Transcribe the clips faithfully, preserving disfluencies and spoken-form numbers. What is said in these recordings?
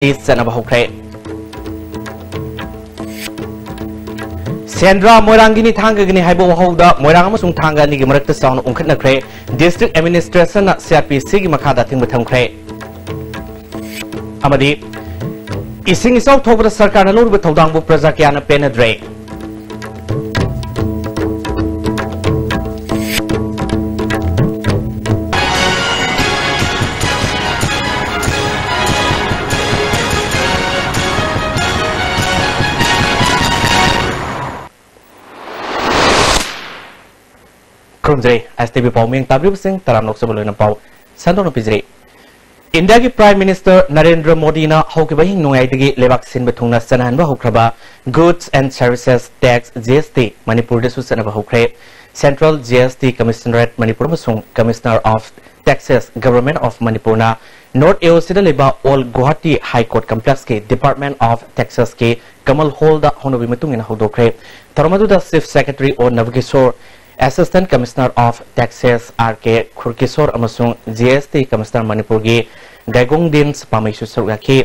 ꯆꯠꯅꯕ ꯍꯧꯈ꯭ꯔꯦ꯫ ꯁꯦꯟꯗ꯭ꯔꯥ ꯃꯣꯏꯔꯥꯡꯒꯤꯅꯤ ꯊꯥꯡꯒꯒꯤꯅꯤ ꯍꯥꯏꯕ ꯋꯥꯍꯧꯗ ꯃꯣꯏꯔꯥꯡ ꯑꯃꯁꯨꯡ ꯊꯥꯡꯒ ꯑꯅꯤꯒꯤ ꯃꯔꯛꯇ ꯆꯥꯎꯅ ꯎꯪꯈꯠꯅꯈ꯭ꯔꯦ꯫ District Administrationꯅ C R P Cꯒꯤ ꯃꯈꯥꯗ ꯑꯊꯤꯡꯕ ꯊꯝꯈ꯭ꯔꯦ꯫ ꯑꯃꯗꯤ ꯏꯁꯤꯡ ꯏꯆꯥꯎ ꯊꯣꯛꯄꯗ ꯁꯔꯀꯥꯔꯅ ꯂꯧꯔꯤꯕ ꯊꯧꯗꯥꯡꯕꯨ ꯄ꯭ꯔꯖꯥ ꯀꯌꯥꯅ ꯄꯦꯟꯅꯗ꯭ꯔꯦ꯫ ꯈꯨꯔꯨꯝꯖꯔꯤ꯫ S T V ꯄꯥꯎꯃꯤ ꯇꯥꯕꯤꯕꯁꯤꯡ ꯇꯔꯥꯝꯅ ꯑꯣꯛꯆꯕ ꯂꯣꯏꯅ ꯄꯥꯎ ꯁꯟꯗꯣꯛꯅ ꯄꯤꯖꯔꯤ꯫ ꯏꯟꯗꯤꯌꯥꯒꯤ Prime Minister ꯅꯔꯦꯟꯗ꯭ꯔ ꯃꯣꯗꯤꯅ ꯍꯧꯈꯤꯕ ꯏꯍꯤꯡ ꯅꯣꯡꯌꯥꯏꯗꯒꯤ ꯂꯩꯕꯥꯛ ꯁꯤꯟꯕ ꯊꯨꯡꯅ ꯆꯠꯅꯍꯟꯕ ꯍꯧꯈ꯭ꯔꯕ Goods and Services Tax, G S T, ꯃꯅꯤꯄꯨꯔꯗꯁꯨ ꯆꯠꯅꯕ ꯍꯧꯈ꯭ꯔꯦ꯫ Central G S T Commissionerate Manipur ꯑꯃꯁꯨꯡ Commissioner of Taxes, Government of ꯃꯅꯤꯄꯨꯔꯅ North A O Cꯗ ꯂꯩꯕ Old Guwahati High Court Complexꯀꯤ Department of Taxesꯀꯤ Kamal Hallꯗ ꯍꯧꯅꯕꯤ ꯃꯇꯨꯡ ꯏꯟꯅ ꯍꯧꯗꯣꯛꯈ꯭ꯔꯦ꯫ ꯊꯧꯔꯝ ꯑꯗꯨꯗ Chief Secretary O Navkishore, Assistant Commissioner of Taxes R K Khurkishore ꯑꯃꯁꯨꯡ G S T Commissioner ꯃꯅꯤꯄꯨꯔꯒꯤ ꯗꯥꯏꯒꯣꯡꯗꯤꯟ ꯁꯄꯥꯃꯩꯁꯨ ꯁꯔꯨꯛ ꯌꯥꯈꯤ꯫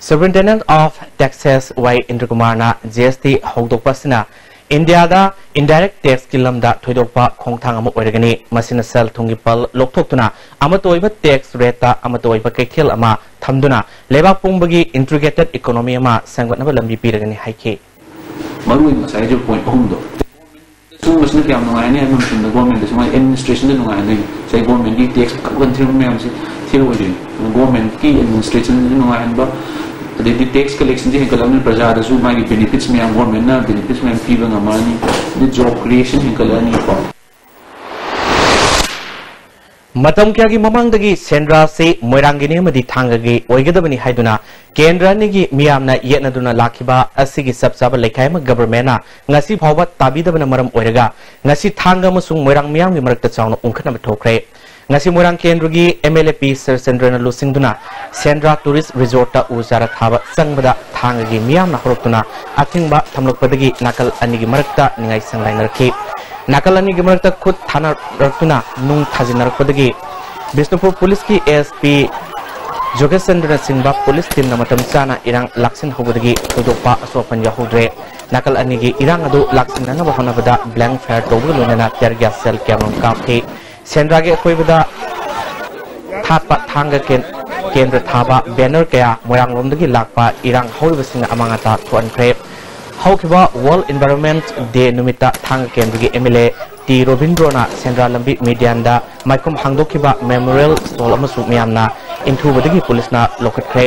Superintendent of Taxes Y Indrakumarꯅ G S T ꯍꯧꯗꯣꯛꯄ ꯑꯁꯤꯅ ꯏꯟꯗꯤꯌꯥꯗ indirect taxꯀꯤ ꯂꯝꯗ ꯊꯣꯏꯗꯣꯛꯄ ꯈꯣꯡꯊꯥꯡ ꯑꯃ ꯑꯣꯏꯔꯒꯅꯤ꯫ ꯃꯁꯤꯅ ꯁꯦꯜ ꯊꯨꯝꯒꯤ ꯄꯜ ꯂꯧꯊꯣꯛꯇꯨꯅ ꯑꯃꯠꯇ ꯑꯣꯏꯕ tax rateꯇ ꯑꯃꯠꯇ ꯑꯣꯏꯕ ꯀꯩꯊꯦꯜ ꯑꯃ ꯊꯝꯗꯨꯅ ꯂꯩꯕꯥꯛ ꯄꯨꯝꯕꯒꯤ integrated economy ꯑꯃ ꯁꯦꯝꯒꯠꯅꯕ ꯂꯝꯕꯤ ꯄꯤꯔꯒꯅꯤ ꯍꯥꯏꯈꯤ꯫ ꯃꯔꯨꯑꯣꯏꯅ ꯉꯁꯥꯏ ꯍꯥꯏꯖꯕ point ꯑꯍꯨꯝꯗꯣ꯫ ꯁꯤꯒꯨꯝꯕꯁꯤꯅ ꯀꯌꯥꯝ ꯅꯨꯡꯉꯥꯏꯍꯟꯅꯤ ꯍꯥꯏꯕ ꯃꯇꯝꯗ governmentꯇꯁꯨ ꯃꯥꯒꯤ administrationꯗ ꯅꯨꯡꯉꯥꯏꯍꯟꯗꯣꯏꯅꯤ꯫ ꯉꯁꯥꯏ governmentꯀꯤ tax ꯀꯛ ꯀꯛ ꯊꯤꯔꯝꯕ ꯃꯌꯥꯝꯁꯦ ꯊꯤꯔꯛꯑꯣꯏꯗꯣꯏꯅꯤ꯫ ꯑꯗꯨꯅ governmentꯀꯤ administrationꯗꯁꯨ ꯅꯨꯡꯉꯥꯏꯍꯟꯕ, ꯑꯗꯩꯗꯤ tax collectionꯗꯤ ꯍꯦꯟꯒꯠꯂꯕꯅꯤꯅ ꯄ꯭ꯔꯖꯥꯗꯁꯨ ꯃꯥꯒꯤ benefits ꯃꯌꯥꯝ, governmentꯅ benefits ꯃꯌꯥꯝ ꯄꯤꯕ ꯉꯝꯃꯛꯑꯅꯤ꯫ ꯑꯗꯩ job creation ꯍꯦꯟꯒꯠꯂꯛꯑꯅꯤꯀꯣ꯫ ꯃꯇꯝ ꯀꯌꯥꯒꯤ ꯃꯃꯥꯡꯗꯒꯤ ꯁꯦꯟꯗ꯭ꯔꯥꯁꯤ ꯃꯣꯏꯔꯥꯡꯒꯤꯅꯤ ꯑꯃꯗꯤ ꯊꯥꯡꯒꯒꯤ ꯑꯣꯏꯒꯗꯕꯅꯤ ꯍꯥꯏꯗꯨꯅ ꯀꯦꯟꯗ꯭ꯔ ꯑꯅꯤꯒꯤ ꯃꯤꯌꯥꯝꯅ ꯌꯦꯠꯅꯗꯨꯅ ꯂꯥꯛꯈꯤꯕ ꯑꯁꯤꯒꯤ ꯆꯞ ꯆꯥꯕ ꯂꯩꯈꯥꯏ ꯑꯃ governmentꯅ ꯉꯁꯤ ꯐꯥꯎꯕ ꯇꯥꯕꯤꯗꯕꯅ ꯃꯔꯝ ꯑꯣꯏꯔꯒ ꯉꯁꯤ ꯊꯥꯡꯒ ꯑꯃꯁꯨꯡ ꯃꯣꯏꯔꯥꯡ ꯃꯤꯌꯥꯝꯒꯤ ꯃꯔꯛꯇ ꯆꯥꯎꯅ ꯎꯪꯈꯠꯅꯕ ꯊꯣꯛꯈ꯭ꯔꯦ꯫ ꯉꯁꯤ ꯃꯣꯏꯔꯥꯡ ꯀꯦꯟꯗ꯭ꯔꯒꯤ M L A P ꯁꯔꯆꯟꯗ꯭ꯔꯅ ꯂꯨꯆꯤꯡꯗꯨꯅ ꯁꯦꯟꯗ꯭ꯔꯥ tourist resortꯇ ꯎ ꯆꯥꯔꯥ ꯊꯥꯕ ꯆꯪꯕꯗ ꯊꯥꯡꯒꯒꯤ ꯃꯤꯌꯥꯝꯅ ꯍꯧꯔꯛꯇꯨꯅ ꯑꯊꯤꯡꯕ ꯊꯝꯂꯛꯄꯗꯒꯤ ꯅꯥꯀꯜ ꯑꯅꯤꯒꯤ ꯃꯔꯛꯇ ꯅꯤꯡꯉꯥꯏ ꯁꯪꯗꯥꯏꯅꯔꯛꯈꯤ꯫ ꯅꯥꯀꯜ ꯑꯅꯤꯒꯤ ꯃꯔꯛꯇ ꯈꯨꯠ ꯊꯥꯅꯔꯛꯇꯨꯅ ꯅꯨꯡ ꯊꯥꯖꯤꯟꯅꯔꯛꯄꯗꯒꯤ ꯕꯤꯁꯅꯨꯄꯨꯔ ꯄꯨꯂꯤꯁꯀꯤ S P ꯖꯣꯒꯦꯁ ꯆꯟꯗ꯭ꯔꯅꯆꯤꯡꯕ ꯄꯨꯂꯤꯁ ꯇꯤꯝꯅ ꯃꯇꯝ ꯆꯥꯅ ꯏꯔꯥꯡ ꯂꯥꯛꯁꯤꯟꯍꯧꯕꯗꯒꯤ ꯊꯣꯏꯗꯣꯛꯄ ꯑꯁꯣꯛ ꯑꯄꯟ ꯌꯥꯎꯍꯧꯗ꯭ꯔꯦ꯫ ꯅꯥꯀꯜ ꯑꯅꯤꯒꯤ ꯏꯔꯥꯡ ꯑꯗꯨ ꯂꯥꯛꯁꯤꯟꯅꯅꯕ ꯍꯣꯠꯅꯕꯗ ꯕ꯭ꯂꯦꯡ ꯐꯥꯌꯔ ꯇꯧꯕꯒ ꯂꯣꯏꯅꯅ tear gas shell ꯀꯌꯥꯃꯔꯨꯝ ꯀꯥꯞꯈꯤ꯫ ꯁꯦꯟꯗ꯭ꯔꯥꯒꯤ ꯑꯀꯣꯏꯕꯗ ꯊꯥꯠꯄ ꯊꯥꯡꯒ ꯀꯦꯟ-, ꯀꯦꯟꯗ꯭ꯔ ꯊꯥꯕ ꯕꯦꯅꯔ ꯀꯌꯥ ꯃꯣꯏꯔꯥꯡꯂꯣꯝꯗꯒꯤ ꯂꯥꯛꯄ ꯏꯔꯥꯡ ꯍꯧꯔꯤꯕꯁꯤꯡꯅ ꯑꯃꯥꯡ ꯑꯇꯥ ꯊꯣꯛꯍꯟꯈ꯭ꯔꯦ꯫ ꯍꯧꯈꯤꯕ World Environment Day ꯅꯨꯃꯤꯠꯇ ꯊꯥꯡꯒ ꯀꯦꯟꯗ꯭ꯔꯒꯤ MLA ꯇꯤ ꯔꯣꯕꯤꯟꯗ꯭ꯔꯣꯅ ꯁꯦꯟꯗ꯭ꯔꯥ ꯂꯝꯕꯤ ꯃꯦꯗꯤꯌꯥꯟꯗ ꯃꯥꯏꯈꯨꯝ ꯍꯥꯡꯗꯣꯛꯈꯤꯕ memorial stall ꯑꯃꯁꯨ ꯃꯤꯌꯥꯝꯅ ꯏꯟꯊꯨꯕꯗꯒꯤ ꯄꯨꯂꯤꯁꯅ ꯂꯧꯈꯠꯈ꯭ꯔꯦ꯫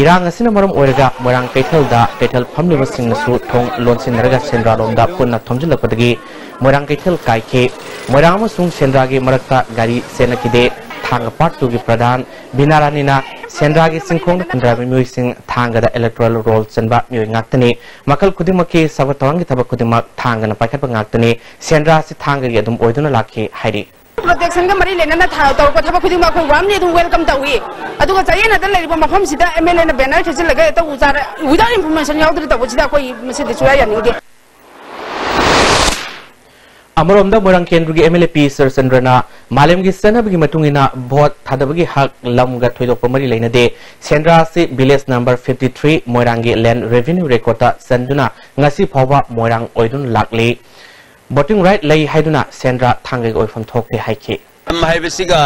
ꯏꯔꯥꯡ ꯑꯁꯤꯅ ꯃꯔꯝ ꯑꯣꯏꯔꯒ ꯃꯣꯏꯔꯥꯡ ꯀꯩꯊꯦꯜꯗ ꯀꯩꯊꯦꯜ ꯐꯝꯂꯤꯕꯁꯤꯡꯅꯁꯨ ꯊꯣꯡ ꯂꯣꯟꯁꯤꯟꯅꯔꯒ ꯁꯦꯟꯗ꯭ꯔꯥꯂꯣꯝꯗ ꯄꯨꯟꯅ ꯊꯣꯝꯖꯤꯜꯂꯛꯄꯗꯒꯤ ꯃꯣꯏꯔꯥꯡ ꯀꯩꯊꯦꯜ ꯀꯥꯏꯈꯤ꯫ ꯃꯣꯏꯔꯥꯡ ꯑꯃꯁꯨꯡ ꯁꯦꯟꯗ꯭ꯔꯥꯒꯤ ꯃꯔꯛꯇ ꯒꯥꯔꯤ ꯆꯦꯟꯅꯈꯤꯗꯦ꯫ ꯊꯥꯡꯒ part two ꯒꯤ ꯄ꯭ꯔꯙꯥꯟ ꯕꯤꯅꯥꯔꯥꯅꯤꯅ ꯁꯦꯟꯗ꯭ꯔꯥꯒꯤ ꯆꯤꯡꯈꯣꯡꯗ ꯈꯨꯟꯗ꯭ꯔꯥꯏꯕ ꯃꯤꯑꯣꯏꯁꯤꯡ ꯊꯥꯡꯒꯗ electoral roll ꯆꯟꯕ ꯃꯤꯑꯣꯏ ꯉꯥꯛꯇꯅꯤ꯫ ꯃꯈꯜ ꯈꯨꯗꯤꯡꯃꯛꯀꯤ ꯆꯥꯎꯈꯠ ꯊꯧꯔꯥꯡꯒꯤ ꯊꯕꯛ ꯈꯨꯗꯤꯡꯃꯛ ꯊꯥꯡꯒꯅ ꯄꯥꯏꯈꯠꯄ ꯉꯥꯛꯇꯅꯤ꯫ ꯁꯦꯟꯗ꯭ꯔꯥ ꯑꯁꯤ ꯊꯥꯡꯒꯒꯤ ꯑꯗꯨꯝ ꯑꯣꯏꯗꯨꯅ ꯂꯥꯛꯈꯤ ꯍꯥꯏꯔꯤ꯫ Protection ꯒ ꯃꯔꯤ ꯂꯩꯅꯅ ꯊꯥ-, ꯇꯧꯔꯛꯄ ꯊꯕꯛ ꯈꯨꯗꯤꯡꯃꯛ ꯑꯩꯈꯣꯏ warmly ꯑꯗꯨꯝ welcome ꯇꯧꯏ꯫ ꯑꯗꯨꯒ ꯆꯌꯦꯠꯅꯗ ꯂꯩꯔꯤꯕ ꯃꯐꯝꯁꯤꯗ MLA ꯅ banner ꯊꯦꯠꯆꯤꯜꯂꯒ ꯍꯦꯛꯇ ꯎ ꯆꯥꯔ without information ꯌꯥꯎꯗꯅ ꯇꯧꯕꯁꯤꯗ ꯑꯩꯈꯣꯏ ꯃꯁꯤꯗꯤ ꯁꯨꯡꯌꯥ ꯌꯥꯅꯤꯡꯗꯦ꯫ ꯑꯃꯔꯣꯝꯗ ꯃꯣꯏꯔꯥꯡ ꯀꯦꯟꯗ꯭ꯔꯒꯤ MLA ꯄꯤ ꯁꯔꯆꯟꯗ꯭ꯔꯅ ꯃꯥꯂꯦꯝꯒꯤ ꯆꯠꯅꯕꯤꯒꯤ ꯃꯇꯨꯡ ꯏꯟꯅ vote ꯊꯥꯗꯕꯒꯤ ꯍꯛ ꯂꯝꯒ ꯊꯣꯏꯗꯣꯛꯄ ꯃꯔꯤ ꯂꯩꯅꯗꯦ꯫ ꯁꯦꯟꯗ꯭ꯔꯥ ꯑꯁꯤ village number fifty three ꯃꯣꯏꯔꯥꯡꯒꯤ land revenue record ꯇ ꯆꯟꯗꯨꯅ ꯉꯁꯤ ꯐꯥꯎꯕ ꯃꯣꯏꯔꯥꯡ ꯑꯣꯏꯗꯨꯅ ꯂꯥꯛꯂꯤ꯫ Voting right ꯂꯩ ꯍꯥꯏꯗꯨꯅ ꯁꯦꯟꯗ꯭ꯔꯥ ꯊꯥꯡꯒꯒꯤ ꯑꯣꯏꯐꯝ ꯊꯣꯛꯇꯦ ꯍꯥꯏꯈꯤ꯫ ꯂꯝ ꯍꯥꯏꯕꯁꯤꯒ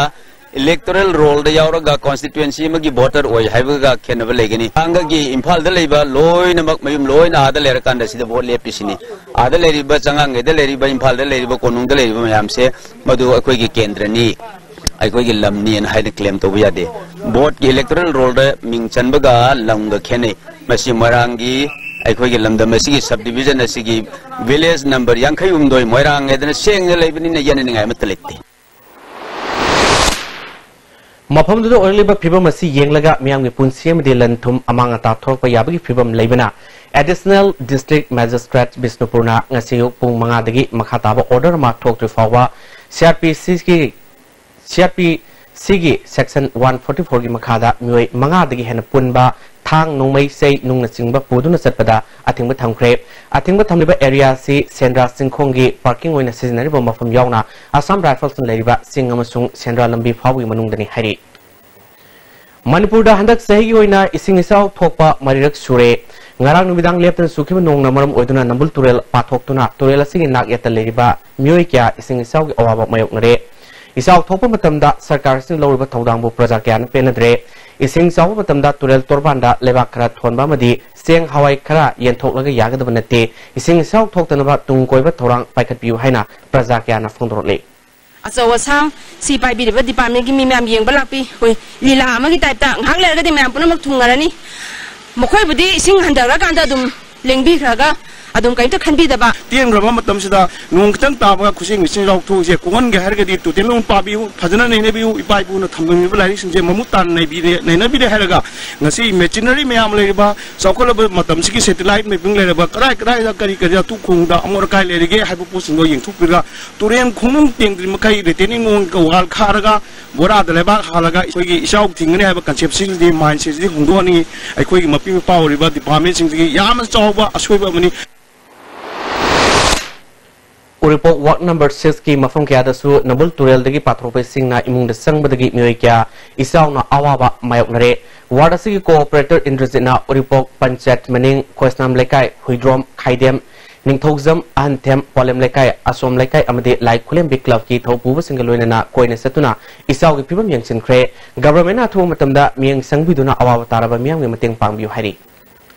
electoral roll ꯗ ꯌꯥꯎꯔꯒ constituency ꯑꯃꯒꯤ voter ꯑꯣꯏ ꯍꯥꯏꯕꯒ ꯈꯦꯠꯅꯕ ꯂꯩꯒꯅꯤ꯫ ꯊꯥꯡꯒꯒꯤ ꯏꯝꯐꯥꯜꯗ ꯂꯩꯕ ꯂꯣꯏꯅꯃꯛ ꯃꯌꯨꯝ ꯂꯣꯏꯅ ꯑꯥꯗ ꯂꯩꯔꯀꯥꯟꯗ ꯁꯤꯗ vote ꯂꯦꯞꯄꯤꯁꯤꯅꯤ꯫ ꯑꯥꯗ ꯂꯩꯔꯤꯕ ꯆꯉꯥꯡꯒꯩꯗ ꯂꯩꯔꯤꯕ, ꯏꯝꯐꯥꯜꯗ ꯂꯩꯔꯤꯕ, ꯀꯣꯅꯨꯡꯗ ꯂꯩꯔꯤꯕ ꯃꯌꯥꯝꯁꯦ ꯃꯗꯨ ꯑꯩꯈꯣꯏꯒꯤ ꯀꯦꯟꯗ꯭ꯔꯅꯤ, ꯑꯩꯈꯣꯏꯒꯤ ꯂꯝꯅꯤꯅ ꯍꯥꯏꯅ claim ꯇꯧꯕ ꯌꯥꯗꯦ꯫ Vote ꯀꯤ electoral roll ꯗ ꯃꯤꯡ ꯆꯟꯕꯒ ꯂꯝꯒ ꯈꯦꯠꯅꯩ꯫ ꯃꯁꯤ ꯃꯣꯏꯔꯥꯡꯒꯤ, ꯑꯩꯈꯣꯏꯒꯤ ꯂꯝꯗꯝ ꯑꯁꯤꯒꯤ sub division ꯑꯁꯤꯒꯤ village number ꯌꯥꯡꯈꯩ ꯍꯨꯝꯗꯣꯏ ꯃꯣꯏꯔꯥꯡ ꯍꯥꯏꯗꯅ ꯁꯦꯡꯅ ꯂꯩꯕꯅꯤꯅ ꯌꯦꯠꯅꯅꯤꯡꯉꯥꯏ ꯑꯃꯠꯇ ꯂꯩꯇꯦ꯫ ꯃꯐꯝꯗꯨꯗ ꯑꯣꯏꯔꯛꯂꯤꯕ ꯐꯤꯕꯝ ꯑꯁꯤ ꯌꯦꯡꯂꯒ ꯃꯤꯌꯥꯝꯒꯤ ꯄꯨꯟꯁꯤ ꯑꯃꯗꯤ ꯂꯟ ꯊꯨꯝ ꯑꯃꯥꯡ ꯑꯇꯥ ꯊꯣꯛꯂꯛꯄ ꯌꯥꯕꯒꯤ ꯐꯤꯕꯝ ꯂꯩꯕꯅ Additional District Magistrate ꯕꯤꯁꯅꯨꯄꯨꯔꯅ ꯉꯁꯤ ꯑꯌꯨꯛ ꯄꯨꯡ ꯃꯉꯥꯗꯒꯤ ꯃꯈꯥ ꯇꯥꯕ order ꯑꯃ ꯊꯣꯛꯇ꯭ꯔꯤ ꯐꯥꯎꯕ CRPC ꯒꯤ, CRPC ꯒꯤ section one forty four ꯒꯤ ꯃꯈꯥꯗ ꯃꯤꯑꯣꯏ ꯃꯉꯥꯗꯒꯤ ꯍꯦꯟꯅ ꯄꯨꯟꯕ ꯊꯥꯡ, ꯅꯣꯡꯃꯩ, ꯆꯩ, ꯅꯨꯡꯅꯆꯤꯡꯕ ꯄꯨꯗꯨꯅ ꯆꯠꯄꯗ ꯑꯊꯤꯡꯕ ꯊꯝꯈ꯭ꯔꯦ꯫ ꯑꯊꯤꯡꯕ ꯊꯝꯂꯤꯕ area ꯑꯁꯤ ꯁꯦꯟꯗ꯭ꯔꯥ ꯆꯤꯡꯈꯣꯡꯒꯤ parking ꯑꯣꯏꯅ ꯁꯤꯖꯤꯟꯅꯔꯤꯕ ꯃꯐꯝ ꯌꯥꯎꯅ Assam Rifles ꯅ ꯂꯩꯔꯤꯕ ꯆꯤꯡ ꯑꯃꯁꯨꯡ ꯁꯦꯟꯗ꯭ꯔꯥ ꯂꯝꯕꯤ ꯐꯥꯎꯕꯒꯤ ꯃꯅꯨꯡꯗꯅꯤ ꯍꯥꯏꯔꯤ꯫ ꯃꯅꯤꯄꯨꯔꯗ ꯍꯟꯗꯛ ꯆꯍꯤꯒꯤ ꯑꯣꯏꯅ ꯏꯁꯤꯡ ꯏꯆꯥꯎ ꯊꯣꯛꯄ ꯃꯔꯤꯔꯛ ꯁꯨꯔꯦ꯫ ꯉꯔꯥꯡ ꯅꯨꯃꯤꯗꯥꯡ ꯂꯦꯞꯇꯅ ꯆꯨꯈꯤꯕ ꯅꯣꯡꯅ ꯃꯔꯝ ꯑꯣꯏꯗꯨꯅ ꯅꯝꯕꯨꯜ ꯇꯨꯔꯦꯜ ꯄꯥꯊꯣꯛꯇꯨꯅ ꯇꯨꯔꯦꯜ ꯑꯁꯤꯒꯤ ꯅꯥꯛ ꯌꯦꯠꯇ ꯂꯩꯔꯤꯕ ꯃꯤꯑꯣꯏ ꯀꯌꯥ ꯏꯁꯤꯡ ꯏꯆꯥꯎꯒꯤ ꯑꯋꯥꯕ ꯃꯥꯌꯣꯛꯅꯔꯦ꯫ ꯏꯆꯥꯎ ꯊꯣꯛꯄ ꯃꯇꯝꯗ ꯁꯔꯀꯥꯔꯁꯤꯡ ꯂꯧꯔꯤꯕ ꯊꯧꯗꯥꯡꯕꯨ ꯄ꯭ꯔꯖꯥ ꯀꯌꯥꯅ ꯄꯦꯟꯅꯗ꯭ꯔꯦ꯫ ꯏꯁꯤꯡ ꯆꯥꯎꯕ ꯃꯇꯝꯗ ꯇꯨꯔꯦꯜ ꯇꯣꯔꯕꯥꯟꯗ ꯂꯩꯕꯥꯛ ꯈꯔ ꯊꯣꯟꯕ ꯑꯃꯗꯤ ꯆꯦꯡ ꯍꯋꯥꯏ ꯈꯔ ꯌꯦꯟꯊꯣꯛꯂꯒ ꯌꯥꯒꯗꯕ ꯅꯠꯇꯦ꯫ ꯏꯁꯤꯡ ꯏꯆꯥꯎ ꯊꯣꯛꯇꯅꯕ ꯇꯨꯡ ꯀꯣꯏꯕ ꯊꯧꯔꯥꯡ ꯄꯥꯏꯈꯠꯄꯤꯌꯨ ꯍꯥꯏꯅ ꯄ꯭ꯔꯖꯥ ꯀꯌꯥꯅ ꯐꯣꯡꯗꯣꯔꯛꯂꯤ꯫ ꯑꯆꯧ ꯑꯁꯥꯡ ꯁꯤ ꯄꯥꯏꯕꯤꯔꯤꯕ departmentꯀꯤ ꯃꯤ ꯃꯌꯥꯝ ꯌꯦꯡꯕ ꯂꯥꯛꯄꯤ꯫ ꯑꯩꯈꯣꯏ ꯂꯤꯂꯥ ꯑꯃꯒꯤ typeꯇ ꯉꯥꯏꯍꯥꯛ ꯂꯩꯔꯒꯗꯤ ꯃꯌꯥꯝ ꯄꯨꯝꯅꯃꯛ ꯊꯨꯡꯉꯔꯅꯤ꯫ ꯃꯈꯣꯏꯕꯨꯗꯤ ꯏꯁꯤꯡ ꯍꯟꯊꯈ꯭ꯔꯀꯥꯟꯗ ꯑꯗꯨꯝ ꯂꯦꯡꯕꯤꯈ꯭ꯔꯒ ꯑꯗꯨꯝ ꯀꯔꯤꯝꯇ ꯈꯟꯕꯤꯗꯕ꯫ ꯇꯦꯟꯈ꯭ꯔꯕ ꯃꯇꯝꯁꯤꯗ ꯅꯣꯡ ꯈꯤꯇꯪ ꯇꯥꯕꯒ ꯈꯨꯠꯁꯦꯝꯒꯤ ꯏꯁꯤꯡ ꯏꯆꯥꯎ ꯊꯣꯛꯏꯁꯦ ꯀꯣꯛꯍꯟꯒꯦ ꯍꯥꯏꯔꯒꯗꯤ ꯇꯣꯇꯦꯜ ꯑꯃ ꯄꯥꯕꯤꯌꯨ, ꯐꯖꯅ ꯅꯩꯅꯕꯤꯌꯨ, ꯏꯄꯥ ꯏꯄꯨꯅ ꯊꯝꯂꯝꯃꯤꯕ ꯂꯥꯏꯔꯤꯛꯁꯤꯡꯁꯦ ꯃꯃꯨꯠ ꯇꯥꯅ ꯅꯩꯕꯤꯔꯦ, ꯅꯩꯅꯕꯤꯔꯦ ꯍꯥꯏꯔꯒ ꯉꯁꯤ machinery ꯃꯌꯥꯝ ꯂꯩꯔꯤꯕ, ꯆꯥꯎꯈꯠꯂꯕ ꯃꯇꯝꯁꯤꯒꯤ satellite mapping ꯂꯩꯔꯕ, ꯀꯗꯥꯏ ꯀꯗꯥꯏꯗ ꯀꯔꯤ ꯀꯔꯤ ꯑꯇꯨ ꯈꯣꯡꯗ ꯑꯃꯣꯠ ꯑꯀꯥꯏ ꯂꯩꯔꯤꯒꯦ ꯍꯥꯏꯕ ꯄꯣꯠꯁꯤꯡꯗꯣ ꯌꯦꯡꯊꯣꯛꯄꯤꯔꯒ ꯇꯨꯔꯦꯟ ꯈꯣꯡꯅꯨꯡ ꯇꯦꯡꯗ꯭ꯔꯤ ꯃꯈꯩ retaining wall ꯈꯥꯔꯒ ꯕꯣꯔꯥꯗ ꯂꯩꯕꯥꯛ ꯍꯥꯜꯂꯒ ꯑꯩꯈꯣꯏꯒꯤ ꯏꯆꯥꯎ ꯊꯤꯡꯒꯅꯤ ꯍꯥꯏꯕ conceptꯁꯤꯗꯤ, mindsetꯁꯤꯗꯤ ꯍꯣꯡꯗꯣꯛꯍꯟꯅꯤꯡꯉꯤ꯫ ꯑꯩꯈꯣꯏꯒꯤ ꯃꯄꯤ ꯃꯄꯥ ꯑꯣꯏꯔꯤꯕ departmentꯁꯤꯡꯁꯤꯒꯤ ꯌꯥꯝꯅ ꯆꯥꯎꯕ ꯑꯁꯣꯏꯕ ꯑꯃꯅꯤ꯫ ꯎꯔꯤꯄꯣꯛ ward number sixꯀꯤ ꯃꯐꯝ ꯀꯌꯥꯗꯁꯨ ꯅꯝꯕꯨꯜ ꯇꯨꯔꯦꯜꯗꯒꯤ ꯄꯥꯊꯣꯔꯛꯄ ꯏꯁꯤꯡꯅ ꯏꯃꯨꯡꯗ ꯆꯪꯕꯗꯒꯤ ꯃꯤꯑꯣꯏ ꯀꯌꯥ ꯏꯆꯥꯎꯅ ꯑꯋꯥꯕ ꯃꯥꯌꯣꯛꯅꯔꯦ꯫ Ward ꯑꯁꯤꯒꯤ co-operator ꯏꯟꯗ꯭ꯔꯖꯤꯠꯅ ꯎꯔꯤꯄꯣꯛ ꯄꯟꯆꯥꯌꯠ ꯃꯅꯤꯡ ꯈꯣꯏꯁꯅꯥꯝ ꯂꯩꯀꯥꯏ, ꯍꯨꯏꯗ꯭ꯔꯣꯝ, ꯈꯥꯏꯗꯦꯝ, ꯅꯤꯡꯊꯧꯖꯝ, ꯑꯍꯟꯊꯦꯝ, ꯄꯣꯂꯦꯝ ꯂꯩꯀꯥꯏ, ꯑꯁꯣꯝ ꯂꯩꯀꯥꯏ ꯑꯃꯗꯤ ꯂꯥꯏ ꯈꯨꯂꯦꯝꯕꯤ clubꯀꯤ ꯊꯧꯄꯨꯕꯁꯤꯡꯒ ꯂꯣꯏꯅꯅ ꯀꯣꯏꯅ ꯆꯠꯇꯨꯅ ꯏꯆꯥꯎꯒꯤ ꯐꯤꯕꯝ ꯌꯦꯡꯁꯤꯟꯈ꯭ꯔꯦ꯫ Governmentꯅ ꯑꯊꯨꯕ ꯃꯇꯝꯗ ꯃꯤꯠꯌꯦꯡ ꯆꯪꯕꯤꯗꯨꯅ ꯑꯋꯥꯕ ꯇꯥꯔꯕ ꯃꯤꯌꯥꯝꯒꯤ ꯃꯇꯦꯡ ꯄꯥꯡꯕꯤꯌꯨ ꯍꯥꯏꯔꯤ꯫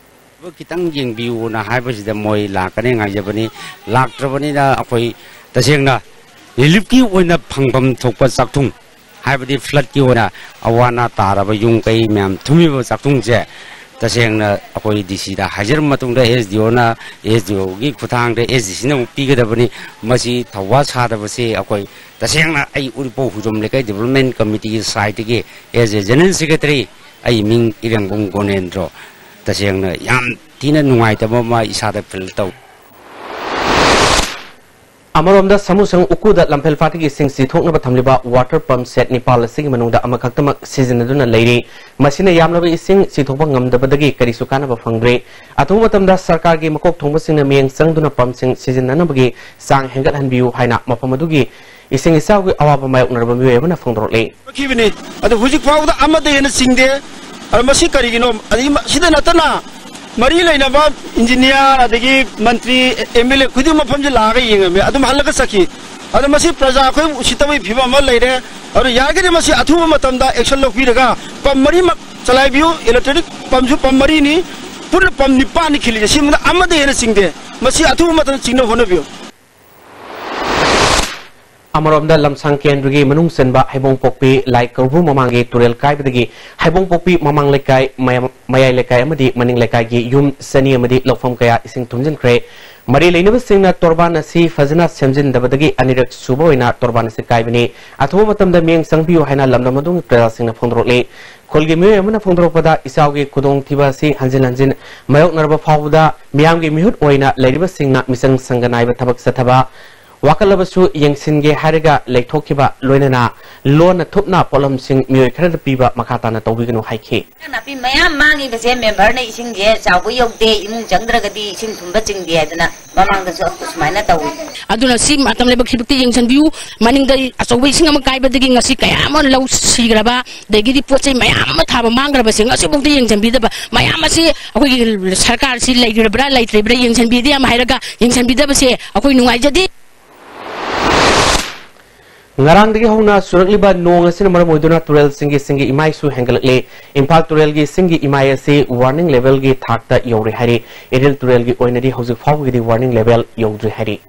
ꯈꯤꯇꯪ ꯌꯦꯡꯕꯤꯌꯨꯅ ꯍꯥꯏꯕꯁꯤꯗ ꯃꯣꯏ ꯂꯥꯛꯀꯅꯤ ꯉꯥꯏꯖꯕꯅꯤ꯫ ꯂꯥꯛꯇ꯭ꯔꯕꯅꯤꯅ ꯑꯩꯈꯣꯏ ꯇꯁꯦꯡꯅ reliefꯀꯤ ꯑꯣꯏꯅ ꯐꯪꯐꯝ ꯊꯣꯛꯄ ꯆꯥꯛꯊꯨꯡ, ꯍꯥꯏꯕꯗꯤ floodꯀꯤ ꯑꯣꯏꯅ ꯑꯋꯥ ꯑꯅꯥ ꯇꯥꯔꯕ ꯌꯨꯝ ꯀꯩ ꯃꯌꯥꯝ ꯊꯨꯝꯃꯤꯕ ꯆꯥꯛꯊꯨꯡꯁꯦ ꯇꯁꯦꯡꯅ ꯑꯩꯈꯣꯏ DCꯗ ꯍꯥꯏꯖꯔꯕ ꯃꯇꯨꯡꯗ SDOꯅ, SDOꯒꯤ ꯈꯨꯠꯊꯥꯡꯗ SDCꯅ ꯑꯃꯨꯛ ꯄꯤꯒꯗꯕꯅꯤ꯫ ꯃꯁꯤ ꯊꯧꯋꯥ ꯁꯥꯗꯕꯁꯤ ꯑꯩꯈꯣꯏ ꯇꯁꯦꯡꯅ ꯑꯩ ꯎꯔꯤꯄꯣꯛ ꯍꯨꯏꯗ꯭ꯔꯣꯝ ꯂꯩꯀꯥꯏ development committeeꯒꯤ sideꯇꯒꯤ as a general secretary ꯑꯩ ꯃꯤꯡ ꯏꯔꯦꯡꯕꯝ ꯒꯣꯅꯦꯟꯗ꯭ꯔꯣ꯫ ꯇꯁꯦꯡꯅ ꯌꯥꯝ ꯊꯤꯅ ꯅꯨꯡꯉꯥꯏꯇꯕ ꯑꯃ ꯏꯁꯥꯗ feel ꯇꯧꯏ꯫ ꯑꯃꯔꯣꯝꯗ ꯁꯥꯃꯨꯁꯪ ꯎꯈꯨꯗ ꯂꯝꯐꯦꯜ ꯐꯥꯠꯇꯒꯤ ꯏꯁꯤꯡ ꯆꯤꯊꯣꯛꯅꯕ ꯊꯝꯂꯤꯕ water pump set ꯅꯤꯄꯥꯜ ꯑꯁꯤꯒꯤ ꯃꯅꯨꯡꯗ ꯑꯃꯈꯛꯇꯃꯛ ꯁꯤꯖꯤꯟꯅꯗꯨꯅ ꯂꯩꯔꯤ꯫ ꯃꯁꯤꯅ ꯌꯥꯝꯂꯕ ꯏꯁꯤꯡ ꯆꯤꯊꯣꯛꯄ ꯉꯝꯗꯕꯗꯒꯤ ꯀꯔꯤꯁꯨ ꯀꯥꯟꯅꯕ ꯐꯪꯗ꯭ꯔꯤ꯫ ꯑꯊꯨꯕ ꯃꯇꯝꯗ ꯁꯔꯀꯥꯔꯒꯤ ꯃꯀꯣꯛ ꯊꯣꯡꯕꯁꯤꯡꯅ ꯃꯤꯠꯌꯦꯡ ꯆꯪꯗꯨꯅ pumpꯁꯤꯡ ꯁꯤꯖꯤꯟꯅꯅꯕꯒꯤ ꯆꯥꯡ ꯍꯦꯟꯒꯠꯍꯟꯕꯤꯌꯨ ꯍꯥꯏꯅ ꯃꯐꯝ ꯑꯗꯨꯒꯤ ꯏꯁꯤꯡ ꯏꯆꯥꯎꯒꯤ ꯑꯋꯥꯕ ꯃꯥꯌꯣꯛꯅꯔꯕ ꯃꯤꯑꯣꯏ ꯑꯃꯅ ꯐꯣꯡꯗꯣꯔꯛꯂꯤ꯫ ꯈꯤꯕꯅꯤ꯫ ꯑꯗꯨ ꯍꯧꯖꯤꯛ ꯐꯥꯎꯕꯗ ꯑꯃꯗ ꯍꯦꯟꯅ ꯆꯤꯡꯗꯦ꯫ ꯑꯗꯨ ꯃꯁꯤ ꯀꯔꯤꯒꯤꯅꯣ? ꯑꯗꯒꯤ ꯃ-, ꯁꯤꯗ ꯅꯠꯇꯅ ꯃꯔꯤ ꯂꯩꯅꯕ ꯏꯟꯖꯤꯅꯤꯌꯥꯔ, ꯑꯗꯒꯤ ꯃꯟꯇ꯭ꯔꯤ, ꯑꯦꯝ ꯑꯦꯜ ꯑꯦ ꯈꯨꯗꯤꯡꯃꯛ ꯃꯐꯝꯁꯤ ꯂꯥꯛꯑꯒ ꯌꯦꯡꯉꯝꯃꯤ꯫ ꯑꯗꯨꯝ ꯍꯜꯂꯒ ꯆꯠꯈꯤ꯫ ꯑꯗꯣ ꯃꯁꯤ ꯄ꯭ꯔꯖꯥ ꯑꯩꯈꯣꯏ ꯎꯁꯤꯠꯇꯕꯒꯤ ꯐꯤꯕꯝ ꯑꯃ ꯂꯩꯔꯦ꯫ ꯑꯗꯨꯅ ꯌꯥꯔꯒꯗꯤ ꯃꯁꯤ ꯑꯊꯨꯕ ꯃꯇꯝꯗ action ꯂꯧꯕꯤꯔꯒ ꯄꯝ ꯃꯔꯤꯃꯛ ꯆꯂꯥꯏꯕꯤꯌꯨ꯫ Electric ꯄꯝꯁꯨ ꯄꯝ ꯃꯔꯤꯅꯤ, ꯄꯨꯟꯅ ꯄꯝ ꯅꯤꯄꯥꯟꯅꯤ ꯈꯤꯜꯂꯤꯁꯦ꯫ ꯁꯤ ꯃꯅꯨꯡꯗ ꯑꯃꯗ ꯍꯦꯟꯅ ꯆꯤꯡꯗꯦ꯫ ꯃꯁꯤ ꯑꯊꯨꯕ ꯃꯇꯝꯗ ꯆꯤꯡꯅꯕ ꯍꯣꯠꯅꯕꯤꯌꯨ꯫ ꯑꯃꯔꯣꯝꯗ, ꯂꯝꯁꯥꯡ ꯀꯦꯟꯗ꯭ꯔꯒꯤ ꯃꯅꯨꯡ ꯆꯟꯕ ꯍꯩꯕꯣꯡꯄꯣꯛꯄꯤ ꯂꯥꯏ ꯀꯧꯕ꯭ꯔꯨ ꯃꯃꯥꯡꯒꯤ ꯇꯨꯔꯦꯜ ꯀꯥꯏꯕꯗꯒꯤ ꯍꯩꯕꯣꯡꯄꯣꯛꯄꯤ ꯃꯃꯥꯡ ꯂꯩꯀꯥꯏ, ꯃꯌꯥꯝ-, ꯃꯌꯥꯏ ꯂꯩꯀꯥꯏ ꯑꯃꯗꯤ ꯃꯅꯤꯡ ꯂꯩꯀꯥꯏꯒꯤ ꯌꯨꯝ ꯆꯅꯤ ꯑꯃꯗꯤ ꯂꯧꯐꯝ ꯀꯌꯥ ꯏꯁꯤꯡ ꯊꯨꯝꯖꯤꯟꯈ꯭ꯔꯦ꯫ ꯃꯔꯤ ꯂꯩꯅꯕꯁꯤꯡꯅ ꯇꯣꯔꯕꯥꯟ ꯑꯁꯤ ꯐꯖꯅ ꯁꯦꯝꯖꯤꯟꯗꯕꯗꯒꯤ ꯑꯅꯤꯔꯛ ꯁꯨꯕ ꯑꯣꯏꯅ ꯇꯣꯔꯕꯥꯟ ꯑꯁꯤ ꯀꯥꯏꯕꯅꯤ꯫ ꯑꯊꯨꯕ ꯃꯇꯝꯗ ꯃꯤꯠꯌꯦꯡ ꯆꯪꯕꯤꯌꯨ ꯍꯥꯏꯅ ꯂꯝꯗꯝ ꯑꯗꯨꯒꯤ ꯄ꯭ꯔꯖꯥꯁꯤꯡꯅ ꯐꯣꯡꯗꯣꯔꯛꯂꯤ꯫ ꯈꯨꯜꯒꯤ ꯃꯤꯑꯣꯏ ꯑꯃꯅ ꯐꯣꯡꯗꯣꯔꯛꯄꯗ, ꯏꯆꯥꯎꯒꯤ ꯈꯨꯗꯣꯡꯊꯤꯕ ꯑꯁꯤ ꯍꯟꯖꯤꯟ ꯍꯟꯖꯤꯟ ꯃꯥꯌꯣꯛꯅꯔꯕ ꯐꯥꯎꯕꯗ ꯃꯤꯌꯥꯝꯒꯤ ꯃꯤꯍꯨꯠ ꯑꯣꯏꯅ ꯂꯩꯔꯤꯕꯁꯤꯡꯅ ꯃꯤꯆꯪ ꯆꯪꯗ ꯅꯥꯏꯕ ꯊꯕꯛ ꯆꯠꯊꯕ, ꯋꯥꯀꯠꯂꯕꯁꯨ ꯌꯦꯡꯁꯤꯟꯒꯦ ꯍꯥꯏꯔꯒ ꯂꯩꯊꯣꯛꯈꯤꯕ, ꯂꯣꯏꯅꯅ ꯂꯣꯟꯅ ꯊꯨꯞꯅ ꯄꯣꯠꯂꯝꯁꯤꯡ ꯃꯤꯑꯣꯏ ꯈꯔꯗ ꯄꯤꯕ ꯃꯈꯥ ꯇꯥꯅ ꯇꯧꯕꯤꯒꯅꯨ ꯍꯥꯏꯈꯤ꯫ ꯏꯟꯁꯥꯡ ꯅꯥꯄꯤ ꯃꯌꯥꯝ ꯃꯥꯡꯉꯤꯕꯁꯦ ꯃꯦꯝꯕꯔꯅ ꯏꯁꯤꯡꯁꯦ ꯆꯥꯎꯕ ꯌꯧꯗꯦ, ꯏꯃꯨꯡ ꯆꯪꯗ꯭ꯔꯒꯗꯤ ꯏꯁꯤꯡ ꯊꯨꯝꯕ ꯆꯤꯡꯗꯦ ꯍꯥꯏꯗꯅ ꯃꯃꯥꯡꯗꯁꯨ ꯑꯁꯨꯃꯥꯏꯅ ꯇꯧꯏ꯫ ꯑꯗꯨꯅ ꯁꯤ ꯃꯇꯝ ꯂꯩꯕꯥꯛ ꯈꯤꯕꯨꯛꯇ ꯌꯦꯡꯁꯤꯟꯕꯤꯌꯨ꯫ ꯃꯅꯤꯡꯗ ꯑꯆꯧꯕ ꯏꯁꯤꯡ ꯑꯃ ꯀꯥꯏꯕꯗꯒꯤ ꯉꯁꯤ ꯀꯌꯥ ꯑꯃ ꯂꯧ ꯁꯤꯈ꯭ꯔꯕ, ꯑꯗꯒꯤꯗꯤ ꯄꯣꯠ ꯆꯩ ꯃꯌꯥꯝ ꯑꯃ ꯊꯥꯕ ꯃꯥꯡꯈ꯭ꯔꯕꯁꯦ ꯉꯁꯤꯐꯥꯎꯗ ꯌꯦꯡꯁꯤꯟꯕꯤꯗꯕ ꯃꯌꯥꯝ ꯑꯁꯤ ꯑꯩꯈꯣꯏꯒꯤ ꯁꯔꯀꯥꯔꯁꯤ ꯂꯩꯔꯤꯕ꯭ꯔꯥ ꯂꯩꯇ꯭ꯔꯤꯕ꯭ꯔꯥ ꯌꯦꯡꯁꯤꯟꯕꯤꯗꯦ ꯌꯥꯝ ꯍꯥꯏꯔꯒ ꯌꯦꯡꯁꯤꯟꯕꯤꯗꯕꯁꯦ ꯑꯩꯈꯣꯏ ꯅꯨꯡꯉꯥꯏꯖꯗꯦ꯫ ꯉꯔꯥꯡꯗꯒꯤ ꯍꯧꯅ ꯆꯨꯔꯛꯂꯤꯕ ꯅꯣꯡ ꯑꯁꯤꯅ ꯃꯔꯝ ꯑꯣꯏꯗꯨꯅ ꯇꯨꯔꯦꯜꯁꯤꯡꯒꯤ ꯏꯁꯤꯡꯒꯤ ꯏꯃꯥꯏꯁꯨ ꯍꯦꯟꯒꯠꯂꯛꯂꯤ꯫ ꯏꯝꯐꯥꯜ ꯇꯨꯔꯦꯜꯒꯤ ꯏꯁꯤꯡꯒꯤ ꯏꯃꯥꯏ ꯑꯁꯤ warning level ꯒꯤ ꯊꯥꯛꯇ ꯌꯧꯔꯦ ꯍꯥꯏꯔꯤ꯫ ꯏꯔꯤꯜ ꯇꯨꯔꯦꯜꯒꯤ ꯑꯣꯏꯅꯗꯤ ꯍꯧꯖꯤꯛ ꯐꯥꯎꯕꯒꯤꯗꯤ warning level ꯌꯧꯗ꯭ꯔꯤ ꯍꯥꯏꯔꯤ꯫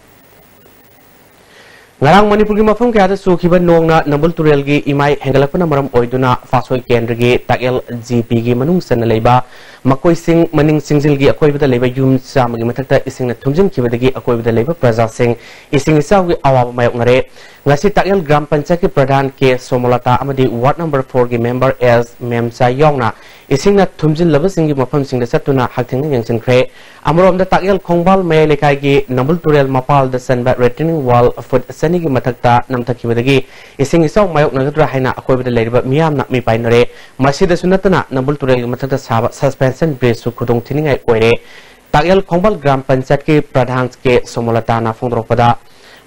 ꯉꯔꯥꯡ ꯃꯅꯤꯄꯨꯔꯒꯤ ꯃꯐꯝ ꯀꯌꯥꯗ ꯆꯨꯈꯤꯕ ꯅꯣꯡꯅ ꯅꯝꯕꯨꯜ ꯇꯨꯔꯦꯜꯒꯤ ꯏꯃꯥꯏ ꯍꯦꯟꯒꯠꯂꯛꯄꯅ ꯃꯔꯝ ꯑꯣꯏꯗꯨꯅ ꯐꯥꯁꯣꯏ ꯀꯦꯟꯗ꯭ꯔꯒꯤ ꯇꯥꯛꯌꯦꯜ ꯖꯤ ꯄꯤꯒꯤ ꯃꯅꯨꯡ ꯆꯟꯅ ꯂꯩꯕ ꯃꯈꯣꯏꯁꯤꯡ ꯃꯅꯤꯡ ꯆꯤꯡꯖꯤꯜꯒꯤ ꯑꯀꯣꯏꯕꯗ ꯂꯩꯕ ꯌꯨꯝ ꯆꯥꯝꯃꯒꯤ ꯃꯊꯛꯇ ꯏꯁꯤꯡꯅ ꯊꯨꯝꯖꯤꯟꯈꯤꯕꯗꯒꯤ ꯑꯀꯣꯏꯕꯗ ꯂꯩꯕ ꯄ꯭ꯔꯖꯥꯁꯤꯡ ꯏꯁꯤꯡ ꯏꯆꯥꯎꯒꯤ ꯑꯋꯥꯕ ꯃꯥꯌꯣꯛꯅꯔꯦ꯫ ꯉꯁꯤ ꯇꯥꯛꯌꯦꯜ ꯒ꯭ꯔꯥꯝ ꯄꯟꯆꯥꯌꯠꯀꯤ ꯄ꯭ꯔꯙꯥꯟ ꯀꯦ ꯁꯣꯃꯣꯂꯇꯥ ꯑꯃꯗꯤ ꯋꯥꯔꯗ ꯅꯝꯕꯔ ꯐꯣꯔꯒꯤ ꯃꯦꯝꯕꯔ ꯑꯦꯁ ꯃꯦꯝꯆꯥ ꯌꯥꯎꯅ ꯏꯁꯤꯡꯅ ꯊꯨꯝꯖꯤꯜꯂꯕꯁꯤꯡꯒꯤ ꯃꯐꯝꯁꯤꯡꯗ ꯆꯠꯇꯨꯅ ꯍꯛꯊꯦꯡꯅ ꯌꯦꯡꯁꯤꯟꯈ꯭ꯔꯦ꯫ ꯑꯃꯔꯣꯝꯗ ꯇꯥꯛꯌꯦꯜ ꯈꯣꯡꯕꯥꯜ ꯃꯌꯥꯏ ꯂꯩꯀꯥꯏꯒꯤ ꯅꯝꯕꯨꯜ ꯇꯨꯔꯦꯜ ꯃꯄꯥꯜꯗ ꯆꯟꯕ retaining wall ꯐꯨꯠ ꯆꯅꯤꯒꯤ ꯃꯊꯛꯇ ꯅꯝꯊꯈꯤꯕꯗꯒꯤ ꯏꯁꯤꯡ ꯏꯆꯥꯎ ꯃꯥꯌꯣꯛꯅꯒꯗ꯭ꯔꯥ ꯍꯥꯏꯅ ꯑꯀꯣꯏꯕꯗ ꯂꯩꯔꯤꯕ ꯃꯤꯌꯥꯝꯅ ꯃꯤꯄꯥꯏꯅꯔꯦ꯫ ꯃꯁꯤꯗꯁꯨ ꯅꯠꯇꯅ ꯅꯝꯕꯨꯜ ꯇꯨꯔꯦꯜꯒꯤ ꯃꯊꯛꯇ ꯁꯥꯕ suspension bridgeꯁꯨ ꯈꯨꯗꯣꯡ ꯊꯤꯅꯤꯡꯉꯥꯏ ꯑꯣꯏꯔꯦ꯫ ꯇꯥꯛꯌꯦꯜ ꯈꯣꯡꯕꯥꯜ ꯒ꯭ꯔꯥꯝ ꯄꯟꯆꯥꯌꯠꯀꯤ ꯄ꯭ꯔꯙꯥꯟ ꯀꯦ ꯁꯣꯃꯣꯂꯇꯥꯅ ꯐꯣꯡꯗꯣꯔꯛꯄꯗ,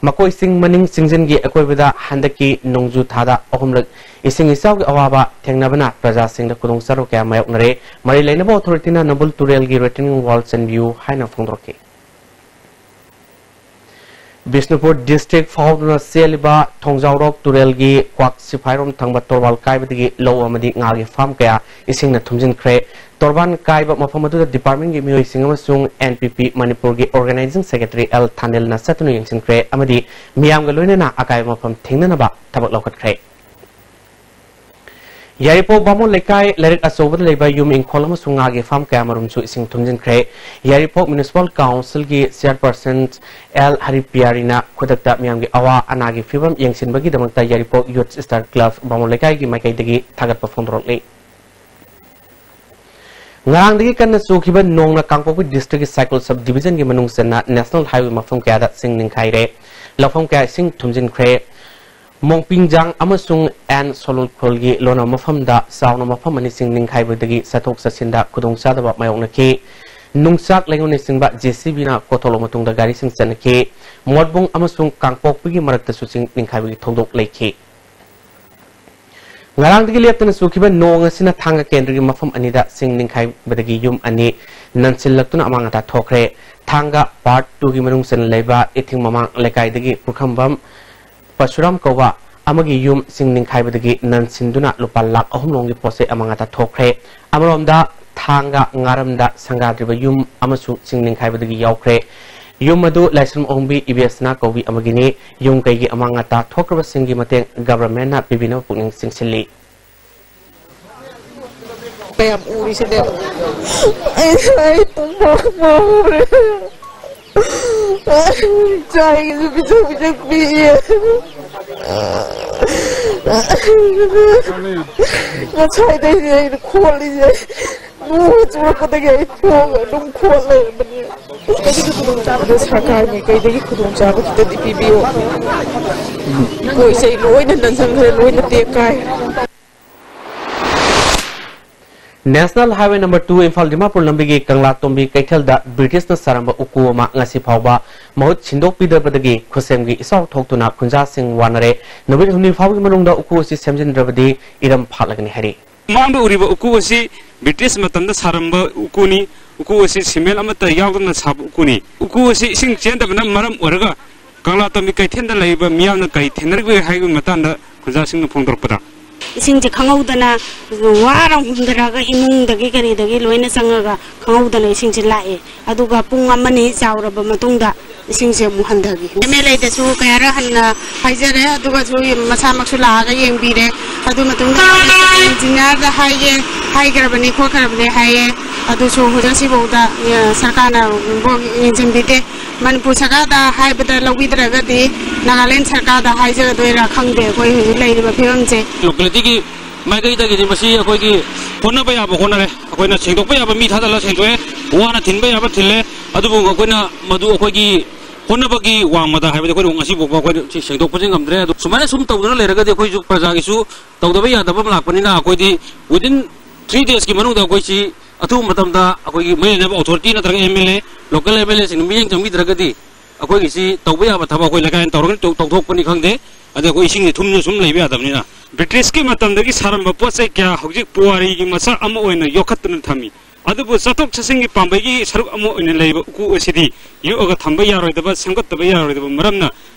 ꯃꯈꯣꯏꯁꯤꯡ ꯃꯅꯤꯡ ꯆꯤꯡꯖꯤꯟꯒꯤ ꯑꯀꯣꯏꯕꯗ ꯍꯟꯗꯛꯀꯤ ꯅꯣꯡꯖꯨ ꯊꯥꯗ ꯑꯍꯨꯝꯂꯛ ꯏꯁꯤꯡ ꯏꯆꯥꯎꯒꯤ ꯑꯋꯥꯕ ꯊꯦꯡꯅꯕꯅ ꯄ꯭ꯔꯖꯥꯁꯤꯡꯗ ꯈꯨꯗꯣꯡꯆꯥꯗꯕ ꯀꯌꯥ ꯃꯥꯌꯣꯛꯅꯔꯦ꯫ ꯃꯔꯤ ꯂꯩꯅꯕ ꯑꯣꯊꯣꯔꯤꯇꯤꯅ ꯅꯝꯕꯨꯜ ꯇꯨꯔꯦꯜꯒꯤ ꯔꯤꯇꯦꯅꯤꯡ ꯋꯥꯜ ꯆꯟꯕꯤꯌꯨ ꯍꯥꯏꯅ ꯐꯣꯡꯗꯣꯔꯛꯈꯤ꯫ ꯕꯤꯁꯅꯨꯄꯨꯔ ꯗꯤꯁꯇ꯭ꯔꯤꯛ ꯐꯥꯎꯗꯨꯅ ꯆꯦꯜꯂꯤꯕ ꯊꯣꯡꯖꯥꯎꯔꯣꯛ ꯇꯨꯔꯦꯜꯒꯤ ꯀ꯭ꯋꯥꯛ ꯁꯤꯐꯥꯏꯔꯣꯝ ꯊꯪꯕ ꯇꯣꯔꯕꯥꯟ ꯀꯥꯏꯕꯗꯒꯤ ꯂꯧ ꯑꯃꯗꯤ ꯉꯥꯒꯤ ꯐꯥꯔꯝ ꯀꯌꯥ ꯏꯁꯤꯡꯅ ꯊꯨꯝꯖꯤꯟꯈ꯭ꯔꯦ꯫ ꯇꯣꯔꯕꯥꯟ ꯀꯥꯏꯕ ꯃꯐꯝ ꯑꯗꯨꯗ ꯗꯤꯄꯥꯔꯠꯃꯦꯟꯒꯤ ꯃꯤꯑꯣꯏꯁꯤꯡ ꯑꯃꯁꯨꯡ ꯑꯦꯟ ꯄꯤ ꯄꯤ ꯃꯅꯤꯄꯨꯔꯒꯤ ꯑꯣꯔꯒꯅꯥꯏꯖꯤꯡ ꯁꯦꯀ꯭ꯔꯦꯇꯔꯤ ꯑꯦꯜ ꯊꯥꯅꯤꯜꯅ ꯆꯠꯇꯨꯅ ꯌꯦꯡꯁꯤꯟꯈ꯭ꯔꯦ ꯑꯃꯗꯤ ꯃꯤꯌꯥꯝꯒ ꯂꯣꯏꯅꯅ ꯑꯀꯥꯏꯕ ꯃꯐꯝ ꯊꯦꯡꯅꯅꯕ ꯊꯕꯛ ꯂꯧꯈꯠꯈ꯭ꯔꯦ꯫ ꯌꯥꯏꯔꯤꯄꯣꯛ ꯕꯥꯃꯣꯟ ꯂꯩꯀꯥꯏ ꯂꯩꯔꯛ ꯑꯆꯧꯕꯗ ꯂꯩꯕ ꯌꯨꯝ ꯏꯪꯈꯣꯜ ꯑꯃꯁꯨꯡ ꯉꯥꯒꯤ ꯐꯥꯔꯝ ꯀꯌꯥꯃꯔꯨꯝꯁꯨ ꯏꯁꯤꯡ ꯊꯨꯝꯖꯤꯟꯈ꯭ꯔꯦ꯫ ꯌꯥꯏꯔꯤꯄꯣꯛ ꯃ꯭ꯌꯨꯅꯤꯁꯤꯄꯥꯜ ꯀꯥꯎꯟꯁꯤꯜꯒꯤ ꯆꯤꯌꯔꯄꯔꯁꯟ ꯑꯦꯜ ꯍꯔꯤꯄꯤꯌꯥꯔꯤꯅ ꯈꯨꯗꯛꯇ ꯃꯤꯌꯥꯝꯒꯤ ꯑꯋꯥ ꯑꯅꯥꯒꯤ ꯐꯤꯕꯝ ꯌꯦꯡꯁꯤꯟꯕꯒꯤꯗꯃꯛꯇ ꯌꯥꯏꯔꯤꯄꯣꯛ ꯌꯨꯊ ꯁ꯭ꯇꯥꯔ ꯀ꯭ꯂꯕ ꯕꯥꯃꯣꯟ ꯂꯩꯀꯥꯏꯒꯤ ꯃꯥꯏꯀꯩꯗꯒꯤ ꯊꯥꯒꯠꯄ ꯐꯣꯡꯗꯣꯔꯛꯂꯤ꯫ ꯉꯔꯥꯡꯗꯒꯤ ꯀꯟꯅ ꯆꯨꯈꯤꯕ ꯅꯣꯡꯅ ꯀꯥꯡꯄꯣꯛꯄꯤ ꯗꯤꯁꯇ꯭ꯔꯤꯛꯀꯤ ꯁꯥꯏꯀꯜ ꯁꯕ ꯗꯤꯕꯤꯖꯟꯒꯤ ꯃꯅꯨꯡ ꯆꯟꯅ ꯅꯦꯁꯅꯦꯜ ꯍꯥꯏꯋꯦ ꯃꯐꯝ ꯀꯌꯥꯗ ꯆꯤꯡ ꯅꯤꯡꯈꯥꯏꯔꯦ꯫ ꯂꯧꯐꯝ ꯀꯌꯥ ꯏꯁꯤꯡ ꯊꯨꯝꯖꯤꯟꯈ꯭ꯔꯦ꯫ ꯃꯣꯡꯄꯤꯡꯖꯥꯡ ꯑꯃꯁꯨꯡ ꯑꯦꯟ ꯁꯣꯂꯨꯜ ꯈꯨꯜꯒꯤ ꯂꯣꯟꯅ ꯃꯐꯝꯗ ꯆꯥꯎꯅ ꯃꯐꯝ ꯑꯅꯤ ꯆꯤꯡ ꯅꯤꯡꯈꯥꯏꯕꯗꯒꯤ ꯆꯠꯊꯣꯛ ꯆꯠꯁꯤꯟꯗ ꯈꯨꯗꯣꯡꯆꯥꯗꯕ ꯃꯥꯌꯣꯛꯅꯈꯤ꯫ ꯅꯨꯡꯆꯥꯛ ꯂꯩꯉꯣꯏꯅꯆꯤꯡꯕ ꯖꯦ ꯁꯤ ꯕꯤꯅ ꯀꯣꯊꯣꯛꯂꯕ ꯃꯇꯨꯡꯗ ꯒꯥꯔꯤꯁꯤꯡ ꯆꯠꯅꯈꯤ꯫ ꯃꯣꯠꯕꯨꯡ ꯑꯃꯁꯨꯡ ꯀꯥꯡꯄꯣꯛꯄꯤꯒꯤ ꯃꯔꯛꯇꯁꯨ ꯆꯤꯡ ꯅꯤꯡꯈꯥꯏꯕꯒꯤ ꯊꯧꯗꯣꯛ ꯂꯩꯈꯤ꯫ ꯉꯔꯥꯡꯗꯒꯤ ꯂꯦꯞꯇꯅ ꯆꯨꯈꯤꯕ ꯅꯣꯡ ꯑꯁꯤꯅ ꯊꯥꯡꯒ ꯀꯦꯟꯗ꯭ꯔꯒꯤ ꯃꯐꯝ ꯑꯅꯤꯗ ꯆꯤꯡ ꯅꯤꯡꯈꯥꯏꯕꯗꯒꯤ ꯌꯨꯝ ꯑꯅꯤ ꯅꯟꯁꯤꯜꯂꯛꯇꯨꯅ ꯑꯃꯥꯡ ꯑꯇꯥ ꯊꯣꯛꯈ꯭ꯔꯦ꯫ ꯊꯥꯡꯒ ꯄꯥꯔꯠ ꯇꯨꯒꯤ ꯃꯅꯨꯡ ꯆꯟꯅ ꯂꯩꯕ ꯏꯊꯤꯡ ꯃꯃꯥꯡ ꯂꯩꯀꯥꯏꯗꯒꯤ ꯄꯨꯈ꯭ꯔꯝꯕꯝ ꯄꯔꯁꯨꯔꯥꯝ ꯀꯧꯕ ꯑꯃꯒꯤ ꯌꯨꯝ ꯆꯤꯡ ꯅꯤꯡꯈꯥꯏꯕꯗꯒꯤ ꯅꯟꯁꯤꯟꯗꯨꯅ ꯂꯨꯄꯥ ꯂꯥꯈ ꯑꯍꯨꯝ ꯂꯣꯝꯒꯤ ꯄꯣꯠ ꯆꯩ ꯑꯃꯥꯡ ꯑꯇꯥ ꯊꯣꯛꯈ꯭ꯔꯦ꯫ ꯑꯃꯔꯣꯝꯗ ꯊꯥꯡꯒ ꯉꯥꯔꯝꯗ ꯁꯪꯒꯥꯗ꯭ꯔꯤꯕ ꯌꯨꯝ ꯑꯃꯁꯨ ꯆꯤꯡ ꯅꯤꯡꯈꯥꯏꯕꯗꯒꯤ ꯌꯥꯎꯈ꯭ꯔꯦ꯫ ꯌꯨꯝ ꯑꯗꯨ ꯂꯥꯏꯁ꯭ꯔꯝ ꯑꯍꯣꯡꯕꯤ ꯏꯕꯦꯁꯅꯥ ꯀꯧꯕꯤ ꯑꯃꯒꯤꯅꯤ꯫ ꯌꯨꯝ ꯀꯩꯒꯤ ꯑꯃꯥꯡ ꯑꯇꯥ ꯊꯣꯛꯈ꯭ꯔꯕꯁꯤꯡꯒꯤ ꯃꯇꯦꯡ ꯒꯚꯔꯟꯃꯦꯟꯠꯅ ꯄꯤꯕꯤꯅꯕ ꯄꯨꯛꯅꯤꯡ ꯆꯤꯡꯁꯤꯜꯂꯤ꯫ ꯀꯌꯥꯝ ꯎꯔꯤꯁꯤꯅꯦ꯫ ꯑꯩ, ꯑꯩ ꯄꯨꯡ ꯃꯝ ꯃꯝꯃꯨꯔꯦ꯫ ꯏꯆꯥꯒꯤꯁꯨ ꯄꯤꯖ ꯄꯤꯖ ꯄꯤꯌꯦ꯫ ꯉꯁꯥꯏꯗꯩꯅꯦ ꯑꯩꯅ ꯈꯣꯠꯂꯤꯁꯦ꯫ ꯅꯣꯡ ꯆꯨꯔꯛꯄꯗꯒꯤ ꯑꯩ ꯊꯣꯛꯑꯒ ꯑꯗꯨꯝ ꯈꯣꯠ ꯂꯩꯔꯕꯅꯦ꯫ ꯀꯩꯗꯒꯤ ꯈꯨꯗꯣꯡꯆꯥꯕꯗꯣ ꯁꯔꯀꯥꯔꯅ ꯀꯩꯗꯒꯤ ꯈꯨꯗꯣꯡꯆꯥꯕ ꯈꯤꯇꯗꯤ ꯄꯤꯕꯤꯌꯣ꯫ ꯄꯣꯠ ꯆꯩ ꯂꯣꯏꯅ ꯅꯟꯁꯟꯈ꯭ꯔꯦ, ꯂꯣꯏꯅ ꯇꯦꯛ ꯀꯥꯏ꯫ National Highway number two, Imphal Dimapur ꯂꯝꯕꯤꯒꯤ ꯀꯪꯂꯥꯇꯣꯝꯕꯤ ꯀꯩꯊꯦꯜꯗ ꯕ꯭ꯔꯤꯇꯤꯁꯅ ꯁꯥꯔꯝꯕ ꯎꯀꯨ ꯑꯃ ꯉꯁꯤ ꯐꯥꯎꯕ ꯃꯍꯨꯠ ꯁꯤꯟꯗꯣꯛꯄꯤꯗꯕꯗꯒꯤ ꯈꯨꯠꯁꯦꯝꯒꯤ ꯏꯆꯥꯎ ꯊꯣꯛꯇꯨꯅ ꯈꯨꯟꯖꯥꯁꯤꯡ ꯋꯥꯅꯔꯦ꯫ ꯅꯨꯃꯤꯠ ꯍꯨꯝꯅꯤ ꯐꯥꯎꯕꯒꯤ ꯃꯅꯨꯡꯗ ꯎꯀꯨ ꯑꯁꯤ ꯁꯦꯝꯖꯤꯟꯗ꯭ꯔꯕꯗꯤ ꯏꯔꯝ ꯐꯥꯠꯂꯒꯅꯤ ꯍꯥꯏꯔꯤ꯫ ꯃꯥꯡꯗ ꯎꯔꯤꯕ ꯎꯀꯨ ꯑꯁꯤ ꯕ꯭ꯔꯤꯇꯤꯁ ꯃꯇꯝꯗ ꯁꯥꯔꯝꯕ ꯎꯀꯨꯅꯤ꯫ ꯎꯀꯨ ꯑꯁꯤ ꯁꯤꯃꯦꯟ ꯑꯃꯠꯇ ꯌꯥꯎꯗꯅ ꯁꯥꯕ ꯎꯀꯨꯅꯤ꯫ ꯎꯀꯨ ꯑꯁꯤ ꯏꯁꯤꯡ ꯆꯦꯟꯗꯕꯅ ꯃꯔꯝ ꯑꯣꯏꯔꯒ ꯀꯪꯂꯥꯇꯣꯝꯕꯤ ꯀꯩꯊꯦꯜꯗ ꯂꯩꯔꯤꯕ ꯃꯤꯌꯥꯝꯅ ꯀꯔꯤ ꯊꯦꯡꯅꯔꯤꯕꯒꯦ ꯍꯥꯏꯕꯒꯤ ꯃꯇꯥꯡꯗ ꯈꯨꯟꯖꯥꯁꯤꯡꯅ ꯐꯣꯡꯗꯣꯔꯛꯄꯗ, ꯏꯁꯤꯡꯁꯦ ꯈꯪꯍꯧꯗꯅ ꯋꯥꯔ ꯍꯨꯝꯊꯔꯒ ꯏꯃꯨꯡꯗꯒꯤ ꯀꯔꯤꯗꯒꯤ ꯂꯣꯏꯅ ꯆꯪꯉꯒ ꯈꯪꯍꯧꯗꯅ ꯏꯁꯤꯡꯁꯦ ꯂꯥꯛꯑꯦ꯫ ꯑꯗꯨꯒ ꯄꯨꯡ ꯑꯃꯅꯤ ꯆꯥꯎꯔꯕ ꯃꯇꯨꯡꯗ ꯏꯁꯤꯡꯁꯦ ꯑꯃꯨꯛ ꯍꯟꯊꯈꯤ꯫ ꯑꯦꯝ ꯑꯦꯜ ꯑꯦꯗꯁꯨ ꯀꯌꯥꯔꯛ ꯍꯟꯅ ꯍꯥꯏꯖꯔꯦ, ꯑꯗꯨꯒꯁꯨ ꯃꯁꯥꯃꯛꯁꯨ ꯂꯥꯛꯑꯒ ꯌꯦꯡꯕꯤꯔꯦ꯫ ꯑꯗꯨ ꯃꯇꯨꯡꯗ ꯏꯟꯖꯤꯅꯤꯌꯥꯔꯗ ꯍꯥꯏꯌꯦ, ꯍꯥꯏꯈ꯭ꯔꯕꯅꯤ ꯈꯣꯠꯈ꯭ꯔꯕꯅꯤ ꯍꯥꯏꯌꯦ꯫ ꯑꯗꯨꯁꯨ ꯍꯧꯖꯤꯛ ꯁꯤꯐꯥꯎꯗ, ꯑ, ꯁꯔꯀꯥꯔꯅ ꯑꯃꯨꯛ ꯌꯦꯡꯁꯤꯟꯕꯤꯗꯦ꯫ ꯃꯅꯤꯄꯨꯔ ꯁꯔꯀꯥꯔꯗ ꯍꯥꯏꯕꯗ ꯂꯧꯕꯤꯗ꯭ꯔꯒꯗꯤ ꯅꯥꯒꯥꯂꯦꯟ ꯁꯔꯀꯥꯔꯗ ꯍꯥꯏꯖꯒꯗꯣꯏꯔꯥ ꯈꯪꯗꯦ ꯑꯩꯈꯣꯏ ꯍꯧꯖꯤꯛ ꯂꯩꯔꯤꯕ ꯐꯤꯕꯝꯁꯦ꯫ ꯂꯣꯀꯦꯂꯤꯇꯤꯒꯤ ꯃꯥꯏꯀꯩꯗꯒꯤꯗꯤ ꯃꯁꯤ ꯑꯩꯈꯣꯏꯒꯤ ꯍꯣꯠꯅꯕ ꯌꯥꯕ ꯍꯣꯠꯅꯔꯦ, ꯑꯩꯈꯣꯏꯅ ꯁꯦꯡꯗꯣꯛꯄ ꯌꯥꯕ ꯃꯤ ꯊꯥꯗꯜꯂ ꯁꯦꯡꯗꯣꯛꯑꯦ, ꯋꯥꯅ ꯊꯤꯟꯕ ꯌꯥꯕ ꯊꯤꯜꯂꯦ꯫ ꯑꯗꯨꯕꯨ ꯑꯩꯈꯣꯏꯅ ꯃꯗꯨ ꯑꯩꯈꯣꯏꯒꯤ ꯍꯣꯠꯅꯕꯒꯤ ꯋꯥꯡꯃꯗ ꯍꯥꯏꯕꯗꯤ ꯑꯩꯈꯣꯏꯅ ꯉꯁꯤ ꯐꯥꯎꯕ ꯑꯩꯈꯣꯏꯅ ꯁꯤ ꯁꯦꯡꯗꯣꯛꯄꯁꯤ ꯉꯝꯗ꯭ꯔꯦ꯫ ꯑꯗꯨ ꯁꯨꯃꯥꯏꯅ ꯁꯨꯝ ꯇꯧꯗꯨꯅ ꯂꯩꯔꯒꯗꯤ ꯑꯩꯈꯣꯏꯁꯨ ꯄ꯭ꯔꯖꯥꯒꯤꯁꯨ ꯇꯧꯗꯕ ꯌꯥꯗꯕ ꯑꯃ ꯂꯥꯛꯄꯅꯤꯅ ꯑꯩꯈꯣꯏꯗꯤ within three days ꯀꯤ ꯃꯅꯨꯡꯗ ꯑꯩꯈꯣꯏꯁꯤ ꯑꯊꯨꯕ ꯃꯇꯝꯗ ꯑꯩꯈꯣꯏꯒꯤ ꯃꯔꯤ ꯂꯩꯅꯕ ꯑꯣꯊꯣꯔꯤꯇꯤ ꯅꯠꯇ꯭ꯔꯒ ꯑꯦꯝ ꯑꯦꯜ ꯑꯦ, ꯂꯣꯀꯦꯜ ꯑꯦꯝ ꯑꯦꯜ ꯑꯦ ꯁꯤꯡꯅ ꯃꯤꯠꯌꯦꯡ ꯆꯪꯕꯤꯗ꯭ꯔꯒꯗꯤ ꯑꯩꯈꯣꯏꯒꯤꯁꯤ ꯇꯧꯕ ꯌꯥꯕ ꯊꯕꯛ ꯑꯩꯈꯣꯏ ꯂꯩꯀꯥꯏꯅ ꯇꯧꯔꯒꯅꯤ, ꯇꯧ-, ꯇꯧꯊꯣꯛꯄꯅꯤ ꯈꯪꯗꯦ꯫ ꯑꯗ ꯑꯩꯈꯣꯏ ꯏꯁꯤꯡꯁꯦ ꯊꯨꯝꯅ ꯁꯨꯝ ꯂꯩꯕ ꯌꯥꯗꯕꯅꯤꯅ꯫ ꯕ꯭ꯔꯤꯇꯤꯁꯀꯤ ꯃꯇꯝꯗꯒꯤ ꯁꯥꯔꯝꯕ ꯄꯣꯠ ꯆꯩ ꯀꯌꯥ ꯍꯧꯖꯤꯛ ꯄꯨꯋꯥꯔꯤꯒꯤ ꯃꯁꯛ ꯑꯃ ꯑꯣꯏꯅ ꯌꯣꯛꯈꯠꯇꯨꯅ ꯊꯝꯃꯤ꯫ ꯑꯗꯨꯕꯨ ꯆꯠꯊꯣꯛ ꯆꯠꯁꯤꯟꯒꯤ ꯄꯥꯝꯕꯩꯒꯤ ꯁꯔꯨꯛ ꯑꯃ ꯑꯣꯏꯅ ꯂꯩꯔꯤꯕ ꯎꯀꯨ ꯑꯁꯤꯗꯤ ꯌꯣꯛꯑꯒ ꯊꯝꯕ ꯌꯥꯔꯣꯏꯗꯕ, ꯁꯦꯝꯒꯠꯇꯕ ꯌꯥꯔꯣꯏꯗꯕ ꯃꯔꯝꯅ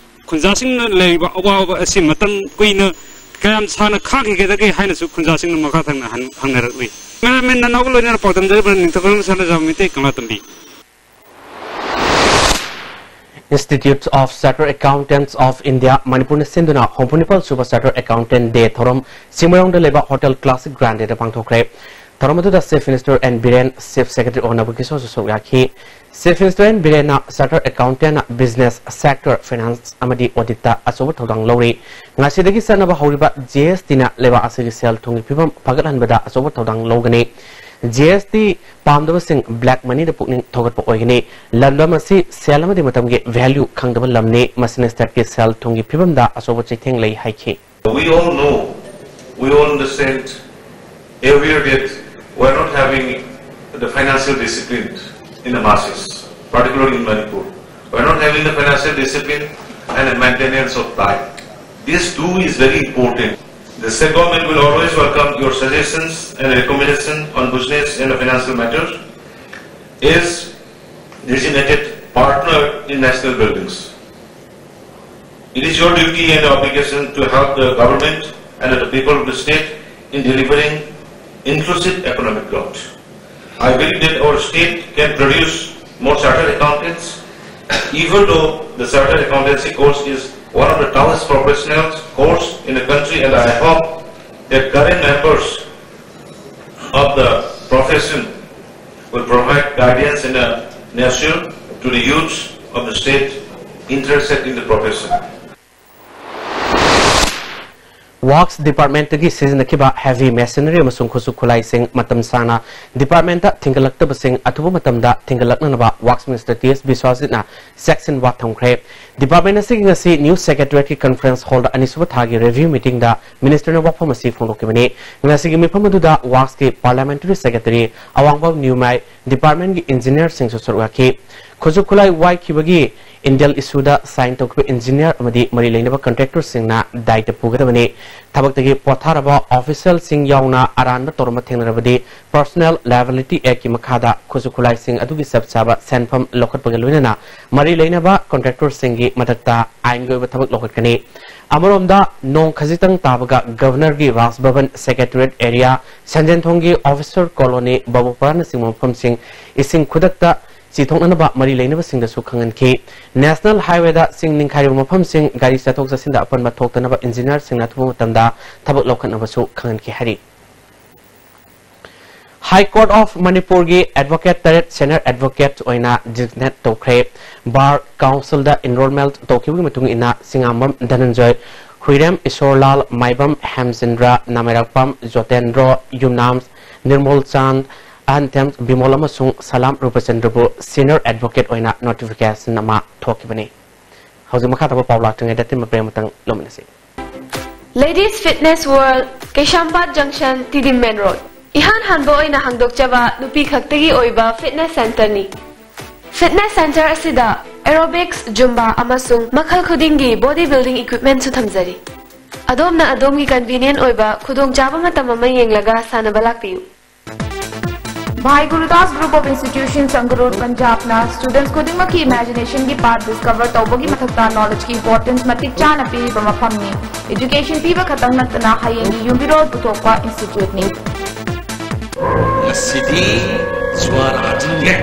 ꯈꯨꯟꯖꯥꯁꯤꯡꯅ ꯂꯩꯔꯤꯕ ꯑꯋꯥꯕ ꯑꯁꯤ ꯃꯇꯝ ꯀꯨꯏꯅ ꯀꯌꯥꯝ ꯁꯥꯡꯅ ꯈꯥꯡꯈꯤꯒꯗꯒꯦ ꯍꯥꯏꯅꯁꯨ ꯈꯨꯟꯖꯥꯁꯤꯡꯅ ꯃꯈꯥ ꯊꯪꯅ ꯍꯪ-, ꯍꯪꯅꯔꯛꯂꯤ꯫ ꯀꯦꯃꯦꯔꯥꯃꯦꯟ ꯅꯅꯥꯎꯒ ꯂꯣꯏꯅꯅ ꯄꯥꯎꯗꯝꯖꯔꯤꯕ ꯅꯤꯡꯊꯧ ꯁꯅꯥꯖꯝ Meitei, ꯀꯪꯂꯥꯇꯣꯝꯕꯤ꯫ Institute of Chartered Accountants of India, ꯃꯅꯤꯄꯨꯔꯅ ꯁꯤꯟꯗꯨꯅ ꯍꯨꯝꯐꯨ ꯅꯤꯄꯥꯜ ꯁꯨꯕ Chartered Accountant Day ꯊꯧꯔꯝ ꯆꯤꯡꯃꯩꯔꯣꯡꯗ ꯂꯩꯕ Hotel Classic Grande ꯗ ꯄꯥꯡꯊꯣꯛꯈ꯭ꯔꯦ꯫ ꯊꯧꯔꯝ ꯑꯗꯨꯗ Chief Minister N Biren, Chief Secretary ꯑꯣꯅꯕꯨ ꯀꯤꯁꯣꯔꯁꯨ ꯁꯔꯨꯛ ꯌꯥꯈꯤ꯫ Chief Minister ꯑꯦꯟ ꯕꯤꯔꯦꯟꯅ Chartered Accountant ꯅ business sector, finance ꯑꯃꯗꯤ audit ꯇ ꯑꯆꯧꯕ ꯊꯧꯗꯥꯡ ꯂꯧꯔꯤ꯫ ꯉꯁꯤꯗꯒꯤ ꯆꯠꯅꯕ ꯍꯧꯔꯤꯕ ꯖꯤ ꯑꯦꯁ ꯇꯤ ꯅ ꯂꯩꯕꯥꯛ ꯑꯁꯤꯒꯤ ꯁꯦꯜ ꯊꯨꯝꯒꯤ ꯐꯤꯕꯝ ꯐꯒꯠꯍꯟꯕꯗ ꯑꯆꯧꯕ ꯊꯧꯗꯥꯡ ꯂꯧꯒꯅꯤ꯫ ꯖꯤ ꯑꯦꯁ ꯇꯤ ꯄꯥꯝꯗꯕꯁꯤꯡ black money ꯗ ꯄꯨꯛꯅꯤꯡ ꯊꯧꯒꯠꯄ ꯑꯣꯏꯒꯅꯤ꯫ ꯂꯝꯗꯝ ꯑꯁꯤ ꯁꯦꯜ ꯑꯃꯗꯤ ꯃꯇꯝꯒꯤ value ꯈꯪꯗꯕ ꯂꯝꯅꯤ꯫ ꯃꯁꯤꯅ state ꯀꯤ ꯁꯦꯜ ꯊꯨꯝꯒꯤ ꯐꯤꯕꯝꯗ ꯑꯆꯧꯕ ꯆꯩꯊꯦꯡ ꯂꯩ ꯍꯥꯏꯈꯤ꯫ We all know, we all understand, everywhere that We're not having the financial discipline in the masses, particularly in Manipur. We're not having the financial discipline and the maintenance of time. This too is very important. The state government will always welcome your suggestions and recommendation on business and financial matters. Is designated partner in national buildings. It is your duty and obligation to help the government and the people of the state in delivering inclusive economic growth. I believe that our state can produce more chartered accountants, even though the chartered accountancy course is one of the toughest professional course in the country, and I hope that current members of the profession will provide guidance and a nurture to the youths of the state interested in the profession. Works Department ꯇꯒꯤ ꯁꯤꯖꯤꯟꯅꯈꯤꯕ heavy machinery ꯑꯃꯁꯨꯡ ꯈꯨꯠꯁꯨ ꯈꯨꯠꯂꯥꯏꯁꯤꯡ ꯃꯇꯝ ꯁꯥꯡꯅ department ꯇ ꯊꯤꯡꯒꯠꯂꯛꯇꯕꯁꯤꯡ ꯑꯊꯨꯕ ꯃꯇꯝꯗ ꯊꯤꯡꯒꯠꯂꯛꯅꯅꯕ Works Minister T S ꯕꯤꯁ꯭ꯋꯥꯖꯤꯠꯅ ꯆꯦꯛꯁꯤꯟꯋꯥ ꯊꯝꯈ꯭ꯔꯦ꯫ Department ꯑꯁꯤꯒꯤ ꯉꯁꯤ New Secretariat ꯀꯤ conference hall ꯗ ꯑꯅꯤꯁꯨꯕ ꯊꯥꯒꯤ review meeting ꯗ Minister ꯅ ꯋꯥꯐꯝ ꯑꯁꯤ ꯐꯣꯡꯗꯣꯛꯈꯤꯕꯅꯤ꯫ ꯉꯁꯤꯒꯤ ꯃꯤꯐꯝ ꯑꯗꯨꯗ Works ꯀꯤ Parliamentary Secretary ꯑꯋꯥꯡꯕꯝ ꯅ꯭ꯌꯨꯃꯥꯏ, department ꯒꯤ engineer ꯁꯤꯡꯁꯨ ꯁꯔꯨꯛ ꯌꯥꯈꯤ꯫ ꯈꯨꯠꯁꯨ ꯈꯨꯠꯂꯥꯏ ꯋꯥꯏꯈꯤꯕꯒꯤ Indel issue ꯗ sign ꯇꯧꯈꯤꯕ engineer ꯑꯃꯗꯤ ꯃꯔꯤ ꯂꯩꯅꯕ contractor ꯁꯤꯡꯅ ꯗꯥꯏꯇ ꯄꯨꯒꯗꯕꯅꯤ꯫ ꯊꯕꯛꯇꯒꯤ ꯄꯣꯊꯥꯔꯕ official ꯁꯤꯡ ꯌꯥꯎꯅ ꯑꯔꯥꯟꯕ ꯇꯧꯔꯝꯕ ꯊꯦꯡꯅꯔꯕꯗꯤ Personal Liability Act ꯀꯤ ꯃꯈꯥꯗ ꯈꯨꯠꯁꯨ ꯈꯨꯠꯂꯥꯏꯁꯤꯡ ꯑꯗꯨꯒꯤ ꯆꯞ ꯆꯥꯕ ꯁꯦꯟꯐꯝ ꯂꯧꯈꯠꯄꯒ ꯂꯣꯏꯅꯅ ꯃꯔꯤ ꯂꯩꯅꯕ contractor ꯁꯤꯡꯒꯤ ꯃꯊꯛꯇ ꯑꯥꯏꯟꯒꯤ ꯑꯣꯏꯕ ꯊꯕꯛ ꯂꯧꯈꯠꯀꯅꯤ꯫ ꯑꯃꯔꯣꯝꯗ, ꯅꯣꯡ ꯈꯖꯤꯛꯇꯪ ꯇꯥꯕꯒ Governor ꯒꯤ Raj Bhavan, Secretariat Area, ꯁꯟꯖꯦꯟꯊꯣꯡꯒꯤ Officer Colony, ꯕꯥꯕꯨꯄꯥꯔꯥꯅꯆꯤꯡꯕ ꯃꯐꯝꯁꯤꯡ ꯏꯁꯤꯡ ꯈꯨꯗꯛꯇ ꯆꯤꯊꯣꯛꯅꯅꯕ ꯃꯔꯤ ꯂꯩꯅꯕꯁꯤꯡꯗꯁꯨ ꯈꯪꯍꯟꯈꯤ꯫ National Highway ꯗ ꯆꯤꯡ ꯅꯤꯡꯈꯥꯏꯔꯤꯕ ꯃꯐꯝꯁꯤꯡ ꯒꯥꯔꯤ ꯆꯠꯊꯣꯛ ꯆꯠꯁꯤꯟꯗ ꯑꯄꯟꯕ ꯊꯣꯛꯇꯅꯕ engineer ꯁꯤꯡꯅ ꯑꯊꯨꯕ ꯃꯇꯝꯗ ꯊꯕꯛ ꯂꯧꯈꯠꯅꯕꯁꯨ ꯈꯪꯍꯟꯈꯤ ꯍꯥꯏꯔꯤ꯫ High Court of Manipur ꯒꯤ advocate ꯇꯔꯦꯠ senior advocate ꯑꯣꯏꯅ designate ꯇꯧꯈ꯭ꯔꯦ꯫ Bar Council ꯗ enrollment ꯇꯧꯈꯤꯕꯒꯤ ꯃꯇꯨꯡ ꯏꯟꯅ ꯁꯤꯡꯉꯥꯝꯕꯝ ꯙꯅꯟꯖꯣꯏ, ꯍꯨꯏꯔꯦꯝ ꯏꯁꯣꯔꯂꯥꯜ, ꯃꯥꯏꯕꯝ ꯍꯦꯝꯆꯟꯗ꯭ꯔ, ꯅꯥꯃꯩꯔꯥꯛꯄꯝ ꯖꯣꯇꯦꯟꯗ꯭ꯔꯣ, ꯌꯨꯝꯅꯥꯝ ꯅꯤꯔꯃꯣꯜ ꯆꯥꯟ, ꯑꯍꯟꯊꯦꯝ ꯕꯤꯃꯣꯜ ꯑꯃꯁꯨꯡ ꯁꯂꯥꯝ ꯔꯨꯄꯆꯟꯗ꯭ꯔꯕꯨ senior advocate ꯑꯣꯏꯅ notification ꯑꯃ ꯊꯣꯛꯈꯤꯕꯅꯤ꯫ ꯍꯧꯖꯤꯛ ꯃꯈꯥ ꯇꯥꯕ ꯄꯥꯎ ꯂꯥꯛꯇ꯭ꯔꯤꯉꯩꯗ ꯇꯤꯟꯕ break ꯑꯃꯇꯪ ꯂꯧꯃꯤꯟꯅꯁꯤ꯫ Ladies Fitness World, Keshambad Junction, T D Main Road. ꯏꯍꯥꯟ ꯍꯥꯟꯕ ꯑꯣꯏꯅ ꯍꯥꯡꯗꯣꯛꯆꯕ ꯅꯨꯄꯤ ꯈꯛꯇꯒꯤ ꯑꯣꯏꯕ fitness centreꯅꯤ꯫ Fitness centre ꯑꯁꯤꯗ aerobics, Zumba ꯑꯃꯁꯨꯡ ꯃꯈꯜ ꯈꯨꯗꯤꯡꯒꯤ body building equipmentꯁꯨ ꯊꯝꯖꯔꯤ꯫ ꯑꯗꯣꯝꯅ ꯑꯗꯣꯝꯒꯤ convenient ꯑꯣꯏꯕ ꯈꯨꯗꯣꯡꯆꯥꯕ ꯃꯇꯝ ꯑꯃ ꯌꯦꯡꯂꯒ ꯁꯥꯟꯅꯕ ꯂꯥꯛꯄꯤꯌꯨ꯫ Bhai Gurudas Group of Institutions, Sangrur, Punjabꯅ students ꯈꯨꯗꯤꯡꯃꯛꯀꯤ imaginationꯒꯤ path discover ꯇꯧꯕꯒꯤ ꯃꯊꯛꯇ knowledgeꯀꯤ importance ꯃꯇꯤꯛ ꯆꯥꯅ ꯄꯤꯔꯤꯕ ꯃꯐꯝꯅꯤ꯫ Education ꯄꯤꯕ ꯈꯛꯇꯪ ꯅꯠꯇꯅ ꯍꯌꯦꯡꯒꯤ ꯌꯨꯝꯕꯤꯔꯣꯜ ꯄꯨꯊꯣꯛꯄ instituteꯅꯤ꯫ ꯉꯁꯤꯗꯤ ꯖ꯭ꯋꯥꯔ ꯍꯥꯖꯤꯟꯒꯦ꯫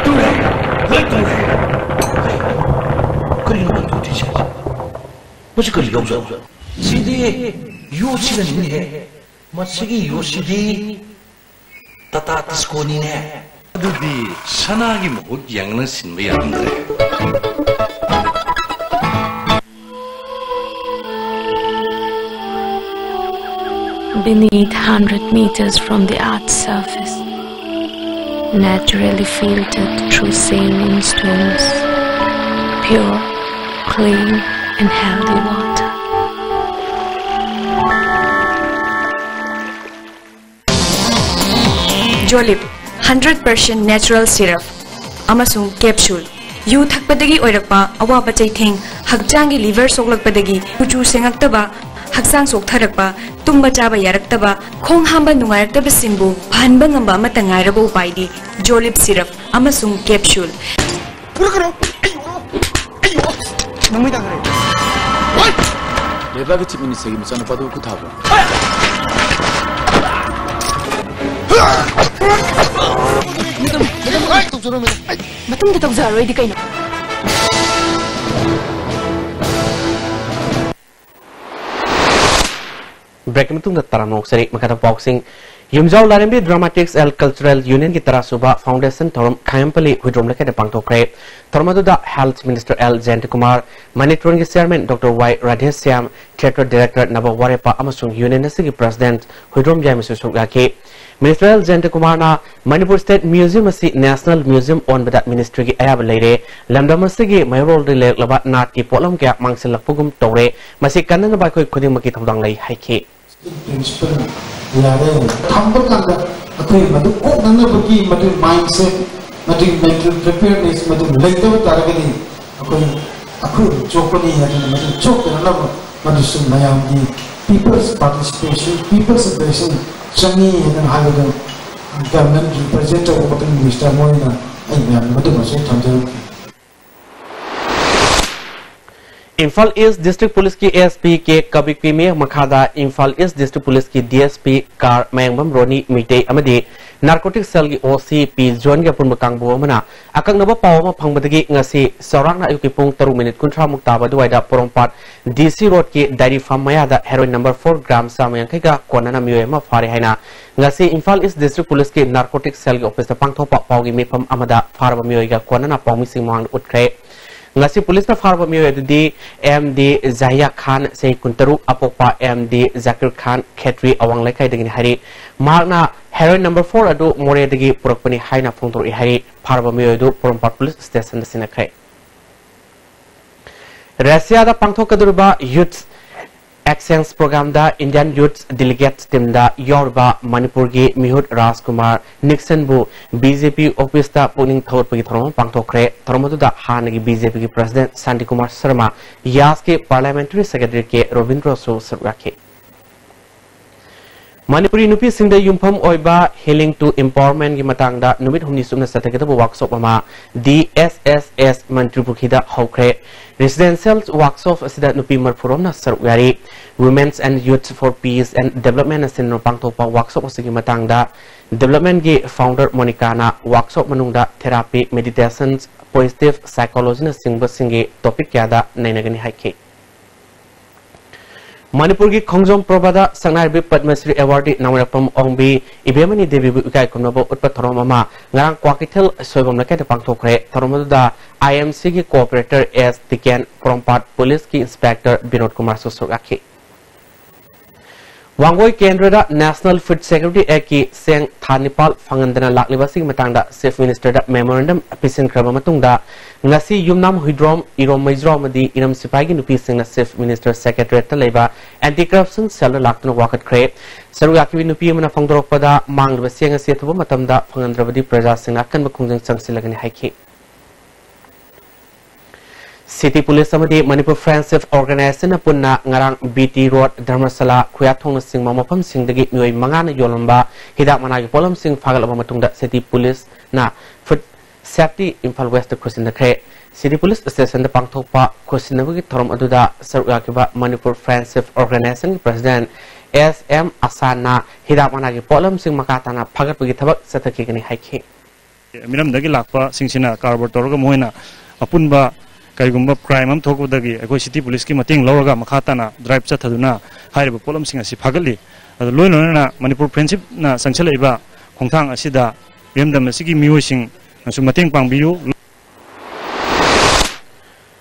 ꯇꯨꯔꯦ, ꯂꯣꯏ ꯇꯨꯔꯦ꯫ ꯀꯔꯤꯅꯣ ꯇꯧꯔꯤꯁꯦ? ꯃꯁꯤ ꯀꯔꯤ ꯌꯥꯎꯖꯥꯠꯅꯣ? ꯁꯤꯗꯤ ꯌꯣꯠꯁꯤꯅꯅꯤꯅꯦꯍꯦ꯫ ꯃꯁꯤꯒꯤ ꯌꯣꯠꯁꯤꯗꯤ ꯇꯥꯇꯥ ꯇꯤꯁꯀꯣꯅꯤꯅꯦ꯫ ꯑꯗꯨꯗꯤ ꯁꯅꯥꯒꯤ ꯃꯍꯨꯠ ꯌꯦꯡꯅ ꯁꯤꯟꯕ ꯌꯥꯔꯝꯗ꯭ꯔꯦ꯫ Beneath, hundred meters from the earth's surface, naturally filtered through saline stones, pure, clean, and healthy water. Jolib, hundred percent natural syrup ꯑꯃꯁꯨꯡ capsule꯫ ꯌꯨ ꯊꯛꯄꯗꯒꯤ ꯑꯣꯏꯔꯛꯄ ꯑꯋꯥꯕ ꯆꯩꯊꯦꯡ, ꯍꯛꯆꯥꯡꯒꯤ liver ꯁꯣꯛꯂꯛꯄꯗꯒꯤ ꯀꯨꯆꯨ ꯁꯦꯡꯉꯛꯇꯕ, ꯍꯛꯆꯥꯡ ꯁꯣꯛꯊꯔꯛꯄ, ꯇꯨꯝꯕ ꯆꯥꯕ ꯌꯥꯔꯛꯇꯕ, ꯈꯣꯡ ꯍꯥꯝꯕ ꯅꯨꯡꯉꯥꯏꯔꯛꯇꯕꯁꯤꯡꯕꯨ ꯐꯍꯟꯕ ꯉꯝꯕ ꯑꯃꯠꯇ ꯉꯥꯏꯔꯕ ꯎꯄꯥꯏꯗꯤ Jolib syrup ꯑꯃꯁꯨꯡ capsule꯫ ꯄꯨꯔꯛꯀꯅꯨ! ꯑꯩ ꯎꯔꯣ! ꯑꯩ ꯎꯔꯣ! ꯅꯪ ꯃꯩ ꯇꯥꯈ꯭ꯔꯦ꯫ ꯍꯣꯏ! ꯂꯩꯕꯥꯛꯀꯤ Chief Ministerꯒꯤ ꯃꯆꯥꯅꯨꯄꯥꯗꯨ ꯈꯨꯠ ꯊꯥꯕ꯭ꯔꯣ? ꯃꯇꯨꯡꯗ ꯇꯧꯖꯔꯔꯣꯏꯗꯤ ꯀꯩꯅꯣ? Breakꯀꯤ ꯃꯇꯨꯡꯗ ꯇꯔꯥꯝꯅ ꯑꯣꯛꯆꯔꯤ꯫ ꯃꯈꯥꯗ ꯄꯥꯎꯁꯤꯡ꯫ ꯌꯨꯝꯖꯥꯎ ꯂꯥꯏꯔꯦꯝꯕꯤ Dramatics and Cultural Unionꯒꯤ ꯇꯔꯥꯁꯨꯕ Foundation ꯊꯧꯔꯝ ꯈꯥꯉꯦꯝꯄꯜꯂꯤ ꯍꯨꯏꯗ꯭ꯔꯣꯝ ꯂꯩꯀꯥꯏꯗ ꯄꯥꯡꯊꯣꯛꯈ꯭ꯔꯦ꯫ ꯊꯧꯔꯝ ꯑꯗꯨꯗ Health Minister ꯑꯦꯜ ꯖꯌꯟꯇꯀꯨꯃꯥꯔ, ꯃꯅꯤꯇ꯭ꯔꯣꯟꯒꯤ Chairman Doctor Y Radheshyam, Theatre Director ꯅꯕ ꯋꯥꯔꯦꯞꯄ ꯑꯃꯁꯨꯡ Union ꯑꯁꯤꯒꯤ President ꯍꯨꯏꯗ꯭ꯔꯣꯝ ꯌꯥꯏꯃꯁꯨ ꯁꯔꯨꯛ ꯌꯥꯈꯤ꯫ Minister ꯑꯦꯜ ꯖꯌꯟꯇꯀꯨꯃꯥꯔꯅ ꯃꯅꯤꯄꯨꯔ State Museum ꯑꯁꯤ National Museum ꯑꯣꯟꯕꯗ Ministryꯒꯤ ꯑꯌꯥꯕ ꯂꯩꯔꯦ꯫ ꯂꯝꯗꯝ ꯑꯁꯤꯒꯤ ꯃꯩꯍꯧꯔꯣꯜꯗꯒꯤ ꯂꯩꯔꯛꯂꯕ ꯅꯥꯠꯀꯤ ꯄꯣꯠꯂꯝ ꯀꯌꯥ ꯃꯥꯡꯁꯤꯜꯂꯛꯄꯒꯨꯝ ꯇꯧꯔꯦ꯫ ꯃꯁꯤ ꯀꯟꯅꯅꯕ ꯑꯩꯈꯣꯏ ꯈꯨꯗꯤꯡꯃꯛꯀꯤ ꯊꯧꯗꯥꯡ ꯂꯩ ꯍꯥꯏꯈꯤ꯫ ꯄ꯭ꯔꯤꯟꯁꯤꯄꯜ ꯌꯥꯔꯦ꯫ ꯊꯝꯕ ꯀꯥꯟꯗ ꯑꯩꯈꯣꯏ ꯃꯗꯨ ꯀꯣꯛꯅꯅꯕꯒꯤ ꯃꯗꯨ ꯃꯥꯏꯟꯁꯦꯠ, ꯃꯗꯨꯒꯤ ꯃꯦꯟꯇꯦꯜ ꯄ꯭ꯔꯤꯄꯦꯌꯔꯅꯦꯁ ꯃꯗꯨ ꯂꯩꯇꯕ ꯇꯥꯔꯒꯗꯤ ꯑꯩꯈꯣꯏ, ꯑꯩꯈꯣꯏ ꯆꯣꯛꯀꯅꯤ꯫ ꯑꯗꯨꯅ ꯃꯗꯨ ꯆꯣꯛꯇꯅꯅꯕ ꯃꯗꯨꯁꯨ ꯃꯌꯥꯝꯒꯤ people's participation, people's aggression ꯆꯪꯉꯤ ꯍꯥꯏꯗꯅ ꯍꯥꯏꯕꯗꯨ ꯒꯚꯔꯟꯃꯦꯟꯠ ꯔꯤꯄ꯭ꯔꯖꯦꯟ ꯇꯧꯕ ꯃꯇꯨꯡ ꯃꯤꯅꯤꯁꯇꯔ ꯃꯣꯏꯅ ꯑꯩ ꯃꯌꯥꯝ ꯃꯗꯨꯃꯁꯨ ꯊꯝꯖꯔꯝꯒꯦ꯫ ꯏꯝꯐꯥꯜ ꯏꯁ ꯗꯤꯁꯇ꯭ꯔꯤꯛ ꯄꯨꯂꯤꯁꯀꯤ ꯑꯦꯁ ꯄꯤ ꯀꯦ ꯀꯕꯤꯛꯄꯤ ꯃꯤꯌꯦꯡ ꯃꯈꯥꯗ ꯏꯝꯐꯥꯜ ꯏꯁ ꯗꯤꯁꯇ꯭ꯔꯤꯛ ꯄꯨꯂꯤꯁꯀꯤ D S P car ꯃꯌꯥꯡꯕꯝ ꯔꯣꯅꯤ Meitei ꯑꯃꯗꯤ ꯅꯥꯔꯀꯣꯇꯤꯛ ꯁꯦꯜꯒꯤ ꯑꯣ ꯁꯤ ꯄꯤ ꯖꯣꯟꯒꯤ ꯑꯄꯨꯟꯕ ꯀꯥꯡꯕꯨ ꯑꯃꯅ ꯑꯀꯛꯅꯕ ꯄꯥꯎ ꯑꯃ ꯐꯪꯕꯗꯒꯤ ꯉꯁꯤ ꯆꯥꯎꯔꯥꯛꯅ ꯑꯌꯨꯛꯀꯤ ꯄꯨꯡ ꯇꯔꯨꯛ ꯃꯤꯅꯤꯠ ꯀꯨꯟꯊ꯭ꯔꯥ ꯃꯨꯛ ꯇꯥꯕ ꯑꯗꯨꯋꯥꯏꯗ ꯄꯣꯔꯣꯝꯄꯥꯠ ꯗꯤ ꯁꯤ ꯔꯣꯗꯀꯤ ꯗꯥꯏꯔꯤ ꯐꯥꯔꯝ ꯃꯌꯥꯗ ꯍꯦꯔꯣꯏꯟ ꯅꯝꯕꯔ ꯐꯣꯔ ꯒ꯭ꯔꯥꯝ ꯆꯥꯝꯃ ꯌꯥꯡꯈꯩꯒ ꯀꯣꯟꯅꯅ ꯃꯤꯑꯣꯏ ꯑꯃ ꯐꯥꯔꯦ ꯍꯥꯏꯅ ꯉꯁꯤ ꯏꯝꯐꯥꯜ ꯏꯁ ꯗꯤꯁꯇ꯭ꯔꯤꯛ ꯄꯨꯂꯤꯁꯀꯤ ꯅꯥꯔꯀꯣꯇꯤꯛ ꯁꯦꯜꯒꯤ ꯑꯣꯐꯤꯁꯇ ꯄꯥꯡꯊꯣꯛꯄ ꯄꯥꯎꯒꯤ ꯃꯤꯐꯝ ꯑꯃꯗ ꯐꯥꯔꯕ ꯃꯤꯑꯣꯏꯒ ꯀꯣꯟꯅꯅ ꯄꯥꯎꯃꯤꯁꯤꯡ ꯃꯃꯥꯡꯗ ꯎꯠꯈ꯭ꯔꯦ꯫ ꯉꯁꯤ ꯄꯨꯂꯤꯁꯅ ꯐꯥꯔꯕ ꯃꯤꯑꯣꯏ ꯑꯗꯨꯗꯤ ꯑꯦꯝ ꯗꯤ ꯖꯥꯍꯤꯌꯥ ꯈꯥꯟ, ꯆꯍꯤ ꯀꯨꯟꯇꯔꯨꯛ, ꯑꯄꯣꯛꯄ ꯑꯦꯝ ꯗꯤ ꯖꯥꯀꯤꯔ ꯈꯥꯟ, ꯈꯦꯇ꯭ꯔꯤ, ꯑꯋꯥꯡ ꯂꯩꯀꯥꯏꯗꯒꯤꯅꯤ ꯍꯥꯏꯔꯤ꯫ ꯃꯍꯥꯛꯅ ꯍꯦꯔꯣꯏꯟ ꯅꯝꯕꯔ ꯐꯣꯔ ꯑꯗꯨ ꯃꯣꯔꯦꯗꯒꯤ ꯄꯨꯔꯛꯄꯅꯤ ꯍꯥꯏꯅ ꯐꯣꯡꯗꯣꯔꯛꯏ ꯍꯥꯏꯔꯤ꯫ ꯐꯥꯔꯕ ꯃꯤꯑꯣꯏ ꯑꯗꯨ ꯄꯣꯔꯣꯝꯄꯥꯠ ꯄꯨꯂꯤꯁ ꯁ꯭ꯇꯦꯁꯟꯗ ꯁꯤꯟꯅꯈ꯭ꯔꯦ꯫ ꯔꯁꯤꯌꯥꯗ ꯄꯥꯡꯊꯣꯛꯀꯗꯧꯔꯤꯕ ꯌꯨꯊ ꯑꯦꯛꯁꯆꯦꯟꯖ ꯄ꯭ꯔꯣꯒ꯭ꯔꯥꯝꯗ ꯏꯟꯗꯤꯌꯥꯟ ꯌꯨꯊ ꯗꯦꯂꯤꯒꯦꯠꯁ ꯇꯤꯝꯗ ꯌꯥꯎꯔꯤꯕ ꯃꯅꯤꯄꯨꯔꯒꯤ ꯃꯤꯍꯨꯠ ꯔꯥꯖꯀꯨꯃꯥꯔ ꯅꯤꯛꯁꯟꯕꯨ ꯕꯤ ꯖꯦ ꯄꯤ ꯑꯣꯐꯤꯁꯇ ꯄꯨꯛꯅꯤꯡ ꯊꯧꯒꯠꯄꯒꯤ ꯊꯧꯔꯝ ꯑꯃ ꯄꯥꯡꯊꯣꯛꯈ꯭ꯔꯦ꯫ ꯊꯧꯔꯝ ꯑꯗꯨꯗ ꯍꯥꯟꯅꯒꯤ ꯕꯤ ꯖꯦ ꯄꯤꯒꯤ president Shantikumar Sharma, ꯌꯥꯁꯀꯤ parliamentary secretary ꯀꯦ ꯔꯣꯕꯤꯟꯗ꯭ꯔꯣꯁꯨ ꯁꯔꯨꯛ ꯌꯥꯈꯤ꯫ ꯃꯅꯤꯄꯨꯔꯤ ꯅꯨꯄꯤꯁꯤꯡꯗ ꯌꯨꯝꯐꯝ ꯑꯣꯏꯕ Healing to Empowerment ꯀꯤ ꯃꯇꯥꯡꯗ ꯅꯨꯃꯤꯠ ꯍꯨꯝꯅꯤ ꯆꯨꯞꯅ ꯆꯠꯊꯒꯗꯕ ꯋꯥꯛꯁꯣꯞ ꯑꯃ ꯗꯤ ꯑꯦꯁ ꯑꯦꯁ ꯑꯦꯁ ꯃꯟꯇ꯭ꯔꯤ ꯄꯨꯈ꯭ꯔꯤꯗ ꯍꯧꯈ꯭ꯔꯦ꯫ ꯔꯦꯁꯤꯗꯦꯟꯁꯤꯌꯦꯜ ꯋꯥꯛꯁꯣꯞ ꯑꯁꯤꯗ ꯅꯨꯄꯤ ꯃꯔꯤꯐꯨ ꯔꯣꯝꯅ ꯁꯔꯨꯛ ꯌꯥꯔꯤ꯫ Women's and Youth for Peace and Development ꯑꯁꯤꯅ ꯄꯥꯡꯊꯣꯛꯄ ꯋꯥꯛꯁꯣꯞ ꯑꯁꯤꯒꯤ ꯃꯇꯥꯡꯗ ꯗꯦꯕꯂꯞꯃꯦꯟꯠꯀꯤ ꯐꯥꯎꯟꯗꯔ ꯃꯣꯅꯤꯀꯥꯅ ꯋꯥꯛꯁꯣꯞ ꯃꯅꯨꯡꯗ ꯊꯦꯔꯥꯄꯤ, ꯃꯦꯗꯤꯇꯦꯁꯟ, ꯄꯣꯖꯤꯇꯤꯚ ꯁꯥꯏꯀꯣꯂꯣꯖꯤꯅꯆꯤꯡꯕꯁꯤꯡꯒꯤ ꯇꯣꯄꯤꯛ ꯀꯌꯥꯗ ꯅꯩꯅꯒꯅꯤ ꯍꯥꯏꯈꯤ꯫ ꯃꯅꯤꯄꯨꯔꯒꯤ ꯈꯣꯡꯖꯣꯝ ꯄ꯭ꯔꯕꯗ ꯁꯛꯅꯥꯏꯔꯕꯤ ꯄꯗꯃꯁ꯭ꯔꯤ ꯑꯦꯋꯥꯔꯗꯤ ꯅꯥꯎꯔꯦꯝꯄꯝ ꯑꯣꯡꯕꯤ ꯏꯕꯦꯝꯃꯅꯤ ꯗꯦꯕꯤꯕꯨ ꯏꯀꯥꯏ ꯈꯨꯝꯅꯕ ꯎꯠꯄ ꯊꯧꯔꯝ ꯑꯃ ꯉꯔꯥꯡ ꯀ꯭ꯋꯥꯀꯩꯊꯦꯜ ꯁꯣꯏꯕꯝ ꯂꯩꯀꯥꯏꯗ ꯄꯥꯡꯊꯣꯛꯈ꯭ꯔꯦ꯫ ꯊꯧꯔꯝ ꯑꯗꯨꯗ ꯑꯥꯏ ꯑꯦꯝ ꯁꯤꯒꯤ ꯀꯣꯑꯣꯄꯔꯦꯇꯔ ꯑꯦꯁ ꯇꯤꯀꯦꯟ, ꯄꯣꯔꯣꯝꯄꯥꯠ ꯄꯨꯂꯤꯁꯀꯤ ꯏꯟꯁꯄꯦꯛꯇꯔ ꯕꯤꯅꯣꯗ ꯀꯨꯃꯥꯔꯁꯨ ꯁꯔꯨꯛ ꯌꯥꯈꯤ꯫ ꯋꯥꯡꯒꯣꯏ ꯀꯦꯟꯗ꯭ꯔꯗ National Food Security Actꯀꯤ ꯆꯦꯡ ꯊꯥ ꯅꯤꯄꯥꯜ ꯐꯪꯍꯟꯗꯅ ꯂꯥꯛꯂꯤꯕ ꯑꯁꯤꯒꯤ ꯃꯇꯥꯡꯗ Chief Ministerꯗ memorandum ꯄꯤꯁꯤꯟꯈ꯭ꯔꯕ ꯃꯇꯨꯡꯗ, ꯉꯁꯤ ꯌꯨꯝꯅꯥꯝ ꯍꯨꯏꯗ꯭ꯔꯣꯝ ꯏꯔꯣꯝ ꯃꯩꯖ꯭ꯔꯣ ꯑꯃꯗꯤ ꯏꯔꯝ ꯁꯤꯐꯥꯏꯒꯤ ꯅꯨꯄꯤꯁꯤꯡꯅ Chief Minister Secretariatꯇ ꯂꯩꯕ Anti Corruption Cellꯗ ꯂꯥꯛꯇꯨꯅ ꯋꯥꯀꯠꯈ꯭ꯔꯦ꯫ ꯁꯔꯨꯛ ꯌꯥꯈꯤꯕ ꯅꯨꯄꯤ ꯑꯃꯅ ꯐꯣꯡꯗꯣꯔꯛꯄꯗ, ꯃꯥꯡꯂꯤꯕ ꯆꯦꯡ ꯑꯁꯤ ꯑꯊꯨꯕ ꯃꯇꯝꯗ ꯐꯪꯍꯟꯗ꯭ꯔꯕꯗꯤ ꯄ꯭ꯔꯖꯥꯁꯤꯡꯅ ꯑꯀꯟꯕ ꯈꯣꯡꯖꯪ ꯆꯪꯁꯤꯜꯂꯒꯅꯤ ꯍꯥꯏꯈꯤ꯫ City Police ꯑꯃꯗꯤ Manipur Friendship Organizationꯅ ꯄꯨꯟꯅ ꯉꯔꯥꯡ B T Road, ꯙꯔꯃꯁꯥꯂꯥ, ꯈꯨꯌꯥꯊꯣꯡꯅꯆꯤꯡꯕ ꯃꯐꯝꯁꯤꯡꯗꯒꯤ ꯃꯤꯑꯣꯏ ꯃꯉꯥꯅ ꯌꯣꯜꯂꯝꯕ ꯍꯤꯗꯥꯛ ꯃꯅꯥꯒꯤ ꯄꯣꯠꯂꯝꯁꯤꯡ ꯐꯥꯒꯠꯂꯕ ꯃꯇꯨꯡꯗ City Policeꯅ Food Safety Imphal Westꯇ ꯈꯨꯠꯁꯤꯟꯅꯈ꯭ꯔꯦ꯫ City Police Stationꯗ ꯄꯥꯡꯊꯣꯛꯄ ꯈꯨꯠꯁꯤꯟꯅꯕꯒꯤ ꯊꯧꯔꯝ ꯑꯗꯨꯗ ꯁꯔꯨꯛ ꯌꯥꯈꯤꯕ Manipur Friendship Organizationꯒꯤ President S M ꯑꯁꯥꯟꯅ ꯍꯤꯗꯥꯛ ꯃꯅꯥꯒꯤ ꯄꯣꯠꯂꯝꯁꯤꯡ ꯃꯈꯥ ꯇꯥꯅ ꯐꯥꯒꯠꯄꯒꯤ ꯊꯕꯛ ꯆꯠꯊꯈꯤꯒꯅꯤ ꯍꯥꯏꯈꯤ꯫ ꯃꯤꯔꯝꯗꯒꯤ ꯂꯥꯛꯄꯁꯤꯡꯁꯤꯅ ꯀꯥꯔꯕꯥꯔ ꯇꯧꯔꯒ ꯃꯈꯣꯏꯅ ꯑꯄꯨꯟꯕ ꯀꯔꯤꯒꯨꯝꯕ crime ꯑꯃ ꯊꯣꯛꯄꯗꯒꯤ ꯑꯩꯈꯣꯏ City Policeꯀꯤ ꯃꯇꯦꯡ ꯂꯧꯔꯒ ꯃꯈꯥ ꯇꯥꯅ drive ꯆꯠꯊꯗꯨꯅ ꯍꯥꯏꯔꯤꯕ ꯄꯣꯠꯂꯝꯁꯤꯡ ꯑꯁꯤ ꯐꯥꯒꯠꯂꯤ꯫ ꯑꯗꯨ ꯂꯣꯏꯅ ꯂꯣꯏꯅꯅ Manipur Friendshipꯅ ꯆꯪꯁꯤꯜꯂꯛꯏꯕ ꯈꯣꯡꯊꯥꯡ ꯑꯁꯤꯗ ꯏꯔꯝꯗꯝ ꯑꯁꯤꯒꯤ ꯃꯤꯑꯣꯏꯁꯤꯡꯅꯁꯨ ꯃꯇꯦꯡ ꯄꯥꯡꯕꯤꯌꯨ꯫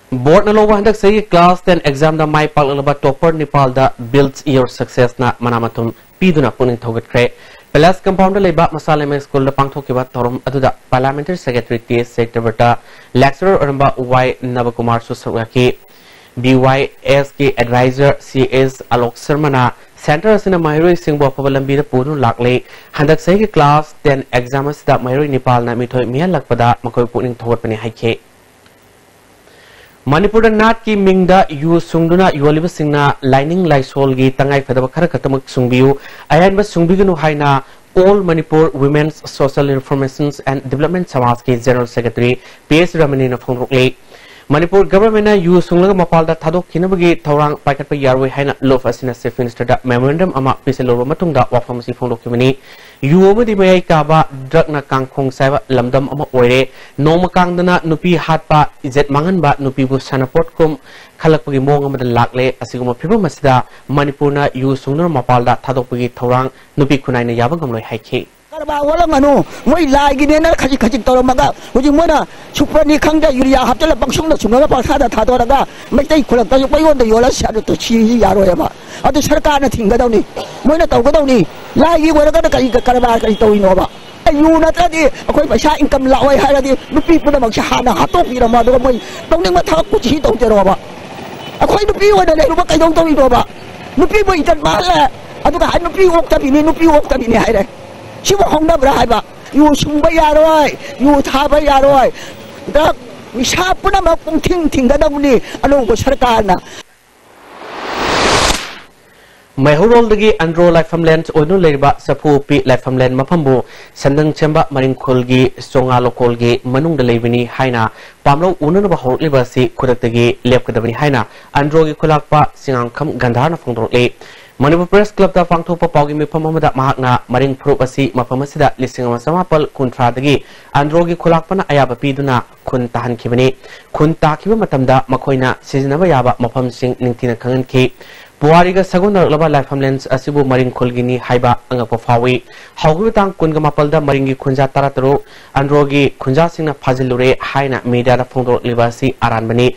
Boardꯅ ꯂꯧꯕ ꯍꯟꯗꯛ ꯆꯍꯤꯒꯤ class ten examꯗ ꯃꯥꯏ ꯄꯥꯛꯂꯛꯂꯕ topper ꯅꯤꯄꯥꯜꯗ Build Your Successꯅ ꯃꯅꯥ ꯃꯊꯨꯝ ꯄꯤꯗꯨꯅ ꯄꯨꯛꯅꯤꯡ ꯊꯧꯒꯠꯈ꯭ꯔꯦ꯫ Palace Compoundꯗ ꯂꯩꯕ ꯃꯁꯥꯂꯩꯃ Schoolꯗ ꯄꯥꯡꯊꯣꯛꯈꯤꯕ ꯊꯧꯔꯝ ꯑꯗꯨꯗ Parliamentary Secretary T S ꯆꯩꯇ꯭ꯔꯕꯔꯇ, Lecturer ꯑꯣꯏꯔꯝꯕ Y ꯅꯕꯀꯨꯃꯥꯔꯁꯨ ꯁꯔꯨꯛ ꯌꯥꯈꯤ꯫ B Y Sꯀꯤ Advisor C S Alok ꯁꯔꯃꯅ Centre ꯑꯁꯤꯅ ꯃꯍꯩꯔꯣꯏꯁꯤꯡꯕꯨ ꯑꯐꯕ ꯂꯝꯕꯤꯗ ꯄꯨꯗꯨꯅ ꯂꯥꯛꯂꯤ꯫ ꯍꯟꯗꯛ ꯆꯍꯤꯒꯤ class ten exam ꯑꯁꯤꯗ ꯃꯍꯩꯔꯣꯏ ꯅꯤꯄꯥꯜꯅ ꯃꯤꯊꯣꯏ ꯃꯤꯍꯦꯜꯂꯛꯄꯗ ꯃꯈꯣꯏ ꯄꯨꯛꯅꯤꯡ ꯊꯧꯒꯠꯄꯅꯤ ꯍꯥꯏꯈꯤ꯫ ꯃꯅꯤꯄꯨꯔꯗ ꯅꯥꯠꯀꯤ ꯃꯤꯡꯗ ꯌꯨ ꯁꯨꯡꯗꯨꯅ ꯌꯣꯜꯂꯤꯕꯁꯤꯡꯅ ꯂꯥꯏꯅꯤꯡ ꯂꯥꯏꯁꯣꯜꯒꯤ ꯇꯉꯥꯏ ꯐꯗꯕ ꯈꯔ ꯈꯛꯇꯃꯛ ꯁꯨꯡꯕꯤꯌꯨ, ꯑꯍꯦꯟꯕ ꯁꯨꯡꯕꯤꯒꯅꯨ ꯍꯥꯏꯅ All Manipur Women's Social Information and Development Samajꯀꯤ General Secretary P S ꯔꯃꯅꯤꯅ ꯐꯣꯡꯗꯣꯛꯂꯤ꯫ ꯃꯅꯤꯄꯨꯔ governmentꯅ ꯌꯨ ꯁꯨꯡꯂꯒ ꯃꯄꯥꯜꯗ ꯊꯥꯗꯣꯛꯈꯤꯅꯕꯒꯤ ꯊꯧꯔꯥꯡ ꯄꯥꯏꯈꯠꯄ ꯌꯥꯔꯣꯏ ꯍꯥꯏꯅ ꯂꯨꯞ ꯑꯁꯤꯅ Chief Ministerꯗ memorandum ꯑꯃ ꯄꯤꯁꯤꯜꯂꯨꯔꯕ ꯃꯇꯨꯡꯗ ꯋꯥꯐꯝ ꯑꯁꯤ ꯐꯣꯡꯗꯣꯛꯈꯤꯕꯅꯤ꯫ ꯌꯨ ꯑꯃꯗꯤ ꯃꯌꯥꯏ ꯀꯥꯕ drugꯅ ꯀꯥꯡꯈꯣꯡ ꯆꯥꯏꯕ ꯂꯝꯗꯝ ꯑꯃ ꯑꯣꯏꯔꯦ꯫ ꯅꯣꯡꯃ ꯀꯥꯡꯗꯅ ꯅꯨꯄꯤ ꯍꯥꯠꯄ, ꯏꯖꯠ ꯃꯥꯡꯍꯟꯕ, ꯅꯨꯄꯤꯕꯨ ꯁꯥꯟꯅꯄꯣꯠꯀꯨꯝ ꯈꯜꯂꯛꯄꯒꯤ ꯃꯑꯣꯡ ꯑꯃꯗ ꯂꯥꯛꯂꯦ꯫ ꯑꯁꯤꯒꯨꯝꯕ ꯐꯤꯕꯝ ꯑꯁꯤꯗ ꯃꯅꯤꯄꯨꯔꯅ ꯌꯨ ꯁꯨꯡꯗꯨꯅ ꯃꯄꯥꯜꯗ ꯊꯥꯗꯣꯛꯄꯒꯤ ꯊꯧꯔꯥꯡ ꯅꯨꯄꯤ ꯈꯨꯟꯅꯥꯏꯅ ꯌꯥꯕ ꯉꯝꯂꯣꯏ ꯍꯥꯏꯈꯤ꯫ ꯑꯣꯜꯂꯝꯒꯅꯨ꯫ ꯃꯣꯏ ꯂꯥꯏꯒꯤꯅꯦꯅ ꯈꯖꯤꯛ ꯈꯖꯤꯛ ꯇꯧꯔꯝꯃꯒ ꯍꯧꯖꯤꯛ ꯃꯣꯏꯅ ꯁꯨꯄꯔꯅꯤ ꯈꯪꯗꯦ, ꯌꯨꯔꯤꯌꯥ ꯍꯥꯞꯆꯤꯜꯂ ꯄꯪꯁꯨꯡꯗ ꯁꯨꯡꯉꯒ ꯄꯪꯊꯥꯗ ꯊꯥꯗꯣꯔꯒ ꯃꯩꯇꯩ ꯈꯨꯂꯛꯇꯁꯨ ꯃꯩꯉꯣꯟꯗ ꯌꯣꯜꯂ ꯁꯤ ꯌꯥꯔꯣꯏꯕ꯫ ꯑꯗꯨ ꯁꯔꯀꯥꯔꯅ ꯊꯤꯡꯒꯗꯧꯅꯤ, ꯃꯣꯏꯅ ꯇꯧꯒꯗꯧꯅꯤ꯫ ꯂꯥꯏꯒꯤ ꯑꯣꯏꯔꯒꯅ ꯀꯔꯤ ꯀꯔꯕꯥꯔ ꯀꯔꯤ ꯇꯧꯔꯤꯅꯣꯕ? ꯌꯨ ꯅꯠꯇ꯭ꯔꯗꯤ ꯑꯩꯈꯣꯏ ꯄꯩꯁꯥ ꯏꯟꯀꯝ ꯂꯥꯛꯑꯣꯏ ꯍꯥꯏꯔꯗꯤ ꯅꯨꯄꯤ ꯄꯨꯝꯅꯃꯛꯁꯦ ꯍꯥꯟꯅ ꯍꯥꯠꯇꯣꯛꯄꯤꯔꯝꯃꯣ, ꯑꯗꯨꯒ ꯃꯣꯏ ꯇꯧꯅꯤꯡꯕ ꯊꯕꯛ ꯀꯨꯁꯤ ꯇꯧꯖꯔꯣꯕ꯫ ꯑꯩꯈꯣꯏ ꯅꯨꯄꯤ ꯑꯣꯏꯅ ꯂꯩꯔꯨꯕ ꯀꯩꯗꯧ ꯇꯧꯔꯤꯅꯣꯕ? ꯅꯨꯄꯤꯕꯨ ꯏꯖꯠ ꯃꯥꯡꯍꯜꯂꯦ, ꯑꯗꯨꯒ ꯍꯥꯏ ꯅꯨꯄꯤ ꯑꯣꯛꯇꯕꯤꯅꯤ, ꯅꯨꯄꯤ ꯑꯣꯛꯇꯕꯤꯅꯤ ꯍꯥꯏꯔꯦ꯫ ꯁꯤꯕꯨ ꯍꯧꯅꯕ꯭ꯔꯥ ꯍꯥꯏꯕ? ꯌꯨ ꯁꯨꯡꯕ ꯌꯥꯔꯣꯏ, ꯌꯨ ꯊꯥꯕ ꯌꯥꯔꯣꯏ, ꯗ꯭ꯔꯒ ꯅꯤꯁꯥ ꯄꯨꯝꯅꯃꯛ ꯄꯨꯡꯊꯤꯡ ꯊꯤꯡꯒꯗꯕꯅꯤ ꯑꯅꯧꯕ ꯁꯔꯀꯥꯔꯅ꯫ ꯃꯩꯍꯧꯔꯣꯜꯗꯒꯤ ꯑꯟꯗ꯭ꯔꯣ ꯂꯥꯏꯐꯝꯂꯦꯟ ꯑꯣꯏꯗꯨꯅ ꯂꯩꯔꯤꯕ ꯆꯐꯨ ꯎꯞꯄꯤ ꯂꯥꯏꯐꯝꯂꯦꯟ ꯃꯐꯝꯕꯨ ꯁꯟꯗꯪ ꯁꯦꯝꯕ ꯃꯔꯤꯡꯈꯨꯜꯒꯤ ꯆꯣꯉꯥ ꯂꯣꯀꯣꯜꯒꯤ ꯃꯅꯨꯡꯗ ꯂꯩꯕꯅꯤ ꯍꯥꯏꯅ ꯄꯥꯝꯂꯧ ꯎꯅꯅꯕ ꯍꯧꯔꯛꯂꯤꯕ ꯑꯁꯤ ꯈꯨꯗꯛꯇꯒꯤ ꯂꯦꯞꯀꯗꯕꯅꯤ ꯍꯥꯏꯅ ꯑꯟꯗ꯭ꯔꯣꯒꯤ ꯈꯨꯂꯥꯛꯄ ꯆꯤꯉꯥꯡꯈꯝ ꯒꯟꯙꯥꯔꯅ ꯐꯣꯡꯗꯣꯔꯛꯂꯤ꯫ ꯃꯅꯤꯄꯨꯔ ꯄ꯭ꯔꯦꯁ ꯀ꯭ꯂꯕꯇ ꯄꯥꯡꯊꯣꯛꯄ ꯄꯥꯎꯒꯤ ꯃꯤꯐꯝ ꯑꯃꯗ ꯃꯍꯥꯛꯅ ꯃꯔꯤꯡ ꯐꯨꯔꯨꯞ ꯑꯁꯤ ꯃꯐꯝ ꯑꯁꯤꯗ ꯂꯤꯁꯤꯡ ꯑꯃ ꯆꯃꯥꯄꯜ ꯀꯨꯟꯊ꯭ꯔꯥꯗꯒꯤ ꯑꯟꯗ꯭ꯔꯣꯒꯤ ꯈꯨꯂꯥꯛꯄꯅ ꯑꯌꯥꯕ ꯄꯤꯗꯨꯅ ꯈꯨꯟ ꯇꯥꯍꯟꯈꯤꯕꯅꯤ꯫ ꯈꯨꯟ ꯇꯥꯈꯤꯕ ꯃꯇꯝꯗ ꯃꯈꯣꯏꯅ ꯁꯤꯖꯤꯟꯅꯕ ꯌꯥꯕ ꯃꯐꯝꯁꯤꯡ ꯅꯤꯡꯊꯤꯅ ꯈꯪꯍꯟꯈꯤ꯫ ꯄꯨꯋꯥꯔꯤꯒ ꯁꯥꯒꯣꯟꯅꯔꯛꯂꯕ ꯂꯥꯏꯐꯝꯂꯦꯟꯁ ꯑꯁꯤꯕꯨ ꯃꯔꯤꯡ ꯈꯨꯜꯒꯤꯅꯤ ꯍꯥꯏꯕ ꯑꯉꯛꯄ ꯐꯥꯎꯏ꯫ ꯍꯧꯈꯤꯕ ꯇꯥꯡ ꯀꯨꯟꯒ ꯃꯥꯄꯜꯗ ꯃꯔꯤꯡꯒꯤ ꯈꯨꯟꯖꯥ ꯇꯔꯥꯇꯔꯨꯛ ꯑꯟꯗ꯭ꯔꯣꯒꯤ ꯈꯨꯟꯖꯥꯁꯤꯡꯅ ꯐꯥꯖꯤꯜꯂꯨꯔꯦ ꯍꯥꯏꯅ ꯃꯤꯗꯤꯌꯥꯗ ꯐꯣꯡꯗꯣꯔꯛꯂꯤꯕ ꯑꯁꯤ ꯑꯔꯥꯟꯕꯅꯤ꯫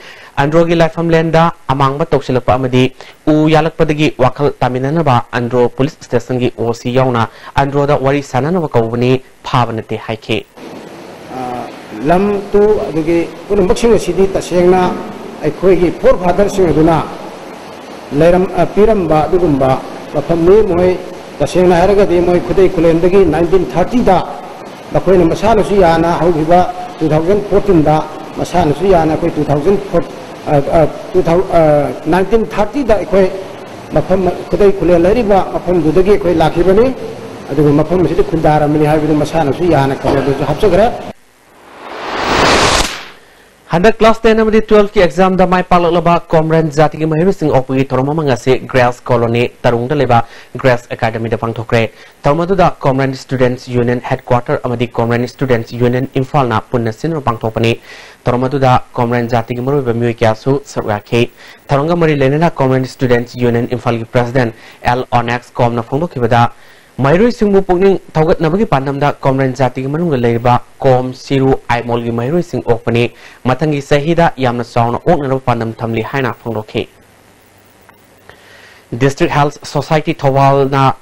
ꯑꯟꯗ꯭ꯔꯣꯒꯤ ꯂꯥꯏꯐꯝꯂꯦꯟꯗ ꯑꯃꯥꯡꯕ ꯇꯧꯁꯤꯜꯂꯛꯄ ꯑꯃꯗꯤ ꯎ ꯌꯥꯜꯂꯛꯄꯗꯒꯤ ꯋꯥꯈꯜ ꯇꯥꯃꯤꯟꯅꯅꯕ ꯑꯟꯗ꯭ꯔꯣ ꯄꯨꯂꯤꯁ ꯁ꯭ꯇꯦꯁꯟꯒꯤ ꯑꯣ ꯁꯤ ꯌꯥꯎꯅ ꯑꯟꯗ꯭ꯔꯣꯗ ꯋꯥꯔꯤ ꯁꯥꯟꯅꯅꯕ ꯀꯧꯕꯅꯤ, ꯐꯥꯕ ꯅꯠꯇꯦ ꯍꯥꯏꯈꯤ꯫ ꯑ, ꯂꯝ ꯇꯨ ꯑꯗꯨꯒꯤ ꯄꯨꯝꯅꯃꯛꯁꯤꯡ ꯑꯁꯤꯗꯤ ꯇꯁꯦꯡꯅ ꯑꯩꯈꯣꯏꯒꯤ ꯐꯣꯔ ꯐꯥꯗꯔꯁꯤꯡ ꯑꯗꯨꯅ ꯂꯩꯔꯝ-, ꯑ, ꯄꯤꯔꯝꯕ ꯑꯗꯨꯒꯨꯝꯕ ꯃꯐꯝꯅꯤ꯫ ꯃꯣꯏ ꯇꯁꯦꯡꯅ ꯍꯥꯏꯔꯒꯗꯤ ꯃꯣꯏ ꯈꯨꯗꯩ ꯈꯨꯂꯦꯟꯗꯒꯤ ꯅꯥꯏꯟꯇꯤꯟ ꯊꯥꯔꯇꯤꯗ ꯃꯈꯣꯏꯅ ꯃꯁꯥꯅꯁꯨ ꯌꯥꯅ ꯍꯧꯈꯤꯕ ꯇꯨ ꯊꯥꯎꯖꯟ ꯐꯣꯔꯇꯤꯟꯗ ꯃꯁꯥꯅꯁꯨ ꯌꯥꯅ ꯑꯩꯈꯣꯏ ꯇꯨ ꯊꯥꯎꯖꯟ ꯐꯣꯔ, ꯑ, ꯑ, ꯇꯨ ꯊꯥꯎ-, ꯑ, ꯅꯥꯏꯟꯇꯤꯟ ꯊꯥꯔꯇꯤꯗ ꯑꯩꯈꯣꯏ ꯃꯐꯝ ꯈꯨꯗꯩ ꯈꯨꯂꯦꯟ ꯂꯩꯔꯤꯕ ꯃꯐꯝꯗꯨꯗꯒꯤ ꯑꯩꯈꯣꯏ ꯂꯥꯛꯈꯤꯕꯅꯤ꯫ ꯑꯗꯨꯒ ꯃꯐꯝ ꯑꯁꯤꯗ ꯈꯨꯟꯗꯥꯔꯝꯕꯅꯤ ꯍꯥꯏꯕꯗꯨ ꯃꯁꯥꯅꯁꯨ ꯌꯥꯅ ꯈꯕꯔꯗꯁꯨ ꯍꯥꯞꯆꯈ꯭ꯔꯦ꯫ ꯍꯟꯗꯛ ꯀ꯭ꯂꯥꯁ ꯇꯦꯟ ꯑꯃꯗꯤ ꯇꯨꯋꯦꯜꯐꯀꯤ ꯑꯦꯛꯖꯥꯝꯗ ꯃꯥꯏ ꯄꯥꯛꯂꯛꯂꯕ ꯀꯣꯝꯔꯦꯟ ꯖꯥꯇꯤꯒꯤ ꯃꯍꯩꯔꯣꯏꯁꯤꯡ ꯑꯣꯛꯄꯒꯤ ꯊꯧꯔꯝ ꯑꯃ ꯉꯁꯤ ꯒ꯭ꯔꯦꯁ ꯀꯣꯂꯣꯅꯤ ꯇꯔꯨꯡꯗ ꯂꯩꯕ ꯒ꯭ꯔꯦꯁ ꯑꯦꯀꯥꯗꯃꯤꯗ ꯄꯥꯡꯊꯣꯛꯈ꯭ꯔꯦ꯫ ꯊꯧꯔꯝ ꯑꯗꯨꯗ ꯀꯣꯝꯔꯦꯟ ꯁ꯭ꯇꯨꯗꯦꯟꯠꯁ ꯌꯨꯅꯤꯌꯟ ꯍꯦꯗꯀ꯭ꯋꯥꯇꯔ ꯑꯃꯗꯤ ꯀꯣꯝꯔꯦꯟ ꯁ꯭ꯇꯨꯗꯦꯟꯠꯁ ꯌꯨꯅꯤꯌꯟ ꯏꯝꯐꯥꯜꯅ ꯄꯨꯟꯅ ꯁꯤꯟꯗꯨꯅ ꯄꯥꯡꯊꯣꯛꯄꯅꯤ꯫ ꯊꯧꯔꯝ ꯑꯗꯨꯗ ꯀꯣꯝꯔꯦꯟ ꯖꯥꯇꯤꯒꯤ ꯃꯔꯨꯑꯣꯏꯕ ꯃꯤꯑꯣꯏ ꯀꯌꯥꯁꯨ ꯁꯔꯨꯛ ꯌꯥꯈꯤ꯫ ꯊꯧꯔꯝꯒ ꯃꯔꯤ ꯂꯩꯅꯅ ꯀꯣꯝꯔꯦꯟ ꯁ꯭ꯇꯨꯗꯦꯟꯠꯁ ꯌꯨꯅꯤꯌꯟ ꯏꯝꯐꯥꯜꯒꯤ ꯄ꯭ꯔꯦꯁꯤꯗꯦꯟꯠ ꯑꯦꯜ ꯑꯣꯅꯦꯛꯁ ꯀꯣꯝꯅ ꯐꯣꯡꯗꯣꯛꯈꯤꯕꯗ, ꯃꯍꯩꯔꯣꯏꯁꯤꯡꯕꯨ ꯄꯨꯛꯅꯤꯡ ꯊꯧꯒꯠꯅꯕꯒꯤ ꯄꯥꯟꯗꯝꯗ ꯀꯣꯝꯔꯦꯟ ꯖꯥꯇꯤꯒꯤ ꯃꯅꯨꯡꯗ ꯂꯩꯔꯤꯕ ꯀꯣꯝ, ꯁꯤꯔꯨ, ꯑꯥꯏꯃꯣꯜꯒꯤ ꯃꯍꯩꯔꯣꯏꯁꯤꯡ ꯑꯣꯛꯄꯅꯤ꯫ ꯃꯊꯪꯒꯤ ꯆꯍꯤꯗ ꯌꯥꯝꯅ ꯆꯥꯎꯅ ꯑꯣꯛꯅꯅꯕ ꯄꯥꯟꯗꯝ ꯊꯝꯂꯤ ꯍꯥꯏꯅ ꯐꯣꯡꯗꯣꯛꯈꯤ꯫ District Health Society ꯊꯧꯕꯥꯜꯅ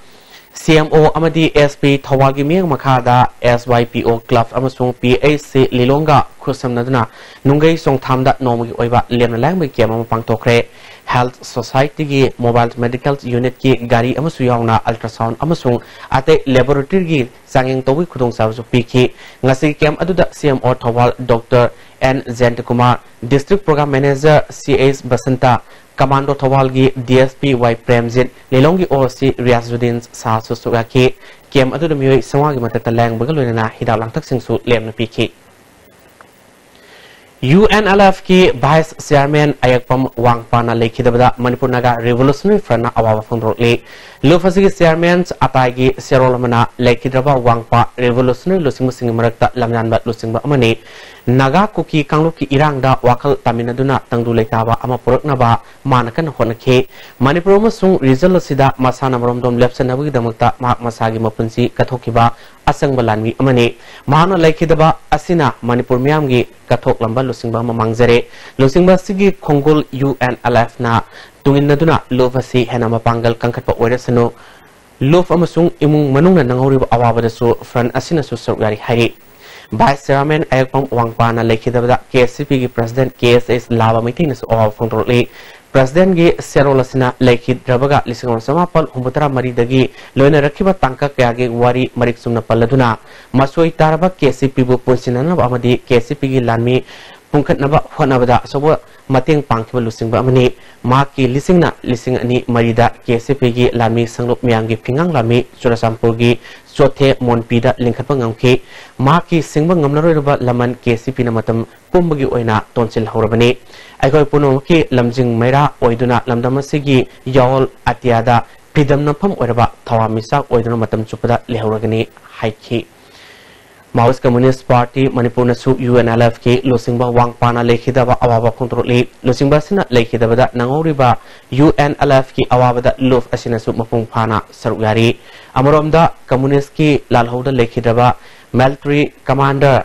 C M O ꯑꯃꯗꯤ S P ꯊꯧꯕꯥꯜꯒꯤ ꯃꯤꯠꯌꯦꯡ ꯃꯈꯥꯗ S Y P O Club ꯑꯃꯁꯨꯡ P H C ꯂꯤꯂꯣꯡꯒ ꯈꯨꯠꯁꯝꯅꯗꯨꯅ ꯅꯨꯡꯒꯩ ꯆꯣꯡꯊꯥꯝꯗ ꯅꯣꯡꯃꯒꯤ ꯑꯣꯏꯕ ꯂꯦꯝꯅ ꯂꯥꯏꯌꯦꯡꯕꯒꯤ camp ꯑꯃ ꯄꯥꯡꯊꯣꯛꯈ꯭ꯔꯦ꯫ Health Society ꯒꯤ Mobile Medical Unit ꯀꯤ ꯒꯥꯔꯤ ꯑꯃꯁꯨ ꯌꯥꯎꯅ ultrasound ꯑꯃꯁꯨꯡ ꯑꯇꯩ laboratory ꯒꯤ ꯆꯥꯡꯌꯦꯡ ꯇꯧꯕꯒꯤ ꯈꯨꯗꯣꯡꯆꯥꯕꯁꯨ ꯄꯤꯈꯤ꯫ ꯉꯁꯤꯒꯤ camp ꯑꯗꯨꯗ C M O Thoubal Doctor N ꯖꯌꯟꯇꯀꯨꯃꯥꯔ, District Program Manager C H Basanta, Commando ꯊꯧꯕꯥꯜꯒꯤ D S P Y Premjit, ꯂꯤꯂꯣꯡꯒꯤ O C Riyazuddin ꯁꯥꯍꯁꯨ ꯁꯔꯨꯛ ꯌꯥꯈꯤ꯫ Camp ꯑꯗꯨꯗ ꯃꯤꯑꯣꯏ ꯆꯥꯝꯃꯉꯥꯒꯤ ꯃꯊꯛꯇ ꯂꯥꯌꯦꯡꯕꯒ ꯂꯣꯏꯅꯅ ꯍꯤꯗꯥꯛ ꯂꯥꯡꯊꯛꯁꯤꯡꯁꯨ ꯂꯦꯝꯅ ꯄꯤꯈꯤ꯫ U N L F ꯀꯤ Vice Chairman ꯑꯌꯦꯛꯄꯝ ꯋꯥꯡꯄꯥꯅ ꯂꯩꯈꯤꯗꯕꯗ Manipur Naga Revolutionary Front ꯅ ꯑꯋꯥꯕ ꯐꯣꯡꯗꯣꯔꯛꯂꯤ꯫ ꯂꯨꯞ ꯑꯁꯤꯒꯤ Chairman ꯑꯇꯥꯏꯒꯤ ꯁꯦꯔꯣꯜ ꯑꯃꯅ ꯂꯩꯈꯤꯗ꯭ꯔꯕ ꯋꯥꯡꯄꯥ Revolutionary ꯂꯨꯆꯤꯡꯕꯁꯤꯡꯒꯤ ꯃꯔꯛꯇ ꯂꯝꯌꯥꯟꯕ ꯂꯨꯆꯤꯡꯕ ꯑꯃꯅꯤ꯫ ꯅꯥꯒꯥ ꯀꯨꯀꯤ ꯀꯥꯡꯂꯨꯞꯀꯤ ꯏꯔꯥꯡꯗ ꯋꯥꯈꯜ ꯇꯥꯃꯤꯟꯅꯗꯨꯅ ꯇꯪꯗꯨ ꯂꯩꯇꯥꯕ ꯑꯃ ꯄꯨꯔꯛꯅꯕ ꯃꯥꯅ ꯀꯟꯅ ꯍꯣꯠꯅꯈꯤ꯫ ꯃꯅꯤꯄꯨꯔ ꯑꯃꯁꯨꯡ region ꯑꯁꯤꯗ ꯃꯁꯥꯅ ꯃꯔꯣꯝꯗꯣꯝ ꯂꯦꯞꯆꯅꯕꯒꯤꯗꯃꯛꯇ ꯃꯍꯥꯛ ꯃꯁꯥꯒꯤ ꯃꯄꯨꯟꯁꯤ ꯀꯠꯊꯣꯛꯈꯤꯕ ꯑꯆꯪꯕ ꯂꯥꯟꯃꯤ ꯑꯃꯅꯤ꯫ ꯃꯍꯥꯛꯅ ꯂꯩꯈꯤꯗꯕ ꯑꯁꯤꯅ ꯃꯅꯤꯄꯨꯔ ꯃꯤꯌꯥꯝꯒꯤ ꯀꯠꯊꯣꯛꯂꯝꯕ ꯂꯨꯆꯤꯡꯕ ꯑꯃ ꯃꯥꯡꯖꯔꯦ꯫ ꯂꯨꯆꯤꯡꯕ ꯑꯁꯤꯒꯤ ꯈꯣꯡꯒꯨꯜ U N L F ꯅ ꯇꯨꯡꯏꯟꯅꯗꯨꯅ ꯂꯨꯞ ꯑꯁꯤ ꯍꯦꯟꯅ ꯃꯄꯥꯡꯒꯜ ꯀꯟꯈꯠꯄ ꯑꯣꯏꯔꯁꯅꯨ꯫ ꯂꯨꯞ ꯑꯃꯁꯨꯡ ꯏꯃꯨꯡ ꯃꯅꯨꯡꯅ ꯅꯪꯍꯧꯔꯤꯕ ꯑꯋꯥꯕꯗꯁꯨ Front ꯑꯁꯤꯅꯁꯨ ꯁꯔꯨꯛ ꯌꯥꯔꯤ ꯍꯥꯏꯔꯤ꯫ Vice Chairman ꯑꯌꯦꯛꯄꯝ ꯋꯥꯡꯄꯥꯅ ꯂꯩꯈꯤꯗꯕꯗ K S C P ꯒꯤ President K S H ꯂꯥꯕ ꯃꯩꯇꯩꯅꯁꯨ ꯑꯋꯥꯕ ꯐꯣꯡꯗꯣꯔꯛꯂꯤ꯫ President ꯒꯤ ꯁꯦꯔꯣꯜ ꯑꯁꯤꯅ ꯂꯩꯈꯤꯗ꯭ꯔꯕꯒ ꯂꯤꯁꯤꯡ ꯑꯃ ꯆꯃꯥꯄꯜ ꯍꯨꯝꯐꯨꯇꯔꯥ ꯃꯔꯤꯗꯒꯤ ꯂꯣꯏꯅꯔꯛꯈꯤꯕ ꯇꯥꯡꯀꯛ ꯀꯌꯥꯒꯤ ꯋꯥꯔꯤ ꯃꯔꯤꯛ ꯆꯨꯝꯅ ꯄꯜꯂꯗꯨꯅ ꯃꯆꯣꯏ ꯇꯥꯔꯕ K S C P ꯕꯨ ꯄꯨꯟꯁꯤꯟꯅꯅꯕ ꯑꯃꯗꯤ K S C P ꯒꯤ ꯂꯥꯟꯃꯤ ꯄꯨꯟꯈꯠꯅꯕ ꯍꯣꯠꯅꯕꯗ ꯑꯆꯧꯕ ꯃꯇꯦꯡ ꯄꯥꯡꯈꯤꯕ ꯂꯨꯆꯤꯡꯕ ꯑꯃꯅꯤ꯫ ꯃꯍꯥꯛꯀꯤ ꯂꯤꯁꯤꯡꯅ ꯂꯤꯁꯤꯡ ꯑꯅꯤ ꯃꯔꯤꯗ K S C P ꯒꯤ ꯂꯥꯟꯃꯤ ꯁꯪꯂꯨꯞ ꯃꯌꯥꯝꯒꯤ ꯐꯤꯉꯥꯡ ꯂꯥꯟꯃꯤ ꯆꯨꯔꯆꯥꯟꯄꯨꯔꯒꯤ ꯆꯣꯊꯦ ꯃꯣꯟꯄꯤꯗ ꯂꯤꯡꯈꯠꯄ ꯉꯝꯈꯤ꯫ ꯃꯍꯥꯛꯀꯤ ꯁꯤꯡꯕ ꯉꯝꯂꯔꯣꯏꯗꯕ ꯂꯃꯟ K S C P ꯅ ꯃꯇꯝ ꯄꯨꯝꯕꯒꯤ ꯑꯣꯏꯅ ꯇꯣꯟꯁꯤꯜꯍꯧꯔꯕꯅꯤ꯫ ꯑꯩꯈꯣꯏ ꯄꯨꯝꯅꯃꯛꯀꯤ ꯂꯝꯖꯤꯡ ꯃꯩꯔꯥ ꯑꯣꯏꯗꯨꯅ ꯂꯝꯗꯝ ꯑꯁꯤꯒꯤ ꯌꯥꯑꯣꯜ ꯑꯇꯤꯌꯥꯗ ꯐ꯭ꯔꯤꯗꯝ ꯅꯝꯐꯝ ꯑꯣꯏꯔꯕ ꯊꯋꯥꯟꯃꯤꯆꯥꯛ ꯑꯣꯏꯗꯨꯅ ꯃꯇꯝ ꯆꯨꯞꯄꯗ ꯂꯩꯍꯧꯔꯒꯅꯤ ꯍꯥꯏꯈꯤ꯫ Maoist Communist Party ꯃꯅꯤꯄꯨꯔꯅꯁꯨ UNLFꯀꯤ ꯂꯨꯆꯤꯡꯕ ꯋꯥꯡꯄꯥꯅ ꯂꯩꯈꯤꯗꯕ ꯑꯋꯥꯕ ꯐꯣꯡꯗꯣꯔꯛꯂꯤ꯫ ꯂꯨꯆꯤꯡꯕ ꯑꯁꯤꯅ ꯂꯩꯈꯤꯗꯕꯗ ꯅꯪꯍꯧꯔꯤꯕ UNLFꯀꯤ ꯑꯋꯥꯕꯗ ꯂꯨꯞ ꯑꯁꯤꯅꯁꯨ ꯃꯄꯨꯡ ꯐꯥꯅ ꯁꯔꯨꯛ ꯌꯥꯔꯤ꯫ ꯑꯃꯔꯣꯝꯗ, ꯀꯝꯃꯨꯅꯤꯁ꯭ꯠꯀꯤ ꯂꯥꯜꯍꯧꯗ ꯂꯩꯈꯤꯗ꯭ꯔꯕ ꯃꯤꯂꯤꯇꯔꯤ ꯀꯃꯥꯟꯗꯔ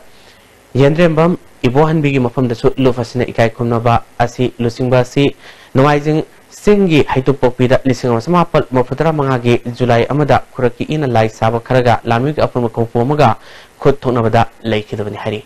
ꯌꯦꯟꯗ꯭ꯔꯦꯝꯕꯝ ꯏꯕꯣꯍꯟꯕꯤꯒꯤ ꯃꯐꯝꯗꯁꯨ ꯂꯨꯞ ꯑꯁꯤꯅ ꯏꯀꯥꯏ ꯈꯨꯝꯅꯕ ꯑꯁꯤ ꯂꯨꯆꯤꯡꯕ ꯑꯁꯤ ꯅꯣꯡꯃꯥꯏꯖꯤꯡ ꯆꯤꯡꯒꯤ ꯍꯩꯇꯨꯞꯄꯣꯛꯄꯤꯗ ꯂꯤꯁꯤꯡ ꯑꯃ ꯆꯃꯥꯄꯜ ꯃꯔꯤꯐꯨ ꯇꯔꯥ ꯃꯉꯥꯒꯤ ꯖꯨꯂꯥꯏ ꯑꯃꯗ ꯈꯨꯔꯛꯀꯤ ꯏꯅ ꯂꯥꯏ ꯁꯥꯕ ꯈꯔꯒ ꯂꯥꯟꯃꯤꯒꯤ ꯑꯄꯨꯟꯕ ꯀꯧꯕꯨ ꯑꯃꯒ ꯈꯨꯠ ꯊꯣꯛꯅꯕꯗ ꯂꯩꯈꯤꯗꯕꯅꯤ ꯍꯥꯏꯔꯤ꯫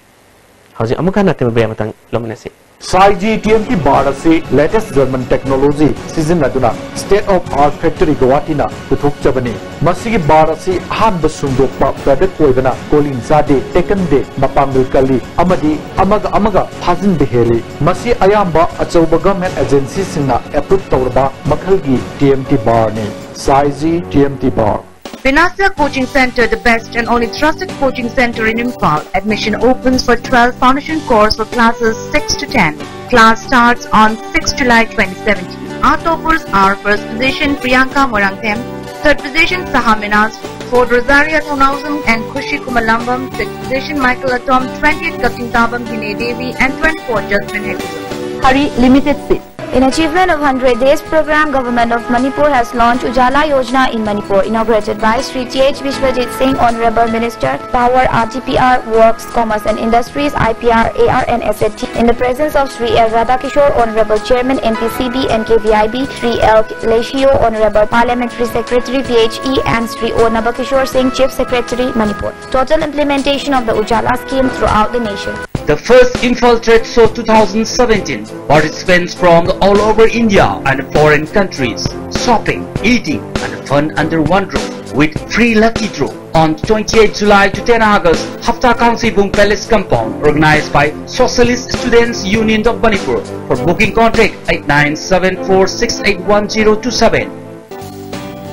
ꯍꯧꯖꯤꯛ ꯑꯃꯨꯛ ꯍꯟꯅ ꯑꯇꯦꯟꯕ ꯕ꯭ꯔꯦꯛ ꯑꯃꯇꯪ ꯂꯧꯃꯤꯟꯅꯁꯤ꯫ ꯁꯥꯏꯖꯤ TMT bar ꯑꯁꯤ latest German technology ꯁꯤꯖꯤꯟꯅꯗꯨꯅ state of art factory ꯒꯧꯍꯥꯇꯤꯅ ꯄꯨꯊꯣꯛꯆꯕꯅꯤ꯫ ꯃꯁꯤꯒꯤ bar ꯑꯁꯤ ꯑꯍꯥꯟꯕ ꯁꯨꯡꯗꯣꯛꯄ product ꯑꯣꯏꯕꯅ ꯀꯣꯂꯤꯡ ꯆꯥꯗꯦ, ꯇꯦꯛꯀꯟꯗꯦ, ꯃꯄꯥꯡꯒꯜ ꯀꯜꯂꯤ ꯑꯃꯗꯤ ꯑꯃꯒ ꯑꯃꯒ ꯐꯥꯖꯤꯟꯕ ꯍꯦꯜꯂꯤ꯫ ꯃꯁꯤ ꯑꯌꯥꯝꯕ ꯑꯆꯧꯕ government agency ꯁꯤꯡꯅ approve ꯇꯧꯔꯕ ꯃꯈꯜꯒꯤ TMT bar ꯅꯤ꯫ ꯁꯥꯏꯖꯤ TMT bar꯫ Vinasya Coaching Center, the best and only trusted coaching center in Imphal. Admission opens for twelve foundation course for classes six to ten. Class starts on sixth July twenty seventeen. Our toppers are first position Priyanka Moirangthem, third position Saha Minaz, fourth Rosaria Thongauzam and Khushi Kumalambam, sixth position Michael Atom, twentieth Kakching Tabam Hine Devi and twenty-fourth Jasmine Hegde. Hari, limited seat. In achievement of hundred days program, Government of Manipur has launched Ujala Yojana in Manipur, inaugurated by Shri Th Biswajit Singh, Honorable Minister, Power, R T P R, Works, Commerce and Industries, I P R, A R and S F T, in the presence of Shri L Radhakishore, Honorable Chairman, N P C B and K V I B, Shri L Lecio, Honorable Parliamentary Secretary, P H E, and Shri O Nabakishore Singh, Chief Secretary, Manipur. Total implementation of the Ujala scheme throughout the nation. The first Imphal Trade Show two thousand seventeen. Participants from all over India and foreign countries. Shopping, eating, and fun under one roof with free lucky draw on twenty-eighth July to ten August, Hafta Khangsi Bung Palace Compound, organized by Socialist Students Union of Manipur. For booking, contact eight nine seven four six eight one zero two seven.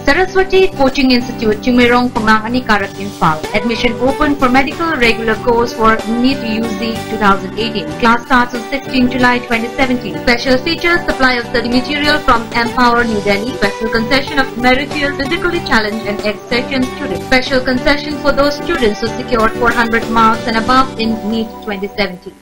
Saraswati Coaching Institute, Chingmeirong, Khongnang Anikarak, Imphal. Admission open for medical regular course for NEET U G two thousand eighteen. Class starts on sixteenth July twenty seventeen. Special features: supply of study material from Empower New Delhi. Special concession of meritorious physically challenged and ex-session students. Special concession for those students who secured four hundred marks and above in NEET twenty seventeen.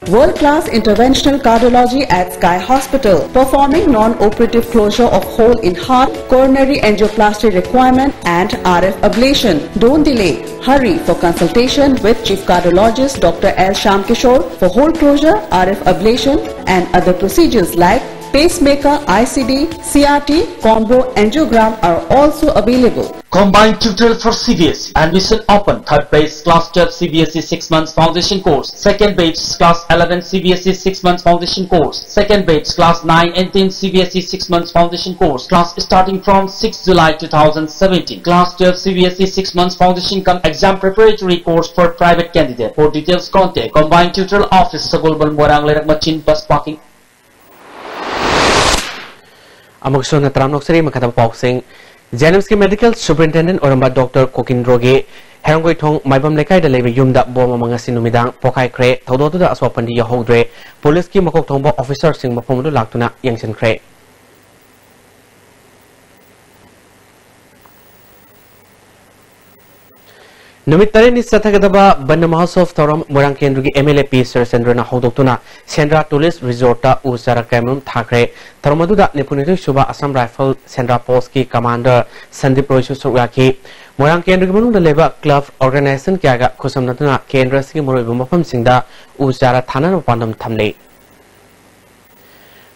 World-class interventional cardiology at Sky Hospital, performing non-operative closure of hole in heart, coronary angioplasty requirement, and R F ablation. Don't delay. Hurry for consultation with Chief Cardiologist Doctor L Shyam Kishore for hole closure, R F ablation, and other procedures like pacemaker, I C D, C R T, combo angiogram are also available. Combined tutorial for C B S E. Admission open. Third batch class twelve C B S E six months foundation course. Second batch class eleven C B S E six months foundation course. Second batch class nine and ten C B S E six months foundation course. Class starting from sixth July two thousand seventeen. Class twelve C B S E six months foundation cum exam preparatory course for private candidate. For details, contact Combined Tutorial Office, Sagolbal, Moirang Leirak Machin, bus parking. ꯑꯃꯨꯛꯁꯨ ꯍꯟꯅ ꯇꯔꯥꯝꯅ ꯑꯣꯛꯆꯔꯤ꯫ ꯃꯈꯥ ꯇꯥꯕ ꯄꯥꯎꯁꯤꯡ꯫ ꯖꯦꯅꯤꯝꯁꯀꯤ medical superintendent ꯑꯣꯏꯔꯝꯕ doctor ꯀꯣꯀꯤꯟꯗ꯭ꯔꯣꯒꯤ ꯍꯦꯔꯪꯒꯣꯏꯊꯣꯡ ꯃꯥꯏꯕꯝ ꯂꯩꯀꯥꯏꯗ ꯂꯩꯕ ꯌꯨꯝꯗ ꯕꯣꯝ ꯑꯃ ꯉꯁꯤ ꯅꯨꯃꯤꯗꯥꯡ ꯄꯣꯈꯥꯏꯈ꯭ꯔꯦ꯫ ꯊꯧꯗꯣꯛ ꯑꯗꯨꯗ ꯑꯁꯣꯛ ꯑꯄꯟꯗꯤ ꯌꯥꯎꯍꯧꯗ꯭ꯔꯦ꯫ ꯄꯨꯂꯤꯁꯀꯤ ꯃꯀꯣꯛ ꯊꯣꯡꯕ ꯑꯣꯐꯤꯁꯥꯔꯁꯤꯡ ꯃꯐꯝ ꯑꯗꯨ ꯂꯥꯛꯇꯨꯅ ꯌꯦꯡꯁꯤꯟꯈ꯭ꯔꯦ꯫ ꯅꯨꯃꯤꯠ ꯇꯔꯦꯠꯅꯤ ꯆꯠꯊꯒꯗꯕ ꯕꯟꯗ ꯃꯍꯣꯠꯁꯣꯚ ꯊꯧꯔꯝ ꯃꯣꯏꯔꯥꯡ ꯀꯦꯟꯗ꯭ꯔꯒꯤ ꯑꯦꯝ ꯑꯦꯜ ꯑꯦ ꯄꯤ ꯁꯨꯔꯦꯁꯆꯟꯗ꯭ꯔꯅ ꯍꯧꯗꯣꯛꯇꯨꯅ ꯁꯦꯟꯗ꯭ꯔꯥ ꯇꯨꯔꯤꯁ ꯔꯤꯖꯣꯔꯠꯇ ꯎ ꯆꯥꯔꯥ ꯀꯌꯥꯃꯔꯨꯝ ꯊꯥꯈ꯭ꯔꯦ꯫ ꯊꯧꯔꯝ ꯑꯗꯨꯗ ꯅꯤꯐꯨꯅꯤꯊꯣꯏ ꯁꯨꯕ ꯑꯁꯥꯝ ꯔꯥꯏꯐꯜ ꯁꯦꯟꯗ꯭ꯔꯥ ꯄꯣꯁꯀꯤ ꯀꯃꯥꯟꯗꯔ ꯁꯟꯗꯤꯞ ꯔꯣꯏꯁꯨ ꯁꯔꯨꯛ ꯌꯥꯈꯤ꯫ ꯃꯣꯏꯔꯥꯡ ꯀꯦꯟꯗ꯭ꯔꯒꯤ ꯃꯅꯨꯡꯗ ꯂꯩꯕ ꯀ꯭ꯂꯕ ꯑꯣꯔꯒꯅꯥꯏꯖꯦꯁꯟ ꯀꯌꯥꯒ ꯈꯨꯠꯁꯝꯅꯗꯨꯅ ꯀꯦꯟꯗ꯭ꯔ ꯑꯁꯤꯒꯤ ꯃꯔꯨꯑꯣꯏꯕ ꯃꯐꯝꯁꯤꯡꯗ ꯎ ꯆꯥꯔꯥ ꯊꯥꯅꯅꯕ ꯄꯥꯟꯗꯝ ꯊꯝꯂꯤ꯫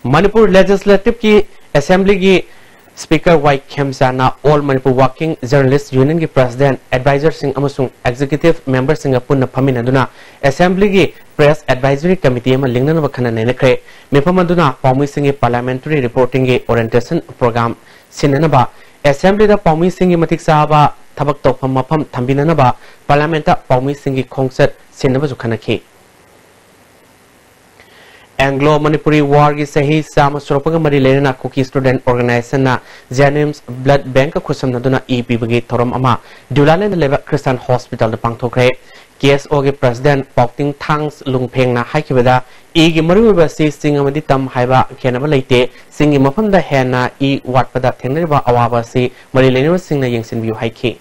ꯃꯅꯤꯄꯨꯔ ꯂꯦꯖꯤꯁꯂꯦꯇꯤꯚꯀꯤ ꯑꯦꯁꯦꯝꯕ꯭ꯂꯤꯒꯤ ꯁ꯭ꯄꯤꯀꯔ ꯋꯥꯏ ꯈꯦꯝꯆꯥꯅ ꯑꯣꯜ ꯃꯅꯤꯄꯨꯔ ꯋꯥꯔꯀꯤꯡ ꯖꯔꯅꯦꯂꯤꯁ ꯌꯨꯅꯤꯌꯟꯒꯤ ꯄ꯭ꯔꯦꯁꯤꯗꯦꯟꯠ, ꯑꯦꯗꯚꯥꯏꯖꯔꯁꯤꯡ ꯑꯃꯁꯨꯡ ꯑꯦꯛꯖꯤꯀ꯭ꯌꯨꯇꯤꯚ ꯃꯦꯝꯕꯔꯁꯤꯡꯒ ꯄꯨꯟꯅ ꯐꯝꯃꯤꯟꯅꯗꯨꯅ ꯑꯦꯁꯦꯝꯕ꯭ꯂꯤꯒꯤ ꯄ꯭ꯔꯦꯁ ꯑꯦꯗꯚꯥꯏꯖꯔꯤ ꯀꯃꯤꯇꯤ ꯑꯃ ꯂꯤꯡꯅꯅꯕ ꯈꯟꯅ ꯅꯩꯅꯈ꯭ꯔꯦ꯫ ꯃꯤꯐꯝ ꯑꯗꯨꯅ ꯄꯥꯎꯃꯤꯁꯤꯡꯒꯤ ꯄꯥꯔꯂꯤꯌꯥꯃꯦꯟꯇꯔꯤ ꯔꯤꯄꯣꯔꯇꯤꯡꯒꯤ ꯑꯣꯔꯤꯌꯦꯟꯇꯦꯁꯟ ꯄ꯭ꯔꯣꯒ꯭ꯔꯥꯝ ꯁꯤꯟꯅꯅꯕ, ꯑꯦꯁꯦꯝꯕ꯭ꯂꯤꯗ ꯄꯥꯎꯃꯤꯁꯤꯡꯒꯤ ꯃꯇꯤꯛ ꯆꯥꯕ ꯊꯕꯛ ꯇꯧꯐꯝ ꯃꯐꯝ ꯊꯝꯕꯤꯅꯅꯕ, ꯄꯥꯔꯂꯤꯌꯥꯃꯦꯟꯠꯇ ꯄꯥꯎꯃꯤꯁꯤꯡꯒꯤ ꯈꯣꯡꯆꯠ ꯁꯤꯟꯅꯕꯁꯨ ꯈꯟꯅꯈꯤ꯫ Anglo Manipuri War ꯒꯤ ꯆꯍꯤ ꯆꯥꯝꯃ ꯁꯨꯔꯛꯄꯒ ꯃꯔꯤ ꯂꯩꯅꯅ Kuki Student Organization ꯅ JNIMS Blood Bank ꯀ ꯈꯨꯠꯁꯝꯅꯗꯨꯅ ꯏ ꯄꯤꯕꯒꯤ ꯊꯧꯔꯝ ꯑꯃ ꯗꯤꯎꯂꯥꯂꯦꯟꯗ ꯂꯩꯕ Christian Hospital ꯗ ꯄꯥꯡꯊꯣꯛꯈ꯭ꯔꯦ꯫ KSO ꯒꯤ President ꯄꯥꯎꯇꯤꯡ ꯊꯥꯡꯁ ꯂꯨꯡꯐꯦꯡꯅ ꯍꯥꯏꯈꯤꯕꯗ, ꯏꯒꯤ ꯃꯔꯨꯑꯣꯏꯕ ꯑꯁꯤ ꯆꯤꯡ ꯑꯃꯗꯤ ꯇꯝ ꯍꯥꯏꯕ ꯈꯦꯠꯅꯕ ꯂꯩꯇꯦ꯫ ꯆꯤꯡꯒꯤ ꯃꯐꯝꯗ ꯍꯦꯟꯅ ꯏ ꯋꯥꯠꯄꯗ ꯊꯦꯡꯅꯔꯤꯕ ꯑꯋꯥꯕ ꯑꯁꯤ ꯃꯔꯤ ꯂꯩꯅꯕꯁꯤꯡꯅ ꯌꯦꯡꯁꯤꯟꯕꯤꯌꯨ ꯍꯥꯏꯈꯤ꯫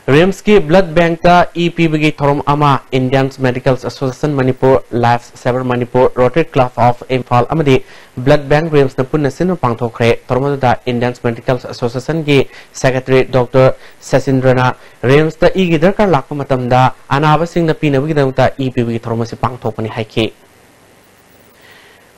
RIMS ꯀꯤ Blood Bank ꯇ ꯏ ꯄꯤꯕꯒꯤ ꯊꯧꯔꯝ ꯑꯃ Indian Medical Association Manipur, Life Saver Manipur, Rotary Club of Imphal ꯑꯃꯗꯤ Blood Bank RIMS ꯅ ꯄꯨꯟꯅ ꯁꯤꯟꯕ ꯄꯥꯡꯊꯣꯛꯈ꯭ꯔꯦ꯫ ꯊꯧꯔꯝ ꯑꯗꯨꯗ Indian Medical Association ꯒꯤ Secretary Doctor ꯁꯆꯤꯟꯗ꯭ꯔꯅ RIMS ꯇ ꯏꯒꯤ ꯗꯔꯀꯥꯔ ꯂꯥꯛꯄ ꯃꯇꯝꯗ ꯑꯅꯥꯕꯁꯤꯡꯅ ꯄꯤꯅꯕꯒꯤꯗꯃꯛꯇ ꯏ ꯄꯤꯕꯒꯤ ꯊꯧꯔꯝ ꯑꯁꯤ ꯄꯥꯡꯊꯣꯛꯄꯅꯤ ꯍꯥꯏꯈꯤ꯫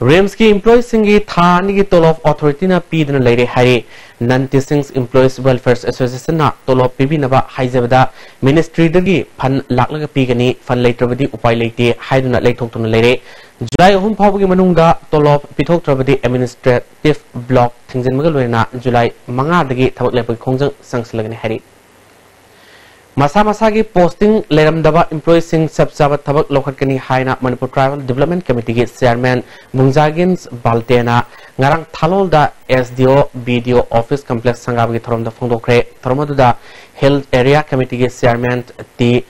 RIMS ꯀꯤ employee ꯁꯤꯡꯒꯤ ꯊꯥ ꯑꯅꯤꯒꯤ ꯇꯣꯂꯣꯞ authority ꯅ ꯄꯤꯗꯨꯅ ꯂꯩꯔꯦ ꯍꯥꯏꯔꯤ꯫ Non Teaching Employees Welfare Association ꯅ ꯇꯣꯂꯣꯞ ꯄꯤꯕꯤꯅꯕ ꯍꯥꯏꯖꯕꯗ ministry ꯗꯒꯤ fund ꯂꯥꯛꯂꯒ ꯄꯤꯒꯅꯤ, fund ꯂꯩꯇ꯭ꯔꯕꯗꯤ ꯎꯄꯥꯏ ꯂꯩꯇꯦ ꯍꯥꯏꯗꯨꯅ ꯂꯩꯊꯣꯛꯇꯨꯅ ꯂꯩꯔꯦ꯫ ꯖꯨꯂꯥꯏ ꯑꯍꯨꯝ ꯐꯥꯎꯕꯒꯤ ꯃꯅꯨꯡꯗ ꯇꯣꯂꯣꯞ ꯄꯤꯊꯣꯛꯇ꯭ꯔꯕꯗꯤ administrative block ꯊꯤꯡꯖꯤꯟꯕꯒ ꯂꯣꯏꯅꯅ ꯖꯨꯂꯥꯏ ꯃꯉꯥꯗꯒꯤ ꯊꯕꯛ ꯂꯦꯞꯄꯒꯤ ꯈꯣꯡꯖꯪ ꯆꯪꯁꯤꯜꯂꯒꯅꯤ ꯍꯥꯏꯔꯤ꯫ ꯃꯁꯥ ꯃꯁꯥꯒꯤ posting ꯂꯩꯔꯝꯗꯕ employee ꯁꯤꯡ ꯆꯞ ꯆꯥꯕ ꯊꯕꯛ ꯂꯧꯈꯠꯀꯅꯤ ꯍꯥꯏꯅ Manipur Tribal Development Committee ꯒꯤ Chairman ꯕꯨꯡꯖꯥꯒꯤꯟꯁ ꯕꯥꯜꯇꯦꯅ ꯉꯔꯥꯡ ꯊꯥꯂꯣꯜꯗ SDO, BDO office complex ꯁꯪꯒꯥꯕꯒꯤ ꯊꯧꯔꯝꯗ ꯐꯣꯡꯗꯣꯛꯈ꯭ꯔꯦ꯫ ꯊꯧꯔꯝ ꯑꯗꯨꯗ Hill Area Committee ꯒꯤ Chairman ꯇꯤ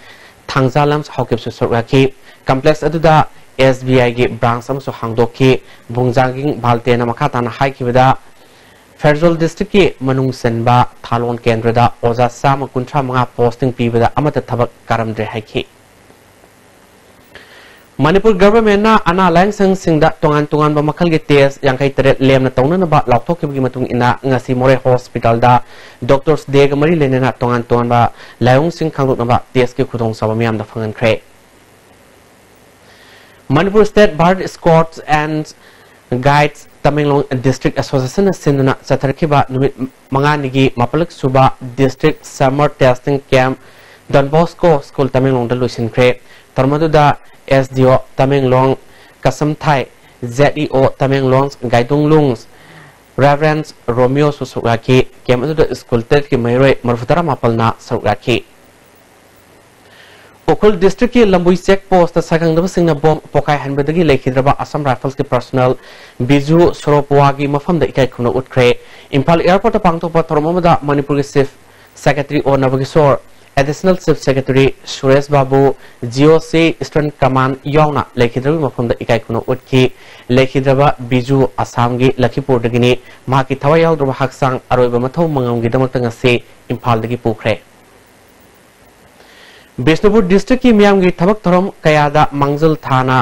ꯊꯥꯡꯖꯥꯂꯝ ꯍꯥꯎꯀꯤꯞꯁꯨ ꯁꯔꯨꯛ ꯌꯥꯈꯤ꯫ Complex ꯑꯗꯨꯗ SBI ꯒꯤ branch ꯑꯃꯁꯨ ꯍꯥꯡꯗꯣꯛꯈꯤ꯫ ꯕꯨꯡꯖꯥꯒꯤꯡ ꯕꯥꯜꯇꯦꯅ ꯃꯈꯥ ꯇꯥꯅ ꯍꯥꯏꯈꯤꯕꯗ, ꯐꯦꯔꯖꯣꯜ district ꯀꯤ ꯃꯅꯨꯡ ꯆꯟꯕ ꯊꯥꯂꯣꯟ ꯀꯦꯟꯗ꯭ꯔꯗ ꯑꯣꯖꯥ ꯆꯥꯝꯃ ꯀꯨꯟꯊ꯭ꯔꯥ ꯃꯉꯥ posting ꯄꯤꯕꯗ ꯑꯃꯠꯇ ꯊꯕꯛ ꯀꯥꯔꯝꯗ꯭ꯔꯦ ꯍꯥꯏꯈꯤ꯫ ꯃꯅꯤꯄꯨꯔ government ꯅ ꯑꯅꯥ ꯂꯥꯌꯦꯡ ꯁꯪꯁꯤꯡꯗ ꯇꯣꯉꯥꯟ ꯇꯣꯉꯥꯟꯕ ꯃꯈꯜꯒꯤ test ꯌꯥꯡꯈꯩ ꯇꯔꯦꯠ ꯂꯦꯝꯅ ꯇꯧꯅꯅꯕ ꯂꯥꯎꯊꯣꯛꯈꯤꯕꯒꯤ ꯃꯇꯨꯡ ꯏꯟꯅ ꯉꯁꯤ ꯃꯣꯔꯦ hospital ꯗ Doctors Day ꯒ ꯃꯔꯤ ꯂꯩꯅꯅ ꯇꯣꯉꯥꯟ ꯇꯣꯉꯥꯟꯕ ꯂꯥꯏꯑꯣꯡꯁꯤꯡ ꯈꯪꯗꯣꯛꯅꯕ test ꯀꯤ ꯈꯨꯗꯣꯡꯆꯥꯕ ꯃꯤꯌꯥꯝꯗ ꯐꯪꯍꯟꯈ꯭ꯔꯦ꯫ Manipur State Bharat Scouts and Guides Tamenglong District Association ꯅ ꯁꯤꯟꯗꯨꯅ ꯆꯠꯊꯔꯛꯈꯤꯕ ꯅꯨꯃꯤꯠ ꯃꯉꯥꯅꯤꯒꯤ ꯃꯥꯄꯜꯂꯛ ꯁꯨꯕ District Summer Testing Camp Don Bosco School ꯇꯃꯦꯡꯂꯣꯡꯗ ꯂꯣꯏꯁꯤꯟꯈ꯭ꯔꯦ꯫ ꯊꯧꯔꯝ ꯑꯗꯨꯗ SDO Tamenglong ꯀꯁꯝꯊꯥꯏ, ZEO Tamenglong ꯒꯥꯏꯗꯨꯡꯂꯨꯡ Reverend Romeo ꯁꯨ ꯁꯔꯨꯛ ꯌꯥꯈꯤ꯫ Camp ꯑꯗꯨꯗ school ꯇꯔꯦꯠꯀꯤ ꯃꯍꯩꯔꯣꯏ ꯃꯔꯤꯐꯨ ꯇꯔꯥ ꯃꯥꯄꯜꯅ ꯁꯔꯨꯛ ꯌꯥꯈꯤ꯫ ꯎꯈ꯭ꯔꯨꯜ ꯗꯤꯁꯇ꯭ꯔꯤꯛꯀꯤ ꯂꯝꯕꯨꯏ ꯆꯦꯛ ꯄꯣꯁꯇ ꯁꯛꯈꯪꯗꯕꯁꯤꯡꯅ ꯕꯣꯝ ꯄꯣꯈꯥꯏꯍꯟꯕꯗꯒꯤ ꯂꯩꯈꯤꯗ꯭ꯔꯕ ꯑꯁꯥꯝ ꯔꯥꯏꯐꯜꯁꯀꯤ ꯄꯔꯁꯣꯅꯦꯜ ꯕꯤꯖꯨ ꯁꯣꯔꯣꯄꯣꯋꯥꯒꯤ ꯃꯐꯝꯗ ꯏꯀꯥꯏ ꯈꯨꯝꯅꯧ ꯎꯠꯈ꯭ꯔꯦ꯫ ꯏꯝꯐꯥꯜ ꯑꯦꯌꯔꯄꯣꯔꯠꯇ ꯄꯥꯡꯊꯣꯛꯄ ꯊꯧꯔꯝ ꯑꯃꯗ ꯃꯅꯤꯄꯨꯔꯒꯤ chief secretary O Nabakishore, additional chief secretary Suresh Babu, G O C eastern common ꯌꯥꯎꯅ ꯂꯩꯈꯤꯗ꯭ꯔꯕꯒꯤ ꯃꯐꯝꯗ ꯏꯀꯥꯏ ꯈꯨꯝꯅꯧ ꯎꯠꯈꯤ꯫ ꯂꯩꯈꯤꯗ꯭ꯔꯕ ꯕꯤꯖꯨ ꯑꯁꯥꯝꯒꯤ ꯂꯈꯤꯄꯨꯔꯗꯒꯤꯅꯤ꯫ ꯃꯍꯥꯛꯀꯤ ꯊꯋꯥꯏ ꯌꯥꯎꯗ꯭ꯔꯕ ꯍꯛꯆꯥꯡ ꯑꯔꯣꯏꯕ ꯃꯊꯧ ꯃꯉꯝꯒꯤꯗꯃꯛꯇ ꯉꯁꯤ ꯏꯝꯐꯥꯜꯗꯒꯤ ꯄꯨꯈ꯭ꯔꯦ꯫ ꯕꯤꯁꯅꯨꯄꯨꯔ ꯗꯤꯁꯇ꯭ꯔꯤꯛꯀꯤ ꯃꯤꯌꯥꯝꯒꯤ ꯊꯕꯛ ꯊꯧꯔꯝ ꯀꯌꯥꯗ ꯃꯥꯡꯖꯤꯜ ꯊꯥꯅ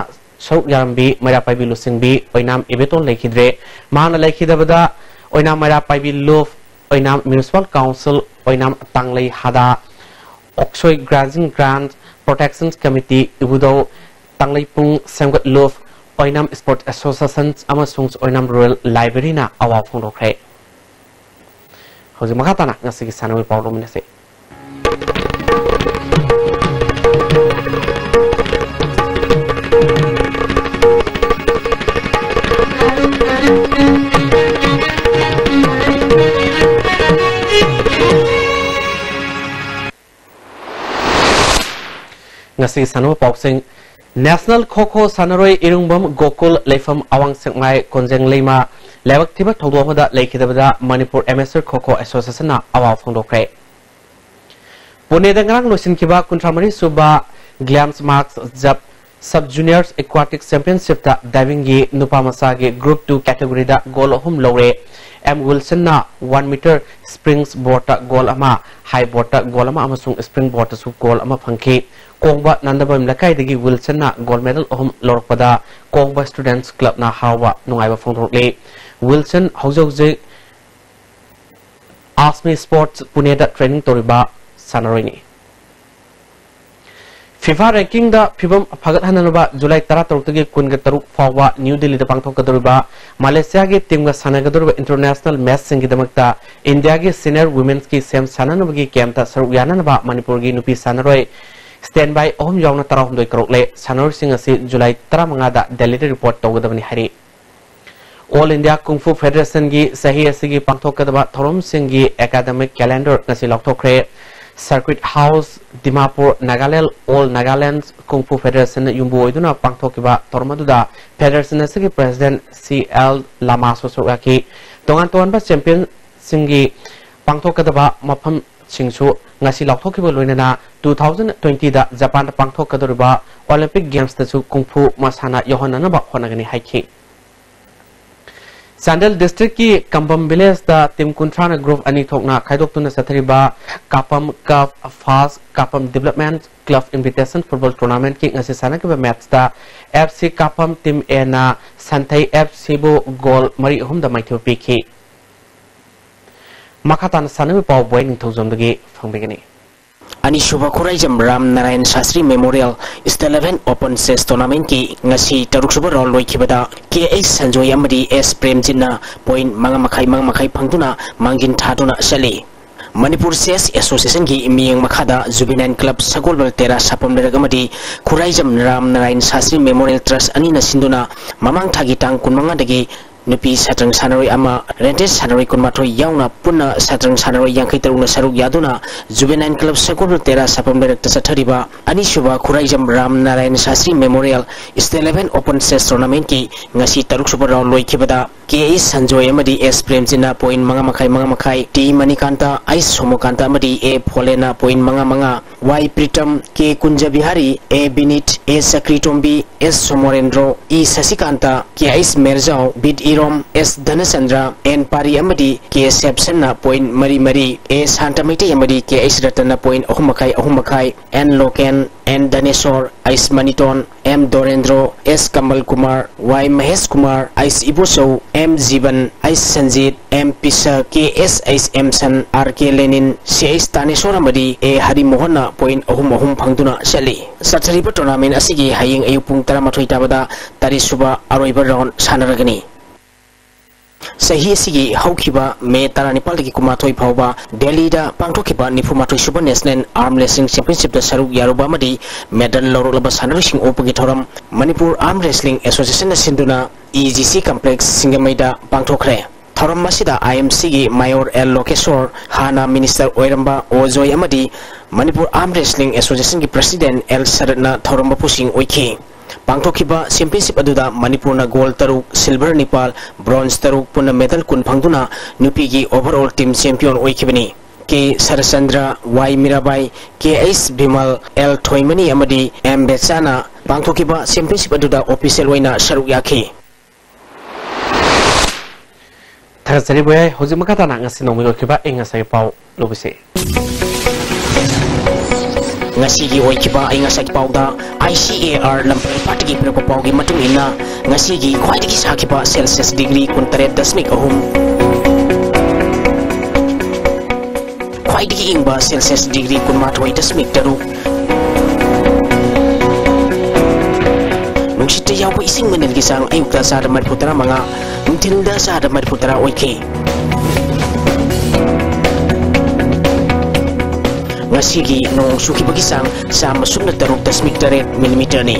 ꯁꯔꯨꯛ ꯌꯥꯔꯝꯕꯤ ꯃꯩꯔꯥ ꯄꯥꯏꯕꯤ ꯂꯨꯆꯤꯡꯕꯤ ꯑꯣꯏꯅꯥꯝ ꯏꯕꯦꯇꯣꯟ ꯂꯩꯈꯤꯗ꯭ꯔꯦ꯫ ꯃꯍꯥꯛꯅ ꯂꯩꯈꯤꯗꯕꯗ ꯑꯣꯏꯅꯥꯝ ꯃꯩꯔꯥ ꯄꯥꯏꯕꯤ ꯂꯨꯞ, ꯑꯣꯏꯅꯥꯝ ꯃ꯭ꯌꯨꯅꯤꯁꯤꯄꯥꯜ ꯀꯥꯎꯟꯁꯤꯜ, ꯑꯣꯏꯅꯥꯝ ꯇꯥꯡꯂꯩ ꯍꯥꯗꯥ, ꯑꯣꯛꯁꯣꯏ ꯒ꯭ꯔꯥꯖꯤꯡ ꯒ꯭ꯔꯥꯟ ꯄ꯭ꯔꯣꯇꯦꯛꯁꯟ ꯀꯃꯤꯇꯤ, ꯏꯕꯨꯙꯧ ꯇꯥꯡꯂꯩꯄꯨꯡ ꯁꯦꯝꯒꯠ ꯂꯨꯞ, ꯑꯣꯏꯅꯥꯝ ꯁ꯭ꯄꯣꯔꯠꯁ ꯑꯦꯁꯣꯁꯤꯌꯦꯁꯟ ꯑꯃꯁꯨꯡ ꯑꯣꯏꯅꯥꯝ ꯔꯨꯔꯦꯜ ꯂꯥꯏꯕ꯭ꯔꯦꯔꯤꯅ ꯑꯋꯥ ꯐꯣꯡꯗꯣꯛꯈ꯭ꯔꯦ꯫ ꯍꯧꯖꯤꯛ ꯃꯈꯥ ꯇꯥꯅ ꯉꯁꯤꯒꯤ ꯁꯥꯟꯅꯕꯒꯤ ꯄꯥꯎ ꯂꯧꯃꯤꯟꯅꯁꯤ꯫ ꯉꯁꯤꯒꯤ ꯁꯥꯟꯅꯕ ꯄꯥꯎꯁꯤꯡ꯫ ꯅꯦꯁꯅꯦꯜ ꯈꯣ ꯈꯣ ꯁꯥꯟꯅꯔꯣꯏ ꯏꯔꯨꯡꯕꯝ ꯒꯣꯀꯨꯜ, ꯂꯩꯐꯝ ꯑꯋꯥꯡ ꯁꯦꯛꯃꯥꯏ, ꯀꯣꯟꯖꯦꯡ ꯂꯩꯃ, ꯂꯥꯏꯕꯛ ꯊꯤꯕ ꯊꯧꯗꯣꯛ ꯑꯃꯗ ꯂꯩꯈꯤꯗꯕꯗ ꯃꯅꯤꯄꯨꯔ ꯑꯦꯃꯦꯆꯔ ꯈꯣ ꯈꯣ ꯑꯦꯁꯣꯁꯤꯌꯦꯁꯟꯅ ꯑꯋꯥ ꯐꯣꯡꯗꯣꯛꯈ꯭ꯔꯦ꯫ ꯄꯨꯅꯦꯗ ꯉꯔꯥꯡ ꯂꯣꯏꯁꯤꯟꯈꯤꯕ ꯀꯨꯟꯊ꯭ꯔꯥ ꯃꯔꯤ ꯁꯨꯕ ꯒ꯭ꯂꯥꯝꯁ ꯃꯥꯛꯁ ꯖꯞ ꯁꯕ ꯖꯨꯅꯤꯌꯔꯁ ꯑꯦꯀ꯭ꯋꯥꯇꯤꯛ ꯆꯦꯝꯄꯤꯌꯟꯁꯤꯞꯇ ꯗꯥꯏꯚꯤꯡꯒꯤ ꯅꯨꯄꯥ ꯃꯆꯥꯒꯤ ꯒ꯭ꯔꯨꯞ ꯇꯨ ꯀꯦꯇꯦꯒꯣꯔꯤꯗ ꯒꯣꯜ ꯑꯍꯨꯝ ꯂꯧꯔꯦ꯫ ꯑꯦꯝ ꯋꯤꯜꯁꯟꯅ ꯋꯥꯟ ꯃꯤꯇꯔ ꯁ꯭ꯄ꯭ꯔꯤꯡ ꯕꯣꯔꯗꯇ ꯒꯣꯜ ꯑꯃ, ꯍꯥꯏ ꯕꯣꯔꯗꯇ ꯒꯣꯜ ꯑꯃ ꯑꯃꯁꯨꯡ ꯁ꯭ꯄ꯭ꯔꯤꯡ ꯕꯣꯔꯗꯇꯁꯨ ꯒꯣꯜ ꯑꯃ ꯐꯪꯈꯤ꯫ ꯀꯣꯡꯕ ꯅꯟꯗꯕꯝ ꯂꯩꯀꯥꯏꯗꯒꯤ ꯋꯤꯜꯁꯟꯅ ꯒꯣꯜ ꯃꯦꯗꯜ ꯑꯍꯨꯝ ꯂꯧꯔꯛꯄꯗ ꯀꯣꯡꯕ ꯁ꯭ꯇꯨꯗꯦꯟꯠꯁ ꯀ꯭ꯂꯕꯅ ꯍꯔꯥꯎꯕ ꯅꯨꯡꯉꯥꯏꯕ ꯐꯣꯡꯗꯣꯔꯛꯂꯤ꯫ ꯋꯤꯜꯁꯟ ꯍꯧꯖꯤꯛ ꯍꯧꯖꯤꯛ ꯑꯥꯁꯃꯤ ꯁ꯭ꯄꯣꯔꯠꯁ ꯄꯨꯅꯦꯗ ꯇ꯭ꯔꯦꯅꯤꯡ ꯇꯧꯔꯤꯕ ꯁꯥꯟꯅꯔꯣꯏꯅꯤ꯫ ꯐꯤꯐꯥ ꯔꯦꯡꯀꯤꯡꯗ ꯐꯤꯚꯝ ꯐꯒꯠꯍꯟꯅꯅꯕ ꯖꯨꯂꯥꯏ ꯇꯔꯥꯇꯔꯨꯛꯇꯒꯤ ꯀꯨꯟꯒ ꯇꯔꯨꯛ ꯐꯥꯎꯕ ꯅ꯭ꯌꯨ ꯗꯤꯜꯂꯤꯗ ꯄꯥꯡꯊꯣꯛꯀꯗꯧꯔꯤꯕ ꯃꯥꯂꯦꯁꯤꯌꯥꯒꯤ ꯇꯤꯝꯒ ꯁꯥꯟꯅꯒꯗꯧꯔꯤꯕ ꯏꯟꯇꯔꯅꯦꯁꯅꯦꯜ ꯃꯦꯆꯁꯤꯡꯒꯤꯗꯃꯛꯇ ꯏꯟꯗꯤꯌꯥꯒꯤ ꯁꯤꯅꯤꯌꯔ ꯋꯨꯃꯦꯟꯁꯀꯤ ꯁꯦꯝ ꯁꯥꯟꯅꯅꯕꯒꯤ ꯀꯦꯝꯞꯇ ꯁꯔꯨꯛ ꯌꯥꯅꯅꯕ ꯃꯅꯤꯄꯨꯔꯒꯤ ꯅꯨꯄꯤ ꯁꯥꯟꯅꯔꯣꯏ ꯁ꯭ꯇꯦꯟ ꯕꯥꯏ ꯑꯍꯨꯝ ꯌꯥꯎꯅ ꯇꯔꯥꯍꯨꯝꯗꯣꯏ ꯀꯧꯔꯛꯂꯦ꯫ ꯁꯥꯟꯅꯔꯣꯏꯁꯤꯡ ꯑꯁꯤ ꯖꯨꯂꯥꯏ ꯇꯔꯥꯃꯉꯥꯗ ꯗꯦꯜꯂꯤꯗ ꯔꯤꯄꯣꯔꯠ ꯇꯧꯒꯗꯕꯅꯤ ꯍꯥꯏꯔꯤ꯫ ꯑꯣꯜ ꯏꯟꯗꯤꯌꯥ ꯀꯨꯡꯐꯨ ꯐꯦꯗꯔꯦꯁꯟꯒꯤ ꯆꯍꯤ ꯑꯁꯤꯒꯤ ꯄꯥꯡꯊꯣꯛꯀꯗꯕ ꯊꯧꯔꯝꯁꯤꯡꯒꯤ ꯑꯦꯀꯥꯗꯃꯤꯛ ꯀꯦꯂꯦꯟꯗꯔ ꯉꯁꯤ ꯂꯥꯎꯊꯣꯛꯈ꯭ꯔꯦ꯫ Circuit House, Dimapur, Nagaland, All Nagaland Kung Fu Federation ꯅ ꯌꯨꯝꯕꯨ ꯑꯣꯏꯗꯨꯅ ꯄꯥꯡꯊꯣꯛꯈꯤꯕ ꯊꯧꯔꯝ ꯑꯗꯨꯗ Federation ꯑꯁꯤꯒꯤ President C L Lama ꯁꯨ ꯁꯔꯨꯛ ꯌꯥꯈꯤ꯫ ꯇꯣꯉꯥꯟ ꯇꯣꯉꯥꯟꯕ champion ꯁꯤꯡꯒꯤ ꯄꯥꯡꯊꯣꯛꯀꯗꯕ ꯃꯐꯝꯁꯤꯡꯁꯨ ꯉꯁꯤ ꯂꯥꯎꯊꯣꯛꯈꯤꯕ ꯂꯣꯏꯅꯅ two thousand twenty ꯗ ꯖꯄꯥꯟꯗ ꯄꯥꯡꯊꯣꯛꯀꯗꯧꯔꯤꯕ Olympic Games ꯇꯁꯨ Kung Fu ꯃꯁꯥꯟꯅ ꯌꯥꯎꯍꯟꯅꯅꯕ ꯍꯣꯠꯅꯒꯅꯤ ꯍꯥꯏꯈꯤ꯫ ꯆꯥꯟꯗꯦꯜ district ꯀꯤ ꯀꯝꯕꯝ village ꯇ team ꯀꯨꯟꯊ꯭ꯔꯥꯅ group ꯑꯅꯤ ꯊꯣꯛꯅ ꯈꯥꯏꯗꯣꯛꯇꯨꯅ ꯆꯠꯊꯔꯤꯕ ꯀꯥꯄꯝ Cup First Kapam Development Club Invitation Football Tournament ꯀꯤ ꯉꯁꯤ ꯁꯥꯟꯅꯈꯤꯕ match ꯇ F C ꯀꯥꯄꯝ team A ꯅ ꯁꯟꯊꯩ F C ꯕꯨ goal ꯃꯔꯤ ꯑꯍꯨꯝꯗ ꯃꯥꯏꯊꯤꯕ ꯄꯤꯈꯤ꯫ ꯃꯈꯥ ꯇꯥꯅ ꯁꯥꯟꯅꯕꯒꯤ ꯄꯥꯎ ꯕꯣꯏ ꯅꯤꯡꯊꯧꯖꯝꯗꯒꯤ ꯐꯪꯕꯤꯒꯅꯤ꯫ ꯑꯅꯤꯁꯨꯕ Khuraijam Ram Narayan Shastri Memorial State Level Open Chess Tournament ꯀꯤ ꯉꯁꯤ ꯇꯔꯨꯛꯁꯨꯕ round ꯂꯣꯏꯈꯤꯕꯗ K H ꯁꯟꯖꯣꯏ ꯑꯃꯗꯤ S ꯄ꯭ꯔꯦꯝꯖꯤꯠꯅ point ꯃꯉꯥ ꯃꯈꯥꯏ, ꯃꯉꯥ ꯃꯈꯥꯏ ꯐꯪꯗꯨꯅ ꯃꯥꯡꯖꯤꯟ ꯊꯥꯗꯨꯅ ꯆꯠꯂꯤ꯫ ꯃꯅꯤꯄꯨꯔ Chess Association ꯒꯤ ꯃꯤꯠꯌꯦꯡ ꯃꯈꯥꯗ Juvenile Club ꯁꯒꯣꯜꯕꯜ ꯇꯦꯔꯥ ꯁꯥꯄꯝ ꯂꯩꯔꯛ ꯑꯃꯗꯤ ꯈꯨꯔꯥꯏꯖꯝ ꯔꯥꯝ ꯅꯥꯔꯥꯌꯟ ꯁꯥꯁꯇ꯭ꯔꯤ Memorial Trust ꯑꯅꯤꯅ ꯁꯤꯟꯗꯨꯅ ꯃꯃꯥꯡ ꯊꯥꯒꯤ ꯇꯥꯡ ꯀꯨꯟꯃꯉꯥꯗꯒꯤ ꯅꯨꯄꯤ ꯁꯥꯇ꯭ꯔꯪ ꯁꯥꯟꯅꯔꯣꯏ ꯑꯃ, rented ꯁꯥꯟꯅꯔꯣꯏ ꯀꯨꯟꯃꯥꯊꯣꯏ ꯌꯥꯎꯅ ꯄꯨꯟꯅ ꯁꯥꯇ꯭ꯔꯪ ꯁꯥꯟꯅꯔꯣꯏ ꯌꯥꯡꯈꯩ ꯇꯔꯨꯛꯅ ꯁꯔꯨꯛ ꯌꯥꯗꯨꯅ Juvenile Club ꯁꯒꯣꯜꯕꯜ ꯇꯦꯔꯥ ꯁꯥꯄꯝ ꯂꯩꯔꯛꯇ ꯆꯠꯊꯔꯤꯕ ꯑꯅꯤꯁꯨꯕ Khuraijam Ram Narayan Shastri Memorial State Level Open Chess Tournament ꯀꯤ ꯉꯁꯤ ꯇꯔꯨꯛꯁꯨꯕ round ꯂꯣꯏꯈꯤꯕꯗ K H ꯁꯟꯖꯣꯏ ꯑꯃꯗꯤ S ꯄ꯭ꯔꯦꯝꯖꯤꯠꯅ point ꯃꯉꯥ ꯃꯈꯥꯏ, ꯃꯉꯥ ꯃꯈꯥꯏ, T ꯃꯅꯤꯀꯥꯟꯇ, I ꯁꯣꯃꯣꯀꯥꯟꯇ ꯑꯃꯗꯤ A ꯐꯣꯂꯦꯟꯅ point ꯃꯉꯥ ꯃꯉꯥ, Y Pritam, K Kunjabihari, A ꯕꯤꯅꯤꯠ, A ꯆꯀ꯭ꯔꯤꯇꯣꯝꯕꯤ, S Somorendro, E ꯁꯁꯤꯀꯥꯟꯇ, K H ꯃꯦꯔꯖꯥꯎ, bit Irom, S ꯙꯅꯆꯟꯗ꯭ꯔ, N ꯄꯥꯔꯤ ꯑꯃꯗꯤ K ꯁꯦꯞꯁꯟꯅ point ꯃꯔꯤ ꯃꯔꯤ, A ꯁꯥꯟꯇ ꯃꯩꯇꯩ ꯑꯃꯗꯤ K H ꯔꯇꯟꯅ point ꯑꯍꯨꯝ ꯃꯈꯥꯏ, ꯑꯍꯨꯝ ꯃꯈꯥꯏ, N ꯂꯣꯀꯦꯟ, N ꯙꯅꯦꯁꯣꯔ, ꯑꯩꯁ ꯃꯅꯤꯇꯣꯟ, M ꯗꯣꯔꯦꯟꯗ꯭ꯔꯣ, S ꯀꯃꯜ ꯀꯨꯃꯥꯔ, Y ꯃꯍꯦꯁ ꯀꯨꯃꯥꯔ, ꯑꯩꯁ ꯏꯕꯣꯆꯧ, M ꯖꯤꯕꯟ, ꯑꯩꯁ ꯁꯟꯖꯤꯠ, M ꯄꯤꯁꯛ, K S ꯑꯩꯁ ꯑꯦꯝꯁꯟ, R K ꯂꯦꯅꯤꯟ, C H ꯇꯥꯅꯦꯁꯣꯔ ꯑꯃꯗꯤ A ꯍꯔꯤꯃꯣꯍꯟꯅ point ꯑꯍꯨꯝ ꯑꯍꯨꯝ ꯐꯪꯗꯨꯅ ꯆꯠꯂꯤ꯫ ꯆꯠꯊꯔꯤꯕ tournament ꯑꯁꯤꯒꯤ ꯍꯌꯦꯡ ꯑꯌꯨꯛ ꯄꯨꯡ ꯇꯔꯥꯃꯥꯊꯣꯏ ꯇꯥꯕꯗ ꯇꯔꯦꯠꯁꯨꯕ ꯑꯔꯣꯏꯕ round ꯁꯥꯟꯅꯔꯒꯅꯤ꯫ ꯆꯍꯤ ꯑꯁꯤꯒꯤ ꯍꯧꯈꯤꯕ ꯃꯦ ꯇꯔꯥꯅꯤꯄꯥꯜꯗꯒꯤ ꯀꯨꯟꯃꯥꯊꯣꯏ ꯐꯥꯎꯕ ꯗꯦꯜꯂꯤꯗ ꯄꯥꯡꯊꯣꯛꯈꯤꯕ ꯅꯤꯐꯨꯃꯥꯊꯣꯏꯁꯨꯕ National Arm Wrestling Championship ꯇ ꯁꯔꯨꯛ ꯌꯥꯔꯨꯕ ꯑꯃꯗꯤ medal ꯂꯧꯔꯛꯂꯕ ꯁꯥꯟꯅꯔꯣꯏꯁꯤꯡ ꯑꯣꯛꯄꯒꯤ ꯊꯧꯔꯝ ꯃꯅꯤꯄꯨꯔ Arm Wrestling Association ꯅ ꯁꯤꯟꯗꯨꯅ E G C Complex ꯁꯤꯡꯖꯃꯩꯗ ꯄꯥꯡꯊꯣꯛꯈ꯭ꯔꯦ꯫ ꯊꯧꯔꯝ ꯑꯁꯤꯗ ꯑꯥꯏ ꯑꯦꯝ ꯁꯤꯒꯤ ꯃꯥꯌꯣꯔ ꯑꯦꯜ ꯂꯣꯀꯦꯁꯣꯔ, ꯍꯥꯟꯅ ꯃꯤꯅꯤꯁꯇꯔ ꯑꯣꯏꯔꯝꯕ ꯑꯣ ꯖꯣꯏ ꯑꯃꯗꯤ ꯃꯅꯤꯄꯨꯔ ꯑꯥꯔꯝ ꯔꯦꯁꯂꯤꯡ ꯑꯦꯁꯣꯁꯤꯌꯦꯁꯟꯒꯤ ꯄ꯭ꯔꯁꯤꯗꯦꯟꯠ ꯑꯦꯜ ꯁꯔꯠꯅ ꯊꯧꯔꯝ ꯃꯄꯨꯁꯤꯡ ꯑꯣꯏꯈꯤ꯫ ꯄꯥꯡꯊꯣꯛꯈꯤꯕ ꯆꯦꯝꯄꯤꯌꯟꯁꯤꯞ ꯑꯗꯨꯗ ꯃꯅꯤꯄꯨꯔꯅ ꯒꯣꯜ ꯇꯔꯨꯛ, ꯁꯤꯜꯚꯔ ꯅꯤꯄꯥꯜ, ꯕ꯭ꯔꯣꯟꯖ ꯇꯔꯨꯛ, ꯄꯨꯟꯅ ꯃꯦꯗꯜ ꯀꯨꯟ ꯐꯪꯗꯨꯅ ꯅꯨꯄꯤꯒꯤ ꯑꯣꯚꯔꯑꯣꯜ ꯇꯤꯝ ꯆꯦꯝꯄꯤꯌꯟ ꯑꯣꯏꯈꯤꯕꯅꯤ꯫ ꯀꯦ ꯁꯔꯆꯟꯗ꯭ꯔ, ꯋꯥꯏ ꯃꯤꯔꯥꯕꯥꯏ, ꯀꯦ ꯑꯩꯆ ꯕꯤꯃꯜ, ꯑꯦꯜ ꯊꯣꯏꯃꯅꯤ ꯑꯃꯗꯤ ꯑꯦꯝ ꯕꯦꯆꯥꯅ ꯄꯥꯡꯊꯣꯛꯈꯤꯕ ꯆꯦꯝꯄꯤꯌꯟꯁꯤꯞ ꯑꯗꯨꯗ ꯑꯣꯐꯤꯁꯤꯌꯦꯜ ꯑꯣꯏꯅ ꯁꯔꯨꯛ ꯌꯥꯈꯤ꯫ ꯊꯥꯒꯠꯆꯔꯤ ꯚꯣꯏ꯫ ꯍꯧꯖꯤꯛ ꯃꯈꯥ ꯇꯥꯅ ꯉꯁꯤ ꯅꯣꯡꯃꯒꯤ ꯑꯣꯏꯈꯤꯕ ꯑꯏꯪ ꯑꯁꯥꯒꯤ ꯄꯥꯎ ꯂꯧꯕꯁꯤ꯫ ꯉꯁꯤꯒꯤ ꯑꯣꯏꯈꯤꯕ ꯑꯏꯪ ꯑꯁꯥꯒꯤ ꯄꯥꯎꯗ, ꯑꯥꯏ ꯁꯤ ꯑꯦ ꯑꯥꯔ ꯂꯝꯄꯥꯛ ꯄꯥꯠꯇꯒꯤ ꯄꯤꯔꯛꯄ ꯄꯥꯎꯒꯤ ꯃꯇꯨꯡ ꯏꯟꯅ, ꯉꯁꯤꯒꯤ ꯈ꯭ꯋꯥꯏꯗꯒꯤ ꯁꯥꯈꯤꯕ ꯁꯦꯜꯁꯤꯌꯁ ꯗꯤꯒ꯭ꯔꯤ ꯀꯨꯟꯇꯔꯦꯠ ꯗꯁꯃꯤꯛ ꯑꯍꯨꯝ, ꯈ꯭ꯋꯥꯏꯗꯒꯤ ꯏꯪꯕ ꯁꯦꯜꯁꯤꯌꯁ ꯗꯤꯒ꯭ꯔꯤ ꯀꯨꯟꯃꯥꯊꯣꯏ ꯗꯁꯃꯤꯛ ꯇꯔꯨꯛ, ꯅꯨꯡꯁꯤꯠꯇ ꯌꯥꯎꯕ ꯏꯁꯤꯡ ꯃꯅꯤꯜꯒꯤ ꯆꯥꯡ ꯑꯌꯨꯛꯇ ꯆꯥꯗ ꯃꯔꯤꯐꯨ ꯇꯔꯥꯃꯉꯥ, ꯅꯨꯡꯊꯤꯜꯗ ꯆꯥꯗ ꯃꯔꯤꯐꯨ ꯇꯔꯥ ꯑꯣꯏꯈꯤ꯫ ꯉꯁꯤꯒꯤ ꯅꯣꯡ ꯆꯨꯈꯤꯕꯒꯤ ꯆꯥꯡ ꯆꯥꯝꯃ ꯁꯨꯞꯅ ꯇꯔꯨꯛ ꯗꯁꯃꯤꯛ ꯇꯔꯦꯠ ꯃꯤꯂꯤꯃꯤꯇꯔꯅꯤ꯫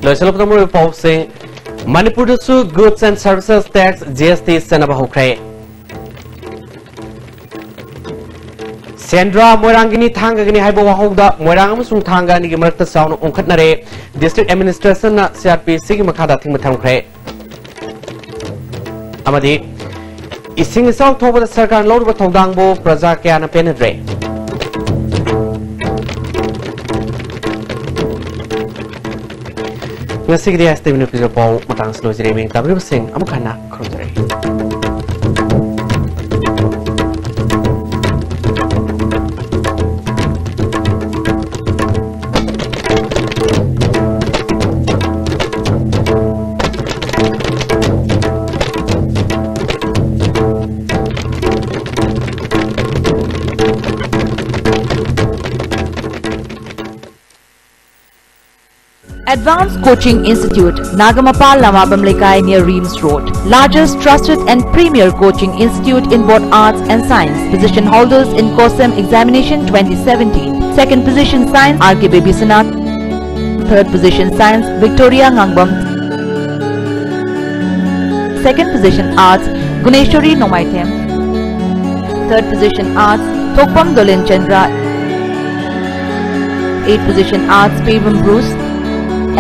ꯂꯣꯏꯁꯤꯜꯂꯛꯄꯗ ꯃꯔꯨꯑꯣꯏꯕ ꯄꯥꯎꯁꯤꯡ꯫ ꯃꯅꯤꯄꯨꯔꯗꯁꯨ Goods and Services Tax, G S T, ꯆꯠꯅꯕ ꯍꯧꯈ꯭ꯔꯦ꯫ ꯁꯦꯟꯗ꯭ꯔꯥ ꯃꯣꯏꯔꯥꯡꯒꯤꯅꯤ, ꯊꯥꯡꯒꯒꯤꯅꯤ ꯍꯥꯏꯕ ꯋꯥꯍꯧꯗ ꯃꯣꯏꯔꯥꯡ ꯑꯃꯁꯨꯡ ꯊꯥꯡꯒ ꯑꯅꯤꯒꯤ ꯃꯔꯛꯇ ꯆꯥꯎꯅ ꯑꯣꯟꯈꯠꯅꯔꯦ꯫ District Administrationꯅ ꯁꯤ ꯑꯥꯔ ꯄꯤ ꯁꯤꯒꯤ ꯃꯈꯥꯗ ꯑꯊꯤꯡꯕ ꯊꯝꯈ꯭ꯔꯦ꯫ ꯑꯃꯗꯤ ꯏꯁꯤꯡ ꯏꯆꯥꯎ ꯊꯣꯛꯄꯗ ꯁꯔꯀꯥꯔꯅ ꯂꯧꯔꯤꯕ ꯊꯧꯗꯥꯡꯕꯨ ꯄ꯭ꯔꯖꯥ ꯀꯌꯥꯅ ꯄꯦꯟꯅꯗ꯭ꯔꯦ꯫ ꯉꯁꯤꯒꯤꯗꯤ ꯑꯦꯁ ꯇꯤ ꯚꯤ ꯅ꯭ꯌꯨꯁꯀꯤ ꯄꯥꯎ ꯃꯇꯥꯡꯁꯤ ꯂꯣꯏꯖꯔꯦ꯫ ꯃꯤꯡ ꯇꯥꯕꯤꯔꯤꯕꯁꯤꯡ ꯑꯃꯨꯛ ꯍꯟꯅ ꯈꯨꯔꯨꯝꯖꯔꯤ꯫ Advanced Coaching Institute, Nagamapal, Lamabam Lekai, near Reams Road. Largest, trusted and premier coaching institute in both arts and science. Position holders in COSEM examination twenty seventeen. Second position, Science, R K Baby Sanath. Third position, Science, Victoria Ngangbam. Second position, Arts, Guneshwari Nomaithem. Third position, Arts, Thokpam Dolen Chandra. Eighth position, Arts, Pavum Bruce.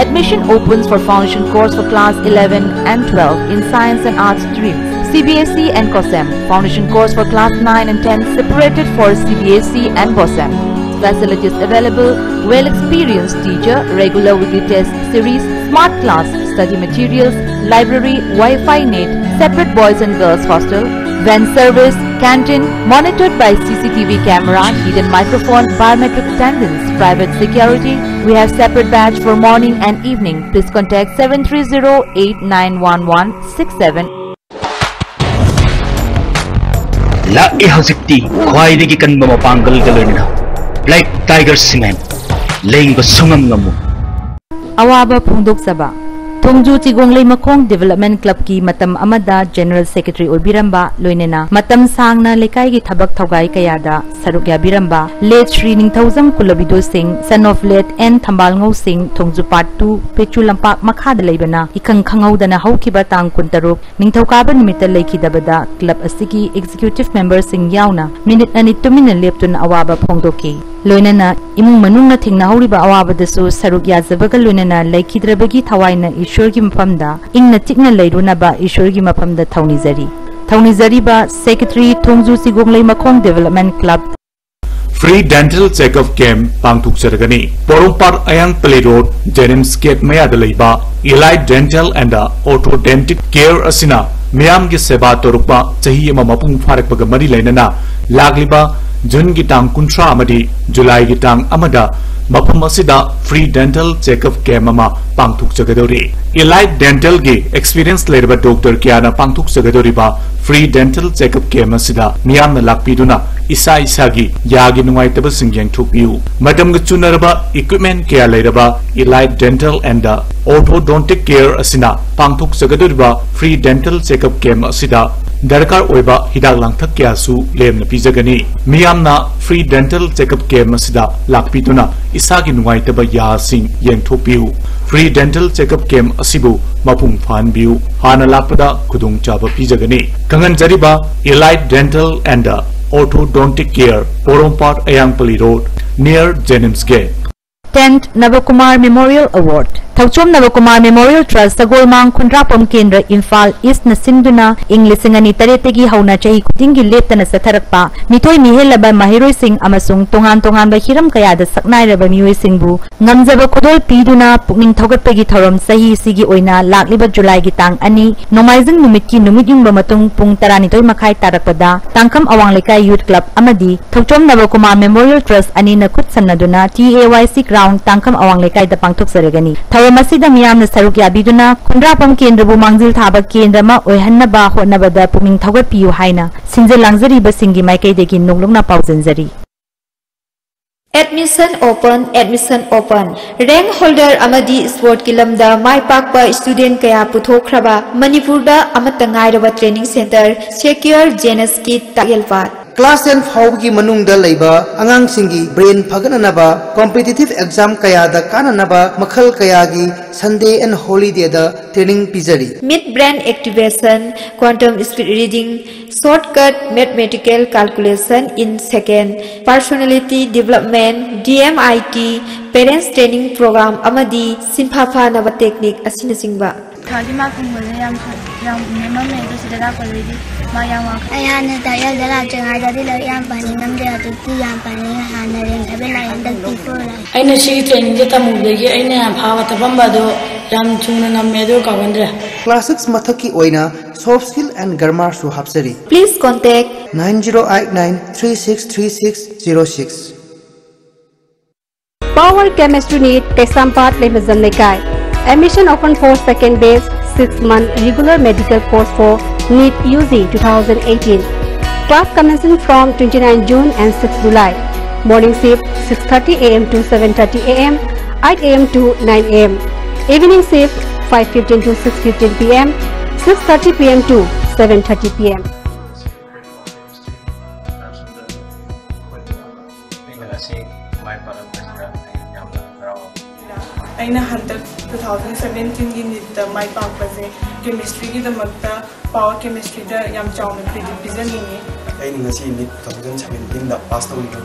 Admission opens for foundation course for class eleven and twelve in science and arts streams. C B S E and COSEM. Foundation course for class nine and ten separated for C B S E and COSEM. Facilities available: well experienced teacher, regular weekly test series, smart class, study materials, library, Wi-Fi net, separate boys and girls hostel, van service, canteen, monitored by C C T V camera, hidden microphone, biometric attendance, private security. We have separate batch for morning and evening. Please contact seven three zero eight nine one one six seven. ꯂꯥꯛꯂꯤ ꯍꯧꯖꯤꯛꯇꯤ ꯈ꯭ꯋꯥꯏꯗꯒꯤ ꯀꯟꯕ ꯃꯄꯥꯡꯒꯜꯒ ꯂꯣꯏꯅꯅ Black Tiger Cement, ꯂꯦꯡꯕ ꯁꯨꯡꯉꯝ ꯉꯝꯃꯣꯏ꯫ ꯑꯋꯥꯕ ꯐꯣꯡꯗꯣꯛꯆꯕ꯫ ꯊꯣꯡꯖꯨ ꯆꯤꯒꯣꯡꯂꯩ ꯃꯈꯣꯡ Development Clubꯀꯤ ꯃꯇꯝ ꯑꯃꯗ General Secretary ꯑꯣꯏꯕꯤꯔꯝꯕ, ꯂꯣꯏꯅꯅ ꯃꯇꯝ ꯁꯥꯡꯅ ꯂꯩꯀꯥꯏꯒꯤ ꯊꯕꯛ ꯊꯧꯒꯥꯏ ꯀꯌꯥꯗ ꯁꯔꯨꯛ ꯌꯥꯕꯤꯔꯝꯕ Late Shri ꯅꯤꯡꯊꯧꯖꯝ ꯀꯨꯂꯕꯤꯗꯨ ꯁꯤꯡ, son of Late N ꯊꯝꯕꯥꯜꯉꯧ ꯁꯤꯡ, ꯊꯣꯡꯖꯨ Part two, ꯄꯦꯆꯨ ꯂꯝꯄꯥꯛ ꯃꯈꯥꯗ ꯂꯩꯕꯅ, ꯏꯈꯪ ꯈꯪꯍꯧꯗꯅ ꯍꯧꯈꯤꯕ ꯇꯥꯡ ꯀꯨꯟꯇꯔꯨꯛ, ꯅꯤꯡꯊꯧꯀꯥꯕ ꯅꯨꯃꯤꯠꯇ ꯂꯩꯈꯤꯗꯕꯗ club ꯑꯁꯤꯒꯤ executive memberꯁꯤꯡ ꯌꯥꯎꯅ ꯃꯤꯅꯤꯠ ꯑꯅꯤ ꯇꯨꯃꯤꯟꯅ ꯂꯦꯞꯇꯨꯅ ꯑꯋꯥꯕ ꯐꯣꯡꯗꯣꯛꯈꯤ꯫ ꯂꯣꯏꯅꯅ ꯏꯃꯨꯡ ꯃꯅꯨꯡꯅ ꯊꯦꯡꯅꯍꯧꯔꯤꯕ ꯑꯋꯥꯕꯗꯁꯨ ꯁꯔꯨꯛ ꯌꯥꯖꯕꯒ ꯂꯣꯏꯅꯅ ꯂꯩꯈꯤꯗ꯭ꯔꯕꯒꯤ ꯊꯋꯥꯏꯅ ꯏꯁꯣꯔꯒꯤ ꯃꯐꯝꯗ ꯏꯪꯅ ꯆꯤꯛꯅ ꯂꯩꯔꯨꯅꯕ ꯏꯁꯣꯔꯒꯤ ꯃꯐꯝꯗ ꯊꯧꯅꯤꯖꯔꯤ꯫ ꯊꯧꯅꯤꯖꯔꯤꯕ Secretary, ꯊꯣꯡꯖꯨ ꯆꯤꯒꯣꯡꯂꯩ ꯃꯈꯣꯡ Development Club꯫ Free Dental Checkup Camp ꯄꯥꯡꯊꯣꯛꯆꯔꯒꯅꯤ꯫ ꯄꯣꯔꯣꯝꯄꯥꯠ, ꯑꯌꯥꯡ ꯄꯂꯦ ꯔꯣꯗ, JNIMS gate ꯃꯌꯥꯗ ꯂꯩꯕ Elite Dental and Orthodontic Care ꯑꯁꯤꯅ ꯃꯤꯌꯥꯝꯒꯤ ꯁꯦꯕꯥ ꯇꯧꯔꯛꯄ ꯆꯍꯤ ꯑꯃ ꯃꯄꯨꯡ ꯐꯥꯔꯛꯄꯒ ꯃꯔꯤ ꯂꯩꯅꯅ ꯂꯥꯛꯂꯤꯕ ꯖꯨꯟꯒꯤ ꯇꯥꯡ ꯀꯨꯟꯊ꯭ꯔꯥ ꯑꯃꯗꯤ ꯖꯨꯂꯥꯏꯒꯤ ꯇꯥꯡ ꯑꯃꯗ ꯃꯐꯝ ꯑꯁꯤꯗ Free Dental Checkup Camp ꯑꯃ ꯄꯥꯡꯊꯣꯛꯆꯒꯗꯧꯔꯤ꯫ Elite Dentalꯒꯤ experience ꯂꯩꯔꯕ doctor ꯀꯌꯥꯅ ꯄꯥꯡꯊꯣꯛꯆꯒꯗꯧꯔꯤꯕ Free Dental Checkup Camp ꯑꯁꯤꯗ ꯃꯤꯌꯥꯝꯅ ꯂꯥꯛꯄꯤꯗꯨꯅ ꯏꯁꯥ ꯏꯁꯥꯒꯤ ꯌꯥꯒꯤ ꯅꯨꯡꯉꯥꯏꯇꯕꯁꯤꯡ ꯌꯦꯡꯊꯣꯛꯄꯤꯌꯨ꯫ ꯃꯇꯝꯒ ꯆꯨꯅꯔꯕ equipment ꯀꯌꯥ ꯂꯩꯔꯕ Elite Dental and Orthodontic Care ꯑꯁꯤꯅ ꯄꯥꯡꯊꯣꯛꯆꯒꯗꯧꯔꯤꯕ Free Dental Checkup Camp ꯑꯁꯤꯗ ꯗꯔꯀꯥꯔ ꯑꯣꯏꯕ ꯍꯤꯗꯥꯛ ꯂꯥꯡꯊꯛ ꯀꯌꯥꯁꯨ ꯂꯦꯝꯅ ꯄꯤꯖꯒꯅꯤ꯫ ꯃꯤꯌꯥꯝꯅ free dental checkup camp ꯑꯁꯤꯗ ꯂꯥꯛꯄꯤꯗꯨꯅ ꯏꯁꯥꯒꯤ ꯅꯨꯡꯉꯥꯏꯇꯕ ꯌꯥꯁꯤꯡ ꯌꯦꯡꯊꯣꯛꯄꯤꯌꯨ꯫ Free dental checkup camp ꯑꯁꯤꯕꯨ ꯃꯄꯨꯡ ꯐꯥꯍꯟꯕꯤꯌꯨ꯫ ꯍꯥꯟꯅ ꯂꯥꯛꯄꯗ ꯈꯨꯗꯣꯡꯆꯥꯕ ꯄꯤꯖꯒꯅꯤ꯫ ꯈꯪꯍꯟꯖꯔꯤꯕ Elite Dental and Orthodontic Care, Porompat, ꯑꯌꯥꯡꯄꯜꯂꯤ Road, near Jenims Gate꯫ Tenth Navakumar Memorial Award꯫ Thouchom ꯅꯕꯀꯨꯃꯥꯔ Memorial Trust, ꯁꯒꯣꯜꯃꯥꯡ, ꯈꯨꯟꯗ꯭ꯔꯥꯛꯄꯝ ꯀꯦꯟꯗ꯭ꯔ, ꯏꯝꯐꯥꯜ East ꯅ ꯁꯤꯟꯗꯨꯅ ꯏꯪ ꯂꯤꯁꯤꯡ ꯑꯅꯤ ꯇꯔꯦꯠꯇꯒꯤ ꯍꯧꯅ ꯆꯍꯤ ꯈꯨꯗꯤꯡꯒꯤ ꯂꯦꯞꯇꯅ ꯆꯠꯊꯔꯛꯄ ꯃꯤꯊꯣꯏ ꯃꯤꯍꯦꯜꯂꯕ ꯃꯍꯩꯔꯣꯏꯁꯤꯡ ꯑꯃꯁꯨꯡ ꯇꯣꯉꯥꯟ ꯇꯣꯉꯥꯟꯕ ꯍꯤꯔꯝ ꯀꯌꯥꯗ ꯁꯛꯅꯥꯏꯔꯕ ꯃꯤꯑꯣꯏꯁꯤꯡꯕꯨ ꯉꯝꯖꯕ ꯈꯨꯗꯣꯜ ꯄꯤꯗꯨꯅ ꯄꯨꯛꯅꯤꯡ ꯊꯧꯒꯠꯄꯒꯤ ꯊꯧꯔꯝ ꯆꯍꯤ ꯑꯁꯤꯒꯤ ꯑꯣꯏꯅ ꯂꯥꯛꯂꯤꯕ ꯖꯨꯂꯥꯏꯒꯤ ꯇꯥꯡ ꯑꯅꯤ, ꯅꯣꯡꯃꯥꯏꯖꯤꯡ ꯅꯨꯃꯤꯠꯀꯤ ꯅꯨꯃꯤꯠ ꯌꯨꯡꯕ ꯃꯇꯨꯡ ꯄꯨꯡ ꯇꯔꯥꯅꯤꯊꯣꯏ ꯃꯈꯥꯏ ꯇꯥꯔꯛꯄꯗ ꯇꯥꯡꯈꯝ ꯑꯋꯥꯡ ꯂꯩꯀꯥꯏ Youth Club ꯑꯃꯗꯤ ꯊꯧꯆꯣꯝ ꯅꯕꯀꯨꯃꯥꯔ Memorial Trust ꯑꯅꯤꯅ ꯈꯨꯠ ꯁꯝꯅꯗꯨꯅ T A Y C Ground, ꯇꯥꯡꯈꯝ ꯑꯋꯥꯡ ꯂꯩꯀꯥꯏꯗ ꯄꯥꯡꯊꯣꯛꯆꯔꯒꯅꯤ꯫ ꯊꯧꯔꯝ ꯑꯁꯤꯗ ꯃꯤꯌꯥꯝꯅ ꯁꯔꯨꯛ ꯌꯥꯕꯤꯗꯨꯅ ꯈꯨꯟꯗ꯭ꯔꯥꯛꯄꯝ ꯀꯦꯟꯗ꯭ꯔꯕꯨ ꯃꯥꯡꯖꯤꯜ ꯊꯥꯕ ꯀꯦꯟꯗ꯭ꯔ ꯑꯃ ꯑꯣꯏꯍꯟꯅꯕ ꯍꯣꯠꯅꯕꯗ ꯄꯨꯛꯅꯤꯡ ꯊꯧꯒꯠꯄꯤꯌꯨ ꯍꯥꯏꯅ ꯁꯤꯟꯖ ꯂꯥꯡꯖꯔꯤꯕꯁꯤꯡꯒꯤ ꯃꯥꯏꯀꯩꯗꯒꯤ ꯅꯣꯡꯂꯨꯛꯅ ꯄꯥꯎꯖꯦꯟꯖꯔꯤ꯫ Admission open, admission open꯫ Rank holder ꯑꯃꯗꯤ sportꯀꯤ ꯂꯝꯗ ꯃꯥꯏ ꯄꯥꯛꯄ student ꯀꯌꯥ ꯄꯨꯊꯣꯛꯈ꯭ꯔꯕ ꯃꯅꯤꯄꯨꯔꯗ ꯑꯃꯠꯇ ꯉꯥꯏꯔꯕ training center Secure Genesꯀꯤ Takyelpat. Class ten ꯐꯥꯎꯕꯒꯤ ꯃꯅꯨꯡꯗ ꯂꯩꯕ ꯑꯉꯥꯡꯁꯤꯡꯒꯤ brain ꯐꯒꯠꯅꯅꯕ competitive exam ꯀꯌꯥꯗ ꯀꯥꯟꯅꯅꯕ ꯃꯈꯜ ꯀꯌꯥꯒꯤ Sunday and holidayꯗ training ꯄꯤꯖꯔꯤ꯫ Mid brain activation, quantum speed reading, shortcut mathematical calculation in second, personality development, D M I T, parents training program ꯑꯃꯗꯤ ꯁꯤꯟꯐꯥ ꯐꯥꯅꯕ technique ꯑꯁꯤꯅꯆꯤꯡꯕ꯫ ꯊꯥꯒꯤ ꯃꯥꯔꯛ ꯐꯪꯕꯁꯦ ꯌꯥꯝ ꯐ-, ꯌꯥꯝ ꯅꯦꯝꯃꯝꯃꯦ, ꯑꯗꯣ ꯁꯤꯗ ꯂꯥꯛꯄꯗꯩꯗꯤ ꯃꯥꯔꯛ ꯌꯥꯝ ꯋꯥꯡꯈꯠꯂꯦ꯫ ꯑꯩ ꯍꯥꯟꯅ ꯇꯥꯛꯌꯦꯜꯗ ꯂꯥꯛꯇ꯭ꯔꯤꯉꯩꯗꯗꯤ ꯂꯥꯏꯔꯤꯛ ꯌꯥꯝ ꯄꯥꯅꯤꯡꯉꯝꯗꯦ, ꯍꯧꯖꯤꯛꯇꯤ ꯌꯥꯝ ꯄꯥꯅꯤꯡꯉꯦ꯫ ꯍꯥꯟꯅ rank seven ꯂꯥꯛꯑꯦ, ꯍꯟꯗꯛꯇꯤ four ꯂꯥꯛꯑꯦ꯫ ꯑꯩꯅ ꯁꯤꯒꯤ trainingꯁꯦ ꯇꯝꯃꯨꯕꯗꯒꯤ ꯑꯩꯅ ꯌꯥꯝ ꯐꯥꯕ ꯇꯞꯄꯝꯕ ꯑꯗꯣ ꯌꯥꯝ ꯊꯨꯅ ꯉꯝꯃꯦ, ꯑꯗꯨꯒ ꯀꯥꯎꯒꯟꯗ꯭ꯔꯦ꯫ Class six ꯃꯊꯛꯀꯤ ꯑꯣꯏꯅ soft skill and grammarꯁꯨ ꯍꯥꯞꯆꯔꯤ꯫ Please contact nine zero eight nine three six three six zero six꯫ Power Chemistry NEET, Kaisampad, Lemazam Lekai. Admission open for second batch, six month regular medical course for NEET U G two thousand eighteen. Class commencing from twenty-nine June and six July. Morning shift six thirty A M to seven thirty A M, eight A M to nine A M. Evening shift five fifteen to six fifteen P M, six thirty P M to seven thirty p.m. ꯑꯩꯅ ꯉꯁꯤ ꯃꯥꯏ ꯄꯥꯛꯂꯛꯄꯁꯤꯗ ꯑꯩ ꯌꯥꯝꯅ ꯍꯔꯥꯎꯏ꯫ ꯑꯩꯅ ꯍꯟꯗꯛ two thousand seventeenꯒꯤ NEETꯇ ꯃꯥꯏ ꯄꯥꯛꯄꯁꯦ chemistryꯒꯤꯗꯃꯛꯇ power chemistryꯗ ꯌꯥꯝ ꯆꯥꯎꯅ credit ꯄꯤꯖꯅꯤꯡꯉꯤ꯫ ꯑꯩꯅ ꯉꯁꯤ NEET two thousand seventeenꯗ pass ꯇꯧꯔꯤꯕ